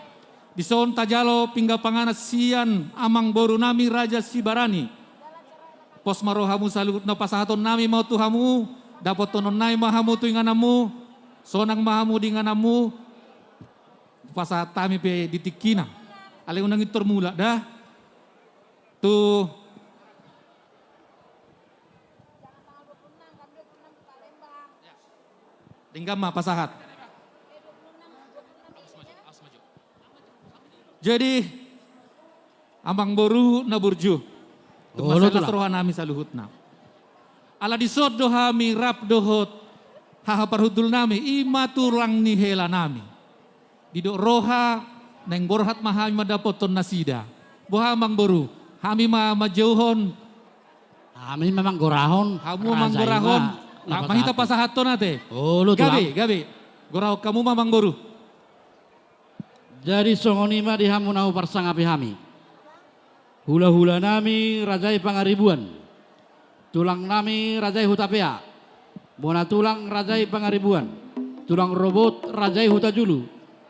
Dison tajalo pinggan panganan sian amangboru nami Raja Sibarani. Pos ma rohamu saluhutna, pasahaton nami ma tu hamu, dapothon nami ma hamu tu ingananmu, sonang ma hamu di ingananmu, pasahat hami pe di tingkina. Alai unang pintor mulak da. Tu denggan ma pasahat. Jadi, amangboru na burju, tung mansai las roha nami saluhutna. Ala dison do hami rap dohot haha parhundul nami, i ma tulang ni hela nami. Didok roha, naeng borhat ma hami mandapothon nasida. Boha amangboru, hami ma manjouhon. Hami ma manggorahon. Hamu ma manggorahon. Rap ma hita pasahathon ate. Olo, tulang. Gabe, gabe. Gorahon hamu ma amangboru. Jadi songon i ma di hamu na huparsangapi hami. Hulahula nami Raja i Pangaribuan, tulang nami Raja i Hutapea, bona tulang Raja i Pangaribuan, tulang rorobot Raja i Hutajulu,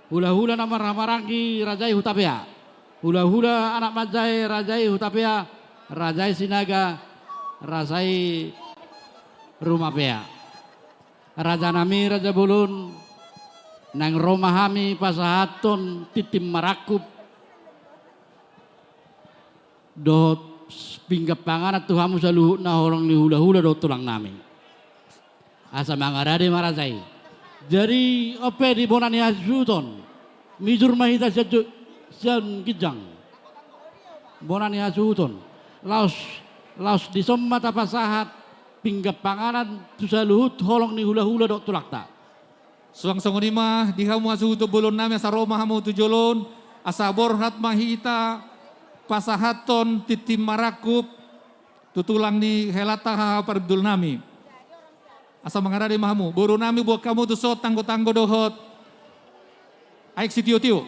hulahula na marhahamaranggi Raja i Hutapea, hulahula anak manjae Raja i Hutapea, Raja i Sinaga, Raja i Rumapea. Raja nami, Raja Bolon, naeng ro ma hami pasahathon tintin marangkup dohot pinggan panganan tu hamu saluhutna holong ni hulahula dohot tulang nami. Asa mangarade ma raja i. Jadi on pe di bona ni hasuhuton, mijur ma hita sian jo-, sian ginjang. Bona ni hasuhuton. Laos, laos dison ma tapasahat pinggan panganan tu saluhut holong ni hulahula dohot tulangta. Suang songon i ma di hamu hasuhuton bolon nami, asa ro ma hamu tu jolo on, asa borhat ma hita pasahathon tintin marangkup tu tulang ni helanta haha parhundul nami. Asa mangarade ma hamu, boru nami, boan hamu tuson tanggotanggo dohot aek sitiotio.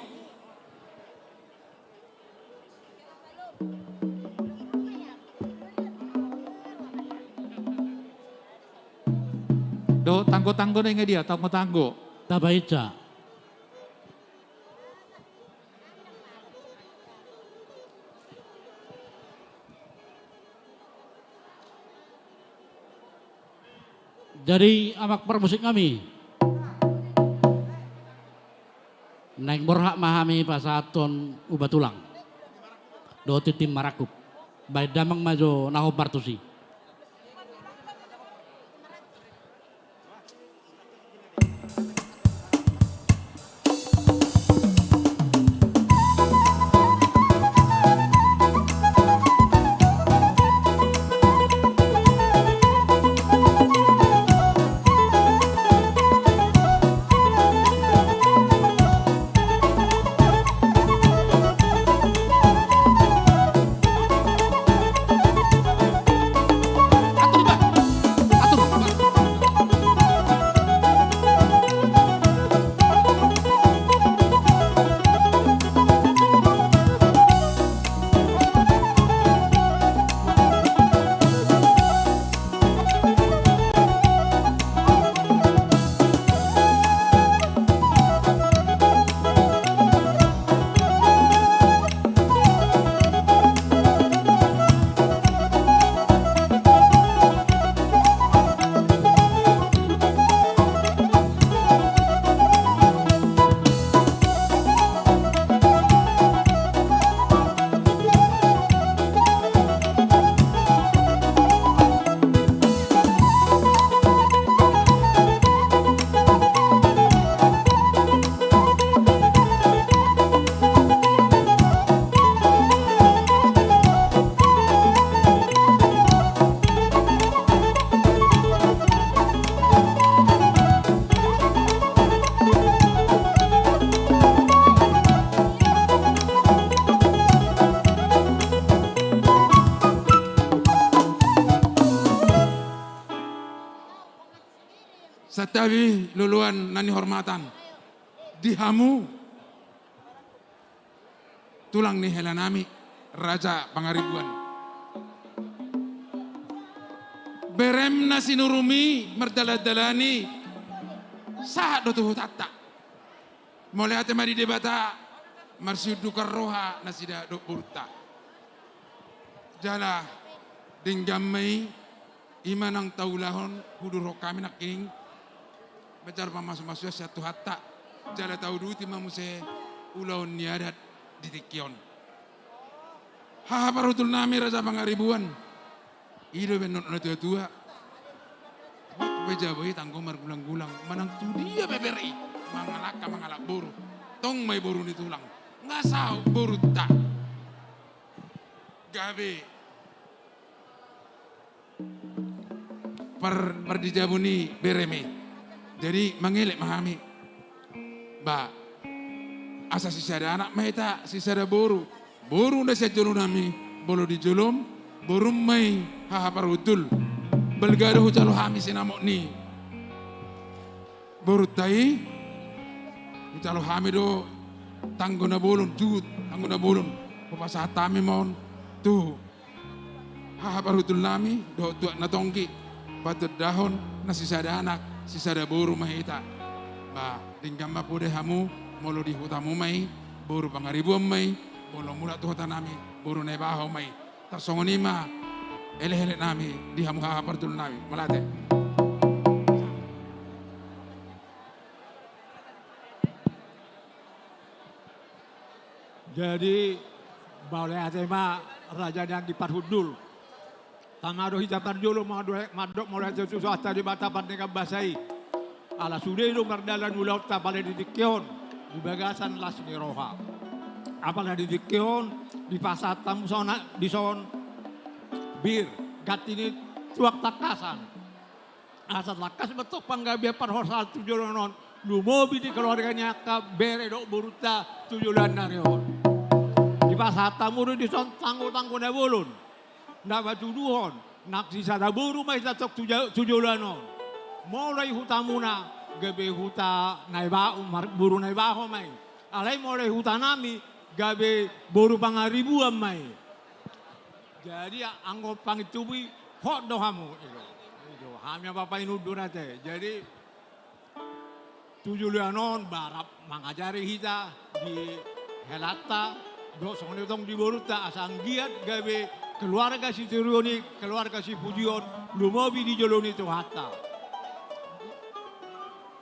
Dohot tanggotanggo na i, nga dia tanggotanggo? Tabaen sa. Jadi amang parmusik nami, naeng borhat ma hami pasahathon uba tulang dohot tintin marangkup. Baen damang ma jo na hombar tusi. Santabi loloan na nihormatan, di hamu tulang ni hela nami Raja Pangaribuan, berem na sinurumi mardalan-dalani sahat do tu hutanta. Mauliate ma di Debata, Marsiundukan roha nasida dohot borunta. Jala denggan ma i, i ma naung taulahon hudurhon hami nangkining. Manjalo pamasumasuon sian Tuhanta. Jala tauduti ma muse ulaon ni adat di tingki on. Haha parhundul nami Raja Pangaribuan. I do baenon natuatua. Hot pe jabu i tanggo margulanggulang, manang tu dia pe bere i, mangalangka mangalap boru. Tong ma i boru ni tulang, nga saut borunta. Gabe par-, pardijabu ni berem i. Jadi mangelek ma hami. Ba, asa sisada anak ma hita, sisada boru. Boru na sian jolo nami, molo di jolom, borum ma i, haha parhundul. Balga do hujalo hami sinamot ni borunta i, hujalo hami do tanggo na bolon, juhut tanggo na bolon. Hupasahat hami ma on tu haha parhundul nami dohot tuak na tonggi, patondahon na sisada anak, sisada boru ma hita. Ba, denggan ma poda hamu, molo di hutamu ma i, boru Pangaribuan ma i, molo mulak tu huta nami, boru Naibaho ma i. Tarsongon i ma elekelek nami di hamu haha parhundul nami. Mauliate. Jadi, mauliate ma raja ni anggi parhundul. Tama do hita parjolo mandok mauliate tu Tuhanta Debata Pardenggan Basa i. Ala sude do mardalan ulaonta apala di tingki on di bagasan las ni roha. Apala di tingki on dipasahat hamu songon dison bir, ganti ni tuak tangkasan. Asa tangkas ma tong panggabean parhorasan tu joloan on, lumobi di keluarga ni angka bere dohot borunta tu joloan ni ari on. Dipasahat hamu do dison tanggotanggo na bolon, na patuduhon nang sisada boru ma hita tong tu ja-, tu joloan on. Molo i hutamuna, gabe huta Naiba-, mar-, boru Naibaho ma i. Alai molo i huta nami, gabe boru Pangaribuan ma i. Jadi, a-, anggo pangintubu i, hot do hamu. I do. I do. Hami ma painundun ate. Jadi, tu joloan on, ba rap mangajari hita di helanta, dohot songon i tong di borunta, asa anggiat gabe keluarga sitiruon i, keluarga sipujion, lumobi di jolo ni Tuhanta.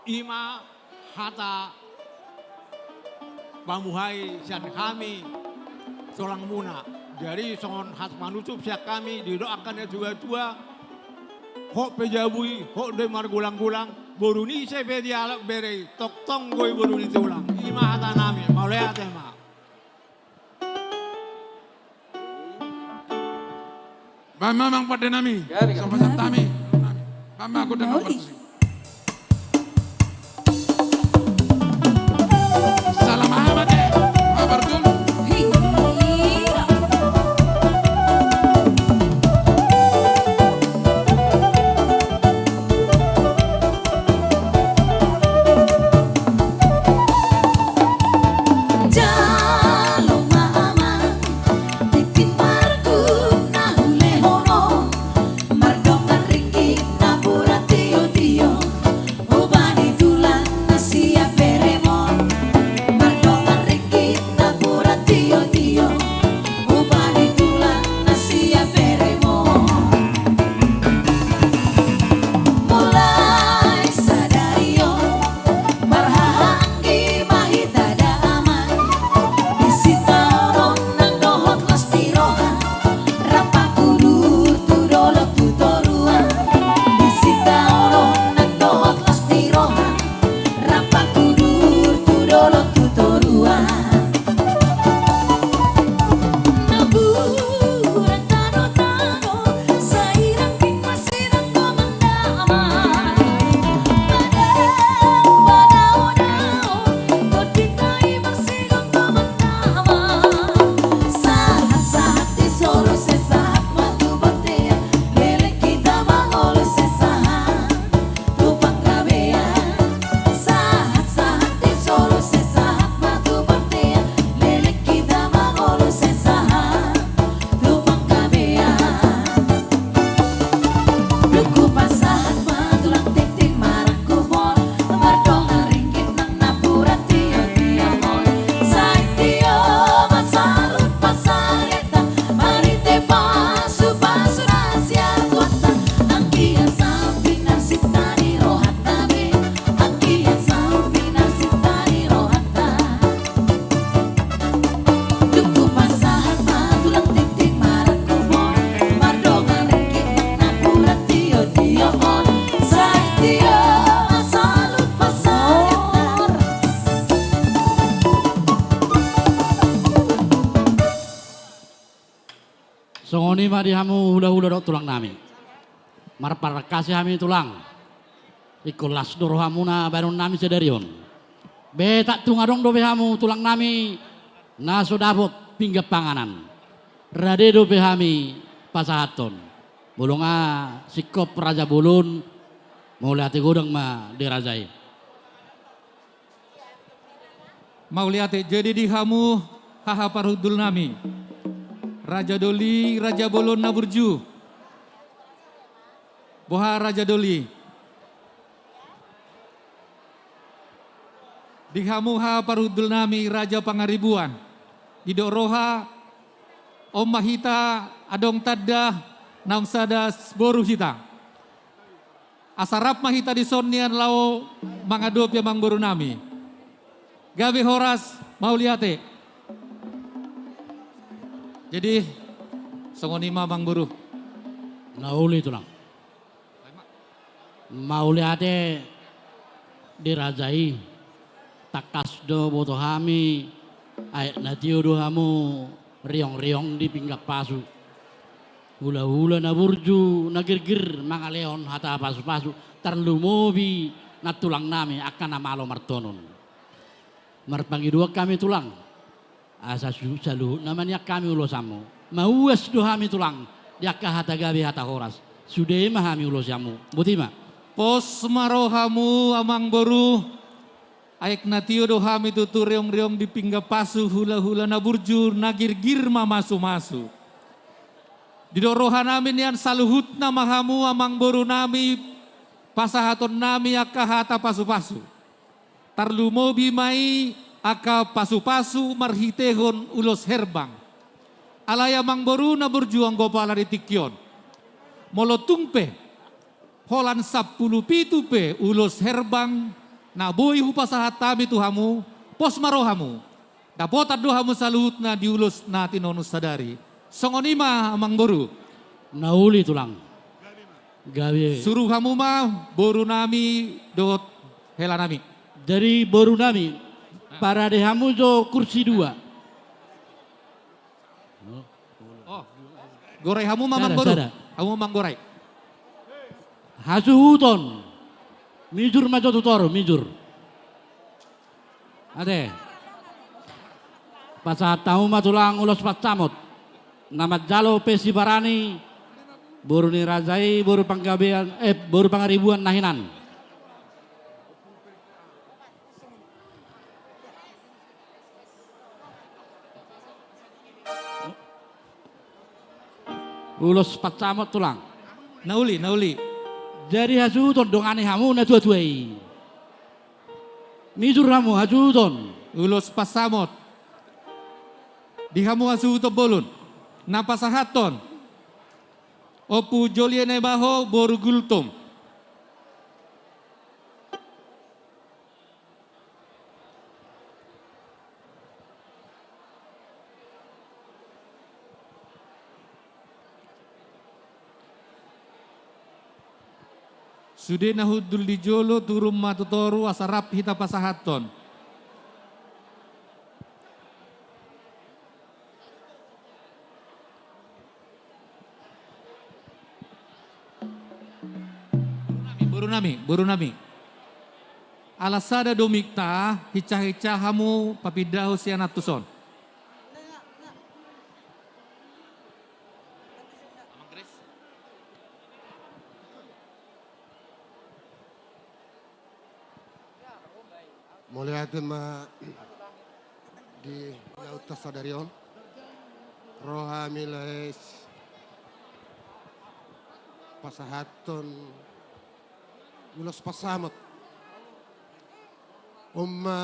I ma hata pamuhai sian hami tulangmuna. Jadi songon hata panutup sian hami, didok angka natuatua, hot pe jabu i, hot do i margulanggulang, boru ni ise pe dialap bere i, tongtong do i boru ni tulang. I ma hata nami, mauliate ma. Bahen ma amang pande nami. Jadi, songon pasahat hami. Bahen ma gondang na uli. Salam aha ma te? Habar tul. Jalo ma amang, tingki marguna hulehon on, mardongan ringgit na pura tiotio, upa ni tulang na siap berem on, mardongan ringgit na pura tiotio, upa ni tulang na siap berem on. Mulai sadari on, marhahaanggi ma hita da amang. Di sitaonon nang dohot las ni roha, Songon i ma di hamu hulahula dohot tulang nami. Marparangkasi hami tulang. Ingkon las do rohamuna baenon nami sadari on. Be tangtung adong dope hamu tulang nami na so dapot pinggan panganan. Rade dope hami pasahathon. Molo nga singkop raja bolon, mauliate godang ma di raja i. Mauliate. Jadi di hamu haha parhundul nami, raja doli, raja bolon na burju. Boha raja doli? Di hamu haha parhundul nami, raja Pangaribuan, didok roha, on ma hita adong tanda naung sada boru hita. Asa rap ma hita dison nian laho mangadopi amangboru nami. Gabe horas, mauliate. Jadi songon i ma amangboru. Na uli tulang. Mauliate di raja i. Tangkas do boto hami, aek na tio do hamu riong-riong di pinggan pasu. Hulahula na burju na girgir mangalehon hata pasu-pasu, tarlumobi nantulang nami angka na malo martonon. Marpangidoan hami tulang, asa su-, saluhutna ma nian hami ulosanmu. Mauas do hami tulang di angka hata gabe hata horas. Sude ma hami ulosanmu. Boti ma. Pos ma rohamu amangboru. Aek na tio do hami tutu riong-riong di pinggan pasu, hulahula na burju na girgir mamasu-masu. Didok roha nami nian saluhutna ma hamu amangboru nami, pasahaton nami angka hata pasu-pasu. Tarlumobi ma i angka pasu-pasu marhitehon ulos herbang. Alai amangboru na burju anggo pala di tingki on, molo tung pe holan sampulu pitu pe ulos herbang na boi hupasahat hami tu hamu, pos ma rohamu. Dapotan do hamu saluhutna di ulos na tinonun sadari. Songon i ma amangboru. Na uli tulang. Gabe. Suru hamu ma boru nami dohot hela nami. Jadi boru nami, parade hamu jo kursi dua. Oh. Gorai hamu ma amangboru. Sada, sada. Hamu ma amangboru. Hasuhuton. Mijur ma jo tu toru, mijur. Ate. Pasahat hamu ma tulang ulos pansamot. Na manjalo pe sibarani, boru ni raja i, boru Panggabean, eh, boru Pangaribuan na hinan. Ulos pansamot tulang. Na uli, na uli. Jadi hasuhuton dongani hamu na tua-tua i. Mijur hamu hasuhuton. Ulos pansamot. Di hamu hasuhuton bolon. Na pasahathon. Ompu Jolie Naibaho boru Gultom. Sude na hundul di jolo turun ma tu toru asa rap hita pasahathon. Boru nami, boru nami. Ala sada do mikta, hinsa-hinsa hamu papindahon sian antuson. Mauliate ma di laut ta sadari on. Ro hami lae pasahathon ulos pansamot. On ma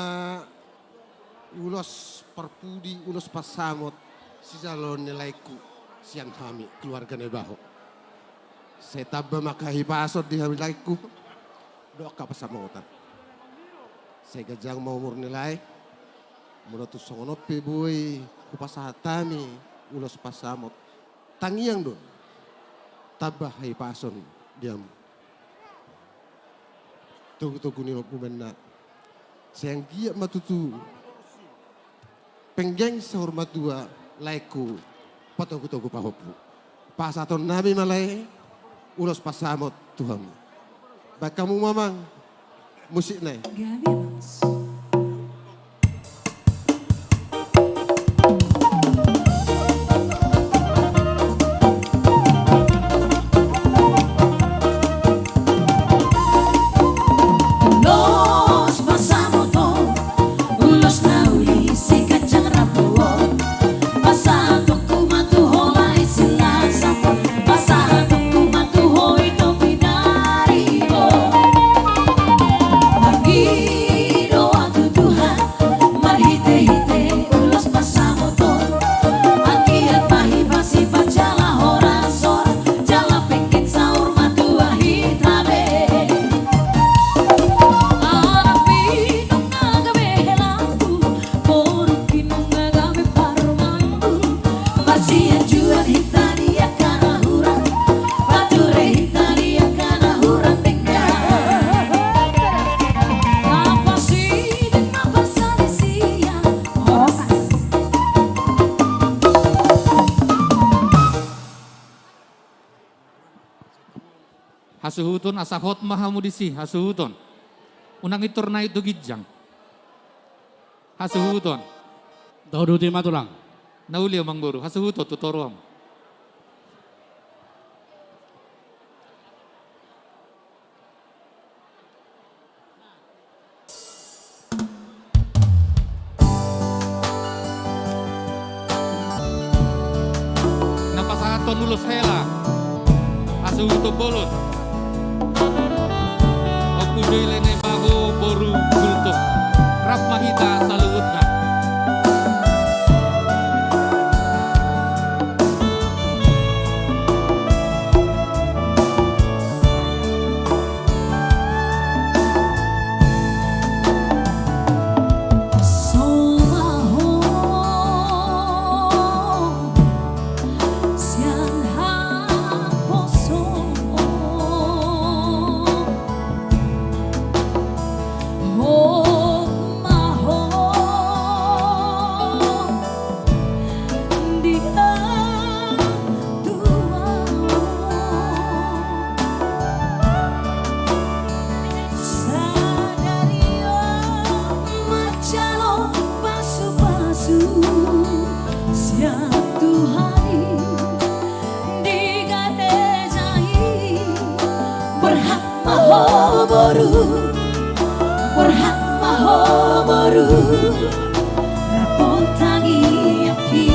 ulos parpudi, ulos pansamot sijaloon ni laengku sian hami keluarga Naibaho. Sai tamba ma angka hipason di hami laengku dohot angka pansamotan. Sai ganjang ma umur ni lae. Molo tung songon on pe boi hupasahat hami ulos pansamot, tangiang do tamba hahipason di hamu. Togu-togu ni lombu manna. Sai anggiat ma tutu penggeng saur matua laengku patogu-togu pahompu. Pasahatonnami ma lae ulos pasamot tu hamu. Baen hamu ma amang musikna i. Ulos pasamot on, ulos na uli siganjang rambu on. Pasahatonku ma tu ho lae Silahisahon, pasahatonku ma tu ho ito pinaribot. Marngido ahu tu Tuhan marhitehite ulos pasamot on. Anggiat ma hipas-hipas jala horas-horas jala pengkeng saur matua hita be. Anakki nunga gabe helangku, borungki nunga gabe parumaenku. Marsianjuan hita di angka na hurang, pature hita di angka na hurang denggan. Napasiding ma parsalisian, horas. Hasuhuton, asa hot ma hamu disi, hasuhuton. Unang intor nai tu ginjang. Hasuhuton. Tauduti ma tulang. Na uli amangboru, hasuhuton tu toru hamu. Na pasahathon ulos hela, hasuhuton bolon. Ompu Joy Lene, Bago boru Gultom. Rap ma hita saluhutna. Somaho sian haposo, hot ma ho di Tuhan. Sadari on manjalo pasu-pasu sian Tuhan i di gareja i. Berhak ma ho boru, berhak ma ho boru, rap tangiangki.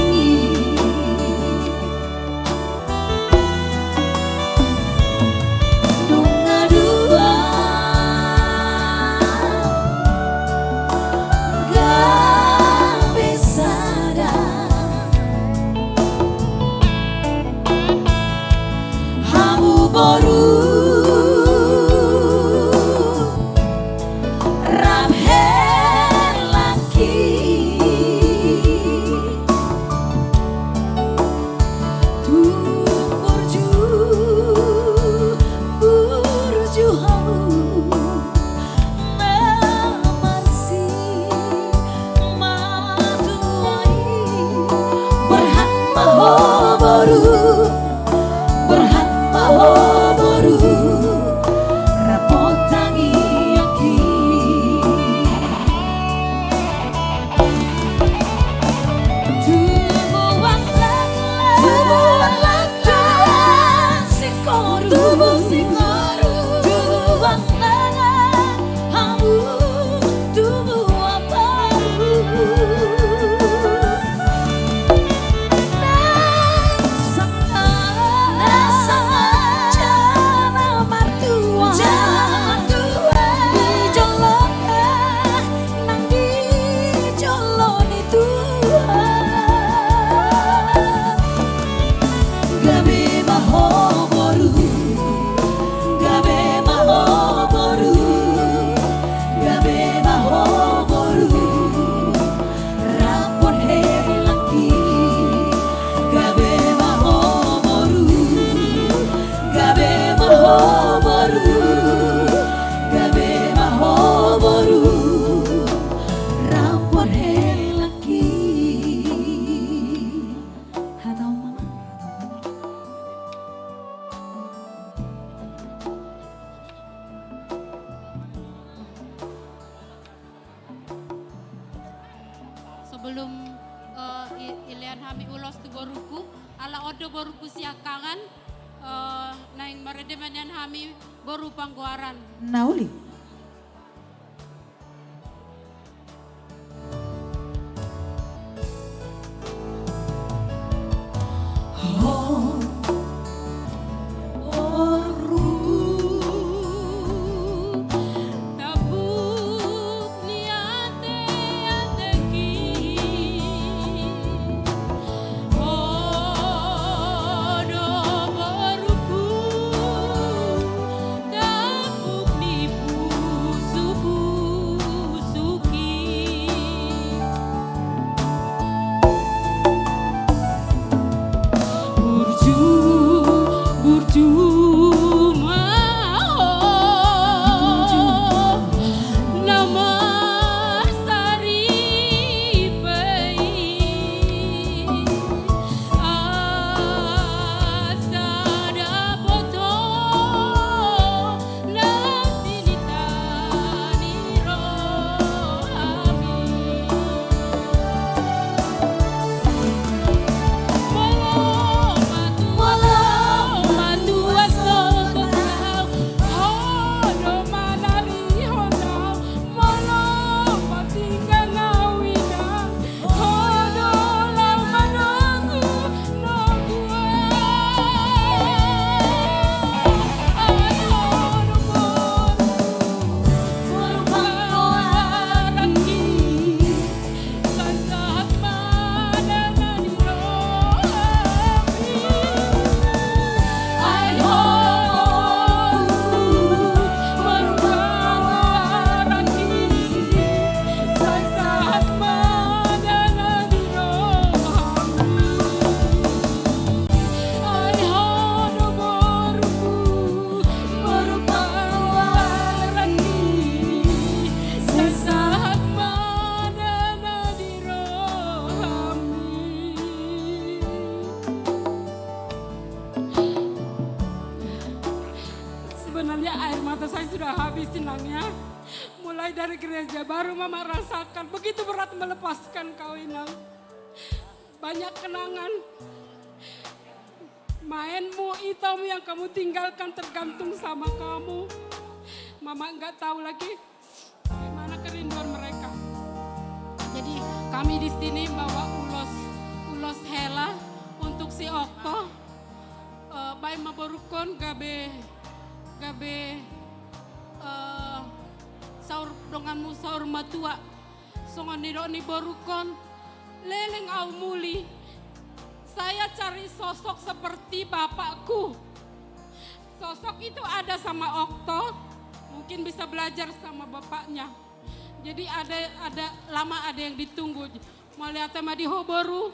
Nunga dua gabe sada hamu boru, rap helangki. Belum, eh, i-, ilean hami ulos tu boruku, ala on do boruku siangkangan, eh, naeng marende ma nian hami boru Panggoaran. Na uli. Sebenarnya air mata saya sudah habis, Inang, ya. Mulai dari gereja baru Mama rasakan begitu berat melepaskan kau, Inang. Banyak kenangan. Mainmu, itamu yang kamu tinggalkan tergantung sama kamu. Mama nggak tahu lagi di mana kerinduan mereka. Jadi, kami di sini bawa ulos, ulos hela untuk si Okto. Eh, baen ma borungkon gabe, gabe, eh, saur donganmu saur matua. Songon nidok ni borungkon, leleng au muli. Saya cari sosok seperti bapakku. Sosok itu ada sama Okto, mungkin bisa belajar sama bapaknya. Jadi ada, ada lama ada yang ditunggu. Mauliate ma di ho boru,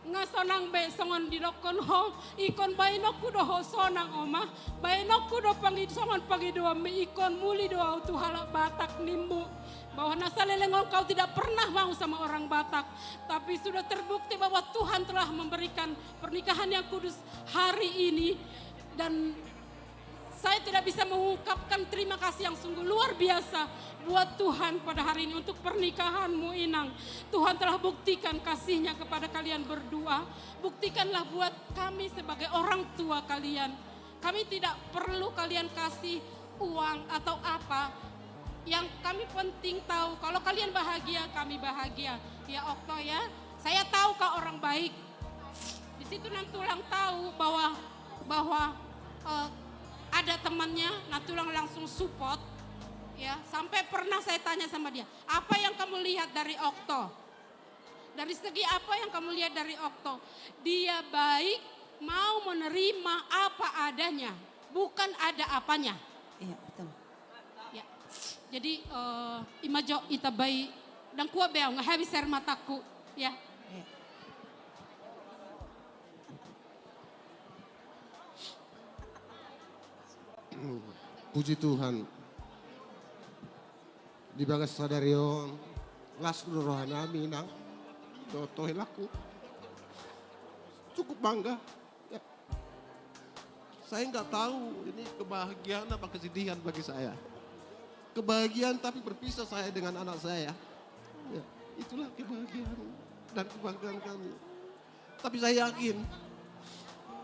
nga sonang be songon didokkon ho, ingkon baenonku do ho sonang, Oma. Baenonku do pangi-, songon pangidoanmi, ingkon muli do au tu halak Batak nimmu. Bahwa na saleleng on kau tidak pernah mau sama orang Batak. Tapi sudah terbukti bahwa Tuhan telah memberikan pernikahan yang kudus hari ini. Dan saya tidak bisa mengungkapkan terima kasih yang sungguh luar biasa buat Tuhan pada hari ini untuk pernikahanmu, Inang. Tuhan telah buktikan kasih-Nya kepada kalian berdua. Buktikanlah buat kami sebagai orang tua kalian. Kami tidak perlu kalian kasih uang atau apa. Yang kami penting tahu, kalau kalian bahagia, kami bahagia. Ya, Okto, ya. Saya tahu kau orang baik. Di situ nantulang tahu bahwa, bahwa, eh, ada temannya, nantulang langsung support. Ya, sampai pernah saya tanya sama dia, "Apa yang kamu lihat dari Okto? Dari segi apa yang kamu lihat dari Okto? Dia baik, mau menerima apa adanya, bukan ada apanya." Iya, betul. Ya. Jadi, eh, ima jo, ita bai, ndang kuat be au, nga habis air mataku. Ya. Iya. Puji Tuhan. Di bagas sadari on, las do roha nami, Inang. Dohot ho, helangku. Cukup bangga. Ya. Saya nggak tahu ini kebahagiaan apa kesedihan bagi saya. Kebahagiaan tapi berpisah saya dengan anak saya. Ya. Itulah kebahagiaan dan kebanggaan kami. Tapi saya yakin,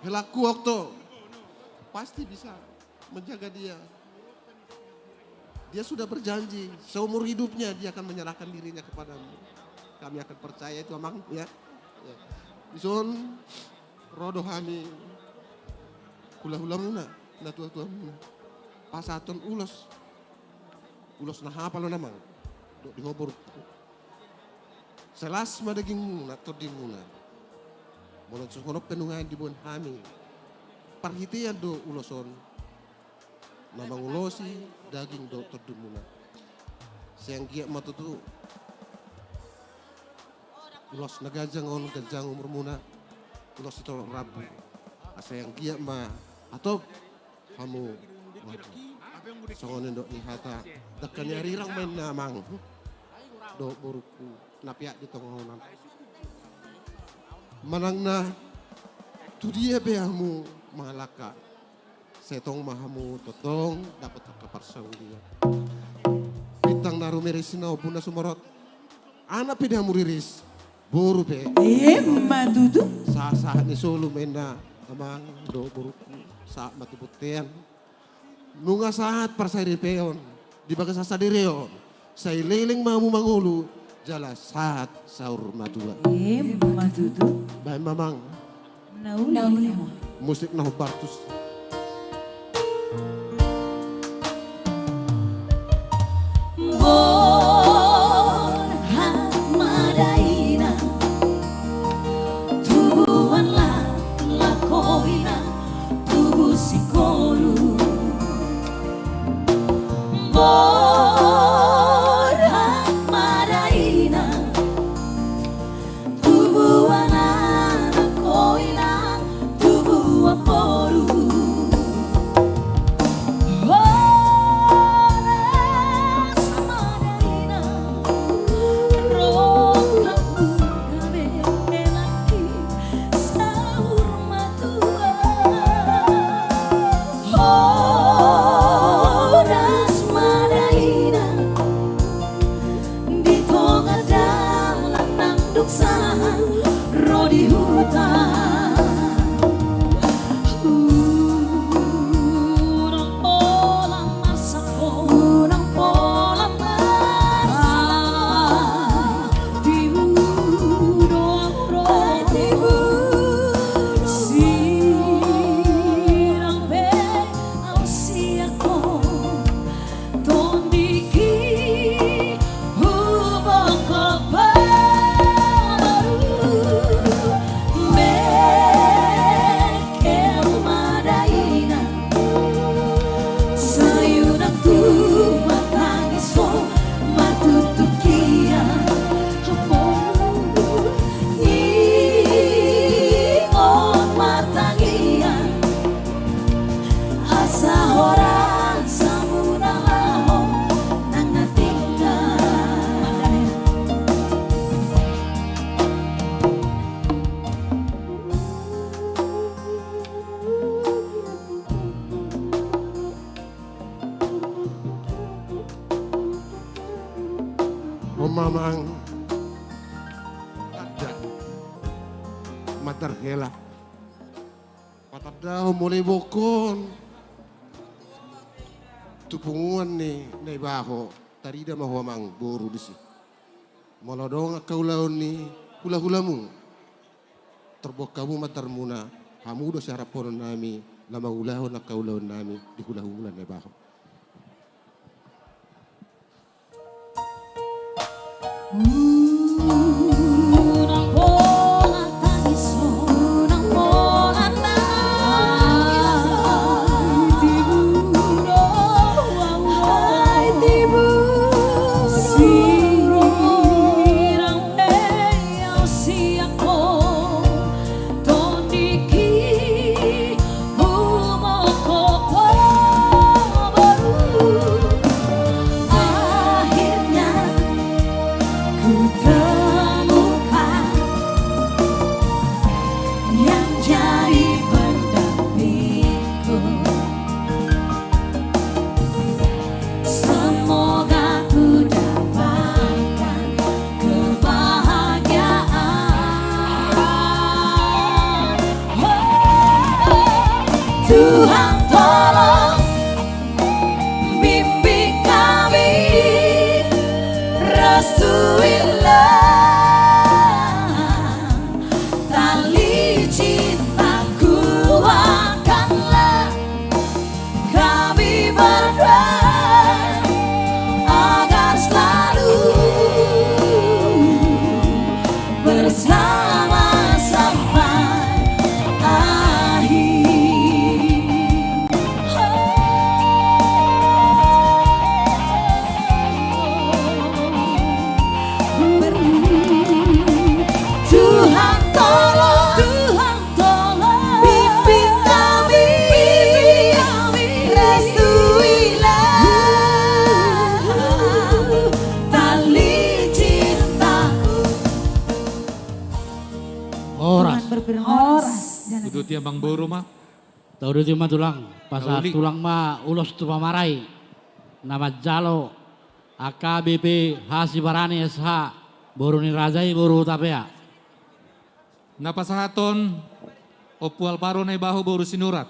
helaku Okto pasti bisa menjaga dia. Dia sudah berjanji, seumur hidupnya dia akan menyerahkan dirinya kepadamu. Kami akan percaya itu, Amang, ya. Ya. Dison, ro do hami hulahulamuna, natuatuamuna, pasahathon ulos. Ulos na hapal on, Amang, dohot di ho, borungku. Sai las ma dagingmuna, tondimuna. Molo songon on pe nuaeng diboan hami, parhitean do ulos on na mangulosi daging dohot tondimuna. Sai anggiat ma tutu ulos na ganjang on ganjang umurmuna, ulos sitorop rambu. Asa sai anggiat ma hatop hamu. Songon i do ni hata, dangka ni arirang ma inna, Amang dohot borungku na peak di tonga on. Manang na tu dia pe hamu mangalangka, sai tong ma hamu tongtong dapot angka parsaulian. Bintang na rumiris, na ombun na sumorot, anak pe di hamu riris, boru pe. Emma tutu. Sahat-sahat ni solu ma inna, Amang dohot borungku, sahat ma tu bontean. Nunga sahat parsaripeon di bagasan sadari on, sai leleng ma hamu mangolu jala sahat saur matua. Emma tutu. Baen ma, Amang. Na uli ma. Musik na hombar tusi. Borhat ma da inang, tubuan laklak ho inang, tubu singkoru. Borhat ma da inang, tubuan anak ho inang, tubuan boru. Horas ma da inang, ro hamu gabe lelengki saur matua. Horas ma da inang, di tonga dalan nang dung sahat ro di huta. Unang pola marsak ho, unang pola marsak ho. Tibu do au ro, tibu do. Sirang pe au siak ho. Tondingki huboan ho boru. Mekeu ma da inang, sai unang tung martangis ho, martutup hian ho boru. Ingot ma tangiang, asa horas hamu na laho nang na tinggal. Ho ma, Amang, tanda ma tarhela. Patandahon molo iboan ho tu punguan ni na iba ho, tarida ma ho, Amang, boru disi. Molo adong angka ulaon ni hulahulamu, tarboan hamu mandarmuna, hamu do siharaphonon nami na mangulahon angka ulaon nami di hulahula na iba ho. Tondingki huboan ho boru. Akhirnya ku Tuhan tolong, bimbing kami, restuilah, tali cinta kuatkanlah kami berdua, agar selalu bersama sampai akhir. Tuhan tolong, Tuhan tolong, bimbing kami, bimbing kami, restuilah, tali cintaku. Horas. Tuhan berfirman, horas. Horas. Uduti amangboru ma. Tauduti ma tulang, pasahat tulang ma ulos tu pamarai na manjalo A K B P H Sibarani S H, boru ni raja i boru Hutapea. Na pasahathon Ompu Alvaro Naibaho boru Sinurat.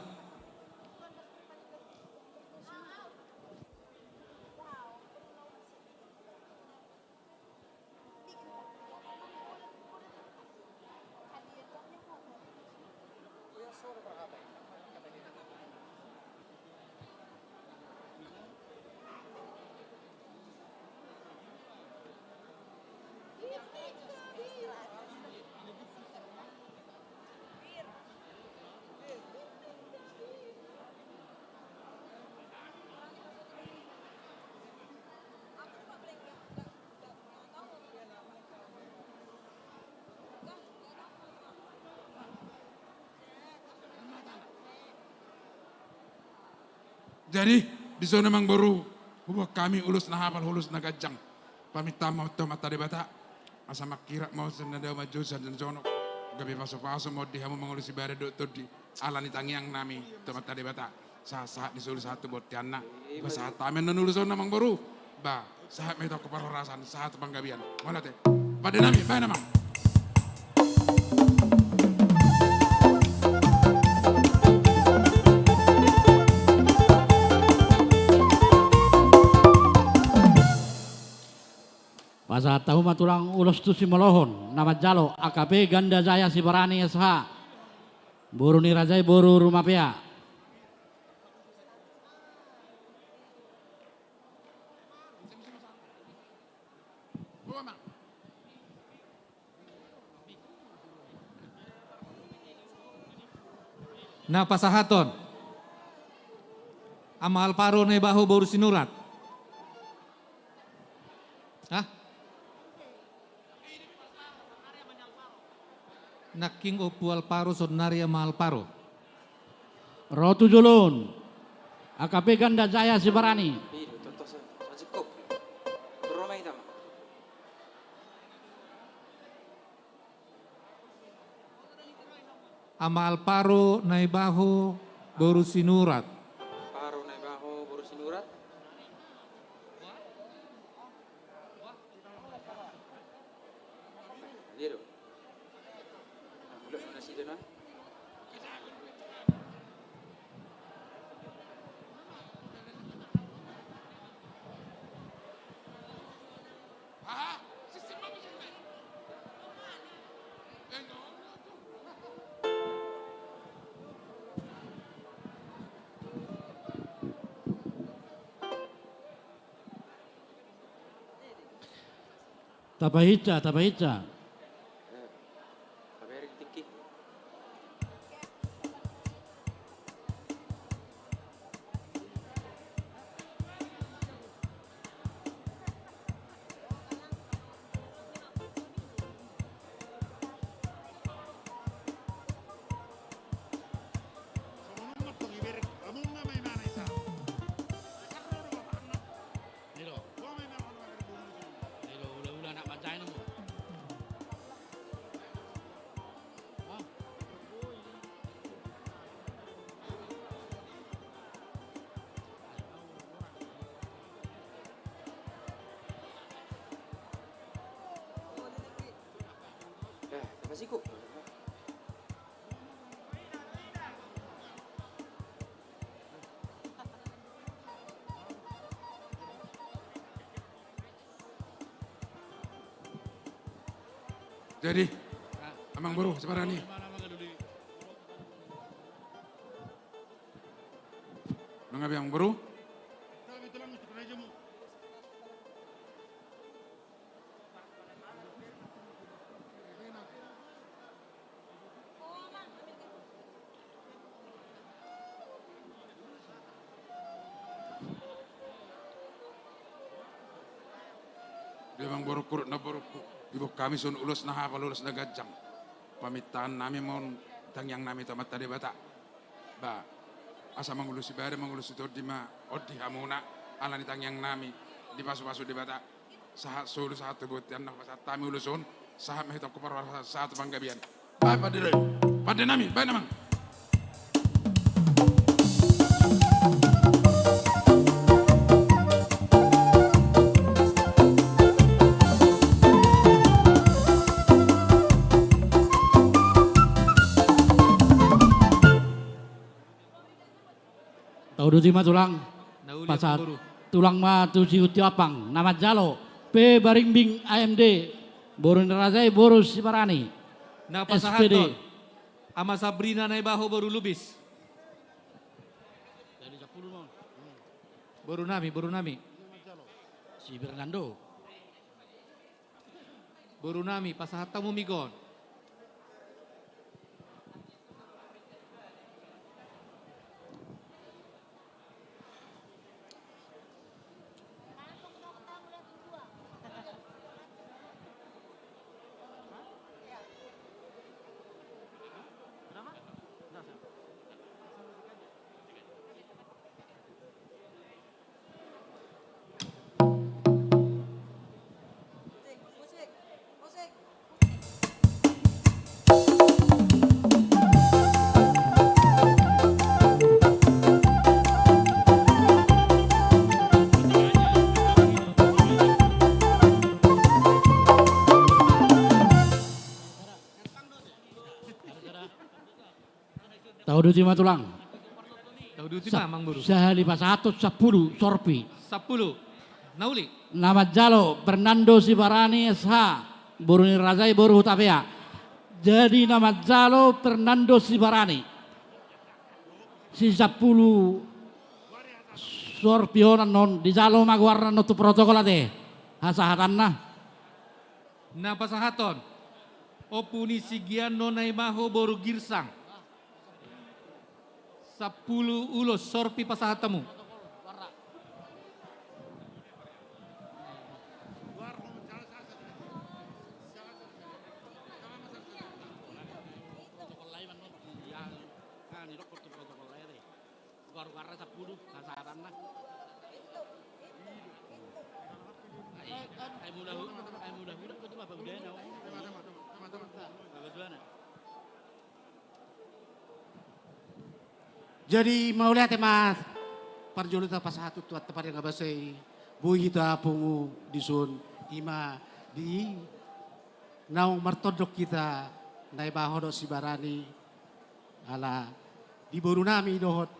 Jadi, dison amangboru, huboan hami ulos na hapal, ulos na ganjang. Pamintaan ma tu Amanta Debata, asa manghirim ma ulos na dao, manjou sian na jonok, gabe pasupasu ma on di hamu mangulosi badan dohot tondi. Ala ni tangiang nami tu Amanta Debata, sahat-sahat ni solu sahat tu bonteanna. Pasahat hami annon ulos on amangboru. Ba, sahat ma hita tu parhorasan, sahat tu panggabean. Mauliate. Pande nami, baen amang. Pasahat hamu ma tulang ulos tu simolohon na manjalo A K P Ganda Jaya Sibarani S H. Boru ni raja i boru Rumapea. Na pasahathon Ama Alvaro Naibaho boru Sinurat. Hah? Nangkin Ompu Alvaro, saonnari Ama Alvaro. Ro tu jolo on A K P Ganda Jaya Sibarani. Ama Alvaro Naibaho boru Sinurat. Alvaro Naibaho boru Sinurat. Dia do. Nah, mulak mana sih, Dona? Tapahinsa, tapahinsa. Jadi, amangboru, Sibarani. Mangabe, amangboru? Dia, amangboru, hurang, amangboru. Diboan hami songon ulos na hapal, ulos na ganjang. Pamintaan nami ma on, tangiang nami tu Amanta Debata. Ba, asa mangulosi badan, mangulosi tondi ma on di hamuna, ala ni tangiang nami, dipasupasu Debata. Sahat solu, sahat tu bontean, na hupasahat hami ulos on, sahat ma hita tu parhorasan, sahat tu panggabean. Baen pande, pande nami, baen, amang. Tauduti ma, Tulang. Na uli, amangboru. Pasahat tulang ma tu Sihunti Ampang, na manjalo, P. Barimbing, A M D, boru ni raja i, boru Sibarani, S P D. Na pasahathon, Ama Sabrina Naibaho boru Lubis. Boru nami, boru nami. Si Fernando. Boru nami, pasahat hamu mic on. Tauduti ma, Tulang. Tauduti ma, amangboru. Sahali pasahathon sampulu sorpi. Sampulu. Na uli. Na manjalo Fernando Sibarani, S H, boru ni raja i, boru Hutapea. Jadi na manjalo Fernando Sibarani. Si sampulu sorpi on annon, dijalo ma goarna annon tu protokol ate hasahatanna. Na pasahathon, Ompu ni Sigianno Naibaho boru Girsang. Sampulu ulos sorpi pasahat hamu. Goar-goarna sampulu hasahatanna. Ai, ai mula, ai mula, mula, betul apa budaya na? Bagus banget. Jadi mauliate ma, parjolo tapasahat tu Tuhanta pardenggan basa i, boi hita pungu dison, ima di naung martondong hita Naibaho dohot Sibarani, ala di boru nami dohot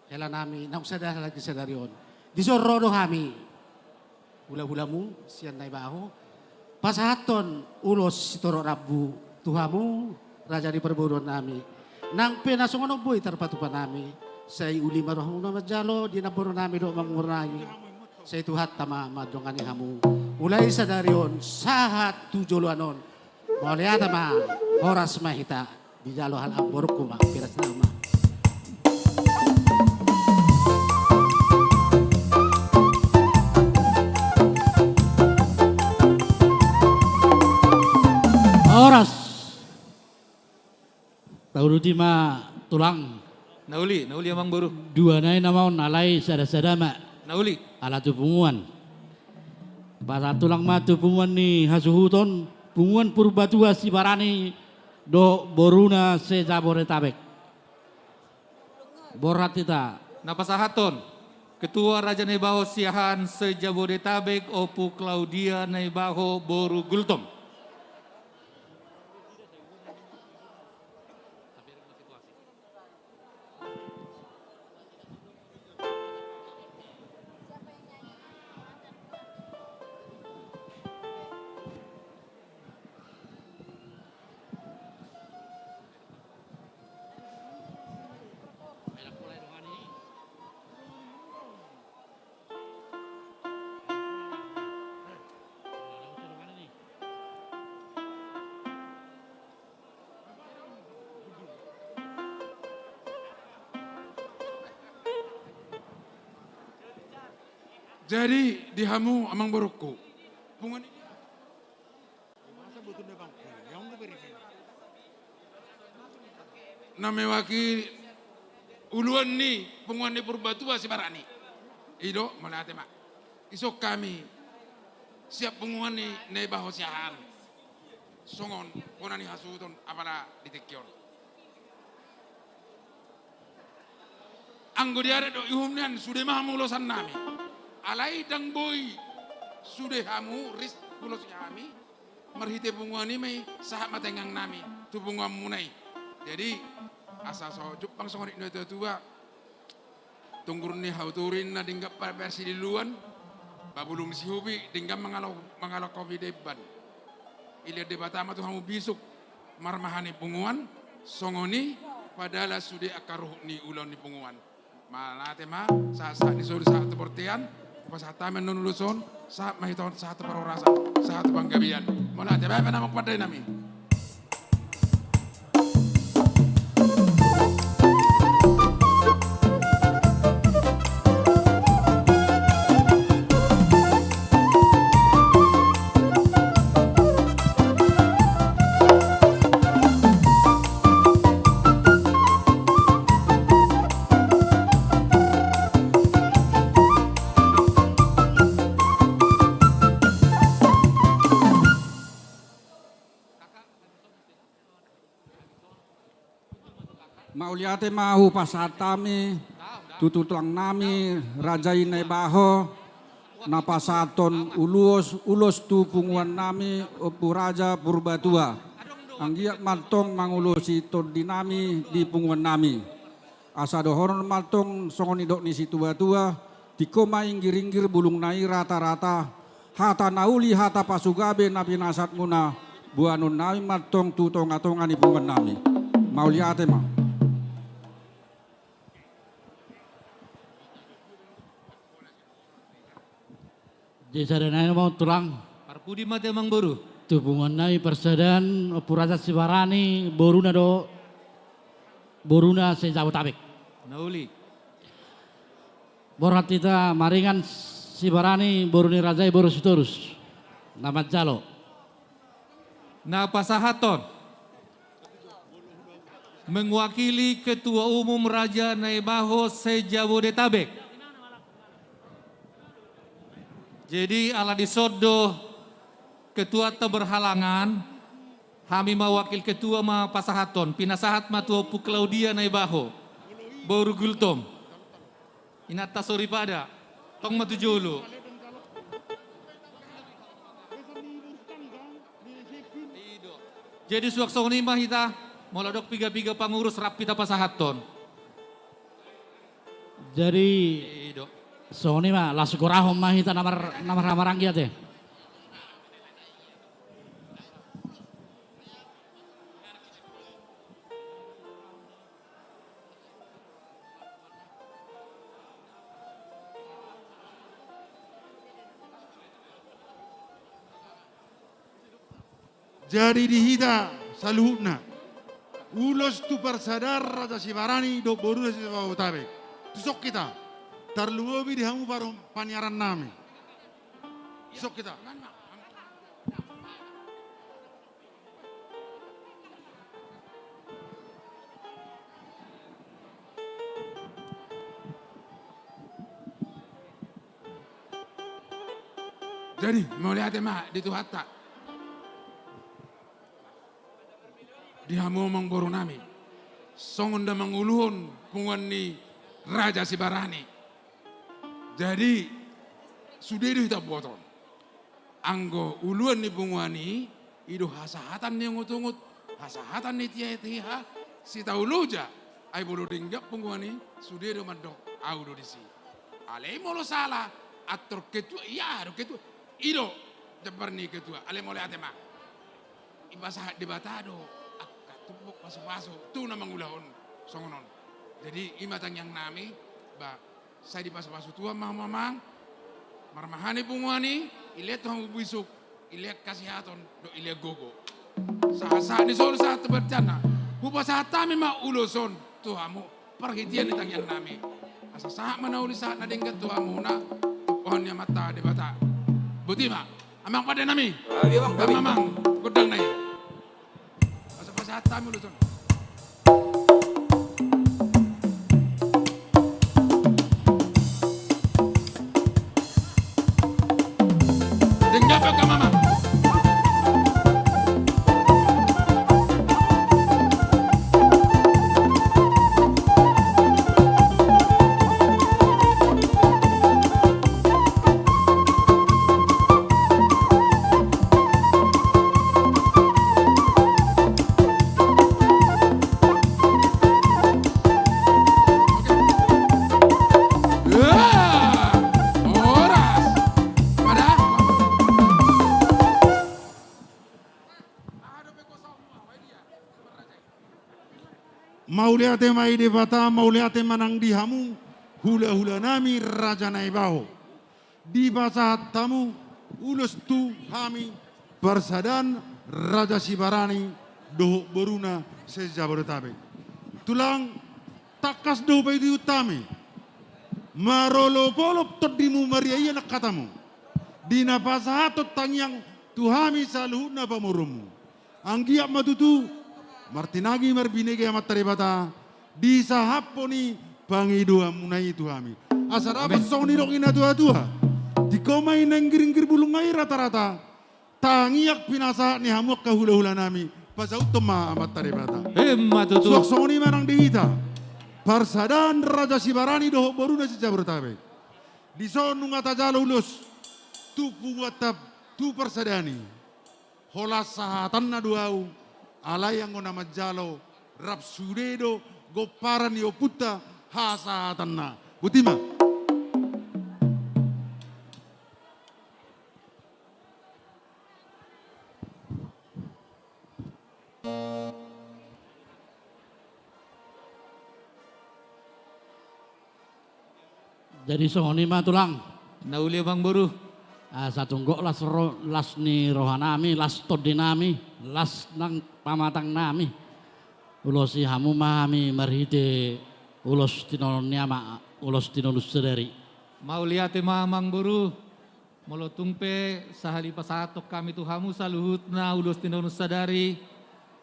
hela nami naung sada lagi sadari on. Dison ro do hami, hulahulamu sian Naibaho, pasahathon ulos sitorop rambu tu hamu, raja ni parboruon nami. Nang pe na songon on boi tarpatupa nami, sai uli ma rohamuna manjalo di namboru nami dohot namboru nami. Sai Tuhanta ma mandongani hamu mulai sadari on sahat tu joloan on. Mauliate ma, horas ma hita. Dijalo halak amborungku ma, piras na ma. Horas. Tauduti ma, Tulang. Na uli, na uli, amangboru. Dua nai nama on, alai sada-sada ma. Na uli. Ala tu punguan. Pasahat tulang ma tu punguan ni hasuhuton, punguan Purbatua Sibarani dohot boruna se-Jabodetabek. Borhat hita. Na pasahathon, Ketua Raja Naibaho siahaan se-Jabodetabek, Ompu Claudia Naibaho boru Gultom. Jadi di hamu amangborungku, punguan i, na mewakili uluan ni punguan ni Purbatua Sibarani. I do, mauliate ma. Dison hami sian punguan ni Naibaho Siahaan. Songon hona ni hasuhuton apala di tingki on. Anggo di adat dohot uhum nian sude ma hamu ulosan nami. Alai ndang boi sude hamu ris ulos hami. Marhite punguan i ma i sahat ma tangiang nami tu punguanmuna i. Jadi asa so jumpang songon i na tuatua. Tunggur ni hau turin na denggan parsililuan, babulung sihupi denggan mangalo-, mangalokopi demban. Ilean Debata ma tu hamu bisuk marmahani punguan, songon i padalan sude angka ruhut ni ulaon ni punguan. Mauliate ma, sahat-sahat ni solu sahat tu bortean, pasahat hami annon ulos on, sahat ma hita on sahat tu parhorasan, sahat tu panggabean. Mauliate, bahen ma na mangpandai nami. Mauliate ma hupasahat hami tu tulang nami raja i Naibaho, na pasahathon ulos, ulos tu punguan nami Ompu Raja Purbatua. Anggiat ma antong mangulosi tondi nami di punguan nami. Asa dohonon ma antong songon nidok ni situatua, tingko ma inggir-inggir bulungna i rata-rata, hata na uli hata pasugabe na pinasahatmuna, boanon nami ma antong tu tonga-tonga ni punguan nami. Mauliate ma. Jadi sada nai ma tulang. Parpudi ma tu amangboru. Tu punguan nami parsadaan Ompu Raja Sibarani boruna do, boruna se-Jabodetabek. Na uli. Borhat hita maringan Sibarani boru ni raja i boru Sitorus. Na manjalo. Na pasahathon. Mewakili Ketua Umum Raja Naibaho se-Jabodetabek. Jadi ala dison do ketuanta berhalangan, hami ma wakil ketua ma pasahathon, pinasahat ma tu Ompu Claudia Naibaho, boru Gultom. Inanta soripada, tong ma tu jolo. Jadi suang songon i ma hita, molo adong piga-piga pangurus rap hita pasahathon. Jadi songon i ma, laos gorahon ma hita na mar-, na marhamaranggi ate. Jadi di hita saluhutna, ulos tu parsadaan Raja Sibarani dohot boruna se-Jabodetabek. Tuson hita, tarlumobi di hamu paru-, paniaran nami. Tuson hita. Jadi mauliate ma di Tuhanta. Di hamu amangboru nami, songon na manguluhon punguan ni Raja Sibarani. Jadi sude do hita buat on. Anggo uluan ni punguan i, i do hasahatan ni ungut-ungut, hasahatan ni tiha-tiha, sitahu loja. Ai molo denggan punguan i, sude do mandok, au do disi. Alai molo sala, antor ketua, ia do ketua. I do jambar ni ketua, alai mauliate ma. Ipasahat Debata do angka tumpuk pasu-pasu tu na mangulahon songon on. Jadi i ma tangiang nami, ba, sai dipasu-pasu Tuhan ma hamu amang, marmahani punguan i, ilean tu hamu bisuk, ilean hasehaton dohot ilean gogo. Sahat-sahat ni solu sahat tu borteanna, hupasahat hami ma ulos on tu hamu, parhitean ni tangiang nami. Asa sahat ma na uli sahat na denggan tu hamuna, Roha ni Amanta Debata. Boti ma, amang pande nami. Amang gondang nai. Pasahat-pasahat hami ulos on. Denggan ma, amang. Mauliate ma i Debata, mauliate ma nang di hamu, hula-hula nami, raja na ibaho. Dipasahat hamu ulos tu hami parsadaan Raja Sibarani dohot boruna se-Jabodetabek. Tulang, tangkas do hupaihut hami, marolop-olop tondimu, marria-ia nang hatamu di na pasahathon tangiang tu hami saluhutna pamoruonmu. Anggiat ma tutu martinangi marbinege Amanta Debata, disahaphon i pangidoanmuna i tu hami. Asa dapot songon nidok ni natua-tua, tingko ma i naeng giringgir bulung, nga i rata-rata, tangiang pinasahat ni hamu angka hula-hula nami, pasauthon ma Amanta Debata. Emma tutu. Suang songon i ma nang di hita parsadaan Raja Sibarani dohot boruna se-Jabodetabek. Dison nunga tajalo ulos tu punguanta tu parsadaan i. Holan sahatanna do ahu, alai anggo na manjalo, rap sude do gomparan ni ompunta hasahatanna. Boti ma. Jadi songon i ma, Tulang. Na uli, Amangboru. Asa tung gok las ro-, las ni rohanami, las tondinami, las nang pamatangnami. Ulosi hamu ma hami marhite ulos tinonon ni ama, ulos tinonun sadari. Mauliate ma, Amangboru. Molo tung pe sahali pasahathon hami tu hamu saluhutna ulos tinonun sadari,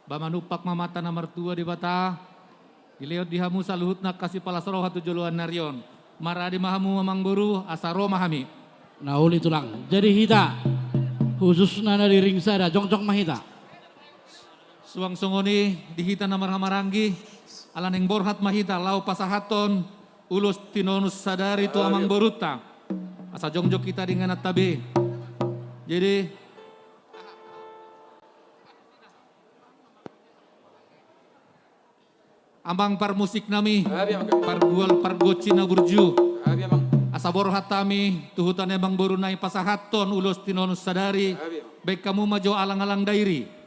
ba manumpak ma Amanta na martua Debata, dilehon di hamu saluhutna angka sipalas roha tu joloan ni ari on. Marade ma hamu, Amangboru, asa ro ma hami. Na uli, Tulang. Jadi hita, khususna na di ring sada, jongjong ma hita. Suang songon i di hita na marhahamaranggi, ala naeng borhat ma hita laho pasahathon ulos tinonun sadari tu amangborunta. Asa jongjong hita di ingananta be. Jadi, amang parmusiknami, pargual pargonsi na burju. Asa borhat hami tu huta ni amangboru nai pasahathon ulos tinonun sadari. Baen hamu ma jo alang-alang dairi.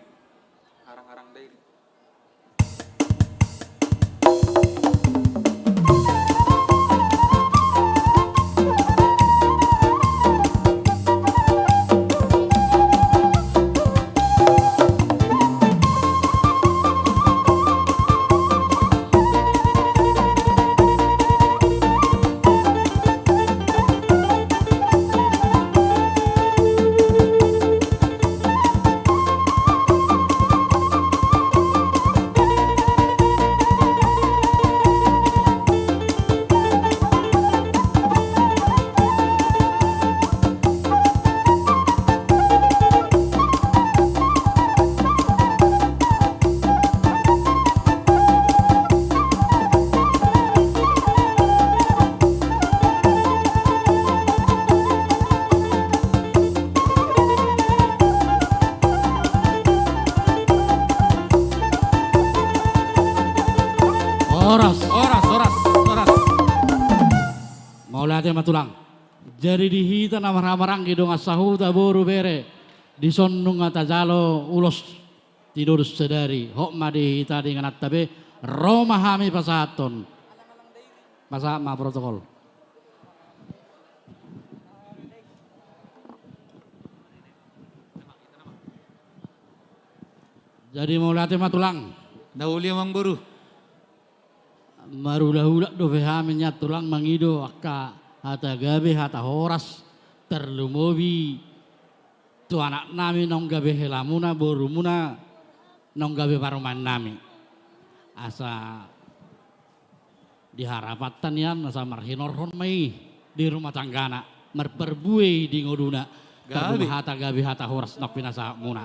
Horas, horas, horas, horas. Mauliate ma, Tulang. Jadi di hita na marhahamaranggi, dongan sahuta, boru, bere, dison nunga tajalo ulos tinonun sadari, hot ma di hita di ingananta be, ro ma hami pasahathon. Pasahat ma protokol. Jadi mauliate ma, Tulang. Na uli, Amangboru. Marulak-ulak dope hami nian, Tulang, mangido angka hata gabe, hata horas Tarlumobi tu anaknami naung gabe helamuna, borumuna naung gabe parumaennami. Asa di harapanta nian asa marhinorhon ma i di rumah tanggana, marparbue i di ngoluna. Gabe. Tarlumobi hata gabe, hata horas naung pinasahatmuna.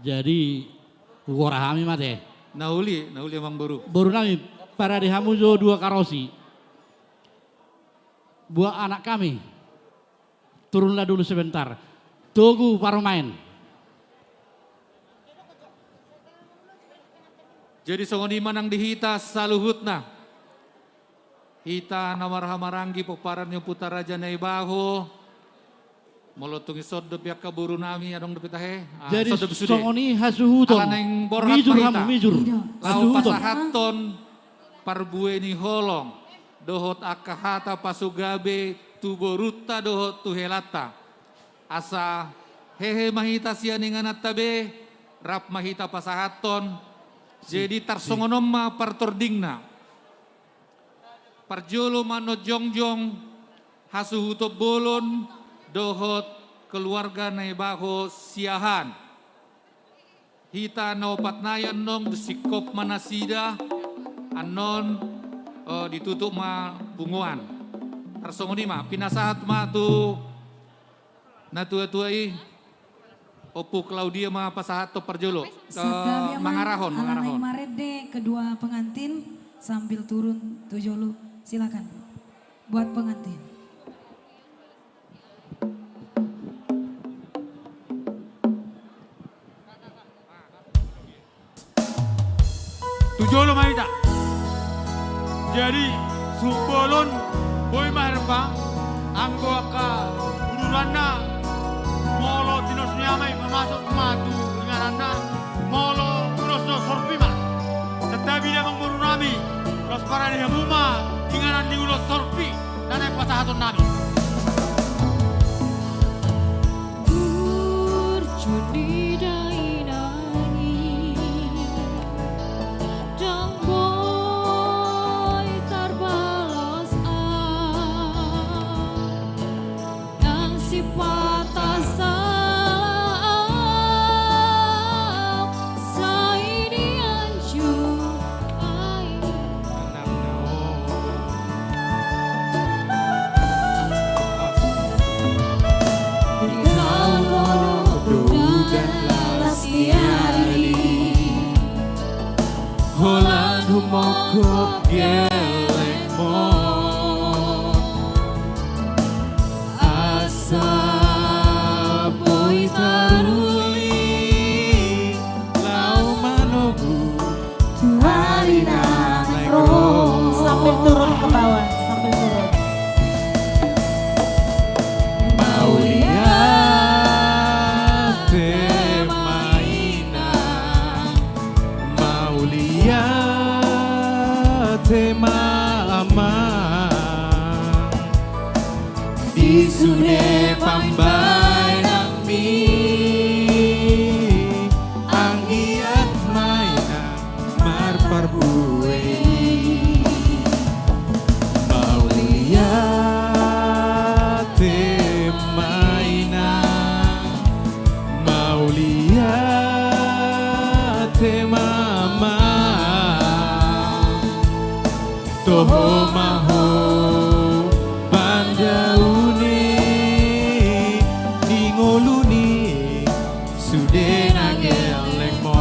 Jadi hugoar hami ma te. Na uli, na uli amang boru. Borunami, parade hamu jo dua karosi buat anakkami. Turunlah dulu sebentar. Togu parumaen. Jadi songon i ma nang di hita saluhutna. Hita na marhahamaranggi pomparan ni Ompunta Raja Naibaho. Molo tung i son dope angka borunami, adong dope tahe. Ah, jadi son dope sude. Songon i hasuhuton. Ala naeng borhat ma hita. Mijur hamu, mijur. Laho pasahathon parbue ni holong dohot angka hata pasugabe tu borunta dohot tu helanta. Asa hehe ma hita sian ingananta be, rap ma hita pasahathon. Jadi tarsongon on ma partordingna. Parjolo ma annon jongjong hasuhuton bolon dohot keluarga Naibaho Siahaan. Hita na opat nai annon, dung singkop ma nasida annon, eh, ditutup ma punguan. Tarsongon i ma, pinasahat ma tu natuatua i. Ompu Claudia ma pasahathon parjolo. Santabi amang, mangarahon, ala naeng mangarahon. Marende kedua pengantin sambil turun tu jolo. Silakan buat pengantin. Tu jolo ma hita. Jadi, suhut bolon, boi ma herbang, anggo angka uduranna, molo tinos ni ama i pamasuk ma tu ingananna, molo ulos do sorpi ma. Santabi da amang borunami, laos parade hamu ma inganan ni ulos sorpi na naeng pasahatonnami. Burju ni dainang i, ndang boi tarbalos au, ndang sipata sala au, sai di anju ai. Di halak do udan las ni ari, holan humongkop gellengmon. Asa boi taruli laho manogu tu ari na naeng ro. Sambil turun ke bawah, sambil turun. Mauliate ma inang, mauliate ma amang. Di sude pambaenanmi, anggiat ma inang marparbue. Mauliate ma inang, mauliate ma amang. Toho ma ho pandaune di ngolu ni sude na gellengmon.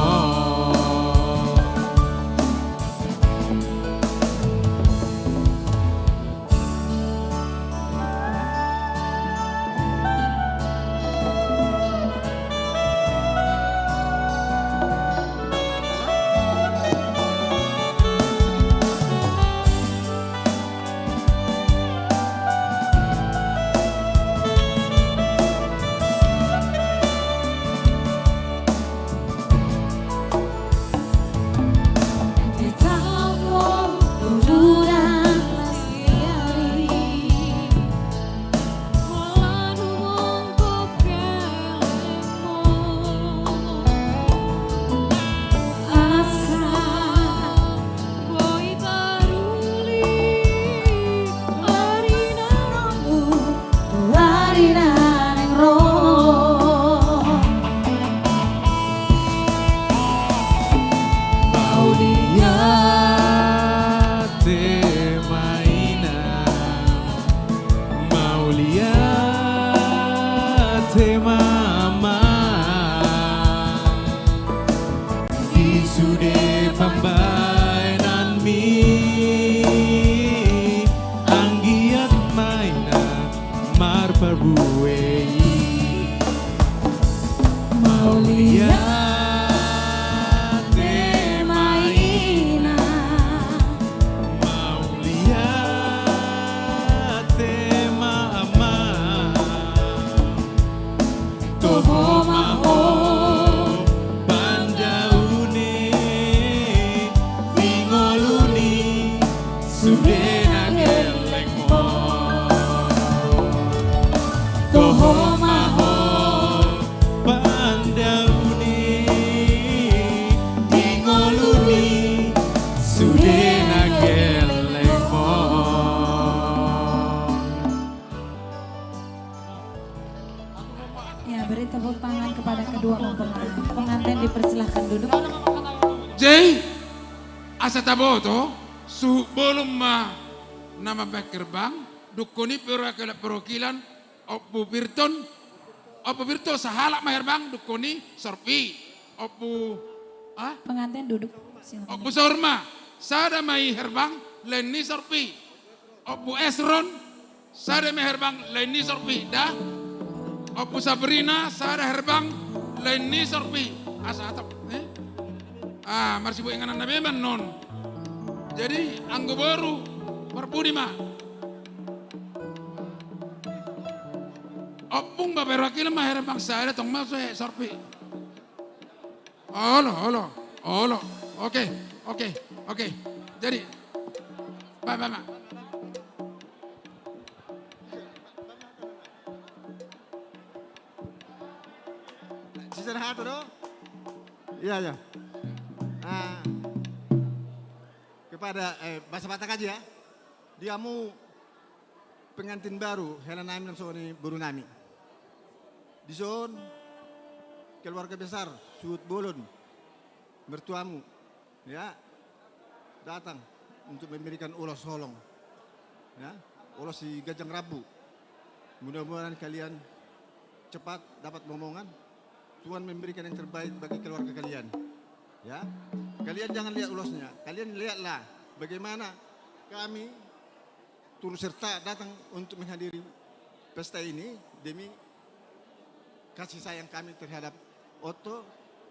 Sude na gellengmon. Toho ma ho pandaoni di ngolumi sude na gellengmon. Ya, beri tepuk tangan kepada kedua mempelai. Pengantin dipersilahkan duduk. Jadi, asa taboto, suhut bolon ma na mambahen herbang, dungkon i perwakilan, perwakilan, Ompu Pirton, Ompu Pirton, sahalak ma herbang, dungkon i sorpi, Ompu, ah? Pengantin duduk, silakan. Ompu Sorma, sada ma i herbang, lain ni sorpi. Ompu Esron, sada ma herbang, lain ni sorpi, da. Ompu Sabrina, sada herbang, lain ni sorpi. Asa atap, eh? Ah, marsibuat inganan na be ma annon. Jadi, anggo boru, parpudi ma. Ompung ma perwakilan ma herbang, sada tong ma so, eh, sorpi. Olo, olo, olo. Oke, oke, oke. Jadi, ba, ba, ba. Sisa na hata do? Iya, iya. Ah, kepada, eh, bahasa Batak aja ya. Di hamu pengantin baru, hela nami nang songon i boru nami. Dison keluarga besar suhut bolon mertuamu, ya, datang untuk memberikan ulos holong, ya, ulos si ganjang rambu. Mudah-mudahan kalian cepat dapat momongan. Tuhan memberikan yang terbaik bagi keluarga kalian, ya. Kalian jangan lihat ulosnya, kalian lihatlah bagaimana kami turut serta datang untuk menghadiri pesta ini demi kasih sayang kami terhadap Otto,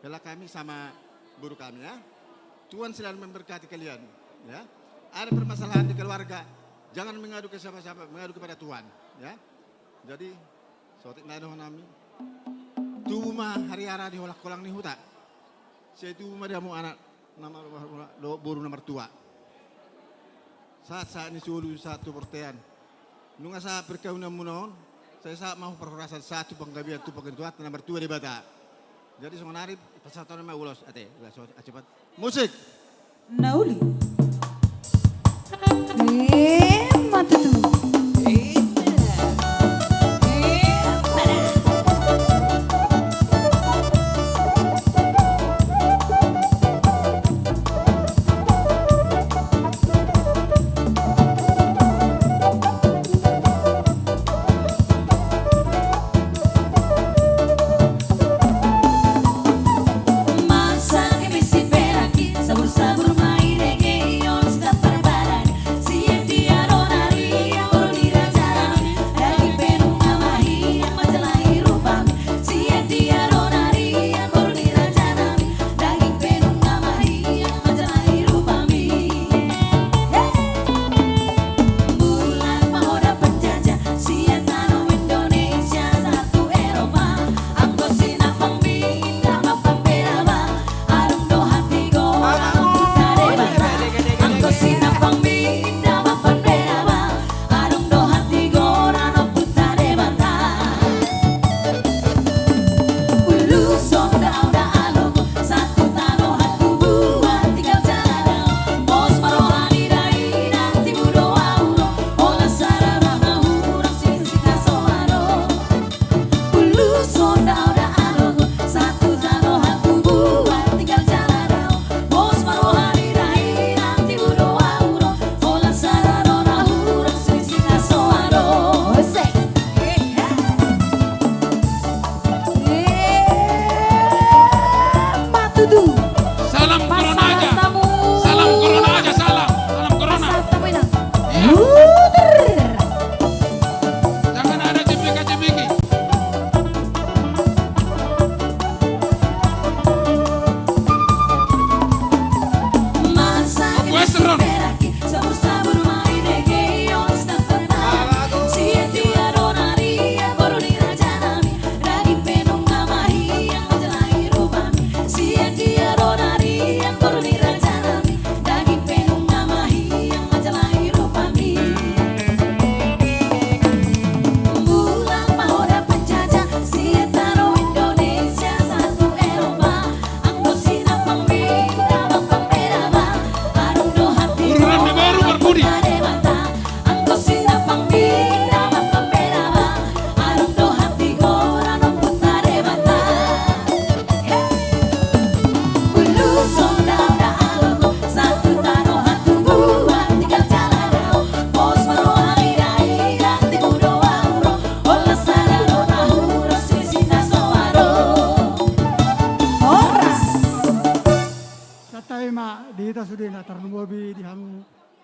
hela kami sama boru kami, ya. Tuhan selalu memberkati kalian, ya. Ada permasalahan di keluarga, jangan mengadu ke siapa-siapa, mengadu kepada Tuhan, ya. Jadi, saotik nai dohonon nami. Tubu ma hariara di holang-holang ni huta. Sai tubu ma di hamu anak na mar-, mar-, mar-, dohot boru na martua. Sahat-sahat ni solu, sahat tu bontean. Nunga sahat perkahunanmuna on, sai sahat ma ho parhorasan, sahat tu panggabean, tu panggabean Tuhanta na martua Debata. Jadi songon ari, pasahaton ma ulos, ate, ulos, ate, cepat. Musik. Na uli. Emma tutu. Masa kami si peraki, sabur-sabur ma i rege.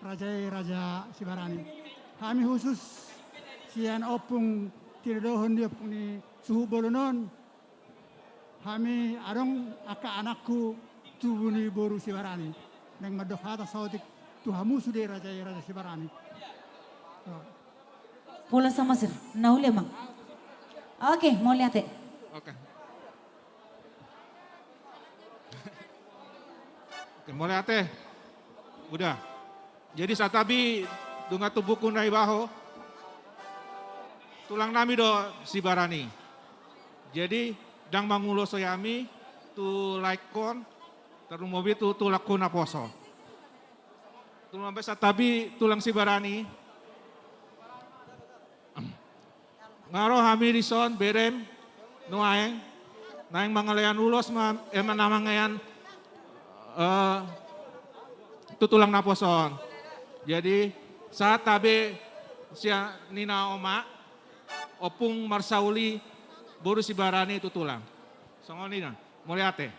Raja i, Raja Sibarani. Hami khusus sian ompung, tinodohon ni ompung ni suhut bolon on, hami adong angka anakku tubu ni boru Sibarani. Naeng mandok hata saotik tu hamu sude, Raja i, Raja Sibarani. Pola sama sir, na uli amang. Oke, mauliate. Oke. Oke, mauliate. Udah. Jadi santabi, nunga tubuhon na ibaho, tulang nami do Sibarani. Jadi ndang mangulosoi hami tu laengkon, tarlumobi tu tulangku naposo. Tulang, santabi tulang Sibarani. Nga ro hami dison berem nuaeng, naeng mangalean ulos ma, eh, ma na mangalean, eh, tu tulang naposo on. Jadi sahat tabe sian ninna oma, ompung marsauli boru Sibarani tu tulang. Songon i na, mauliate.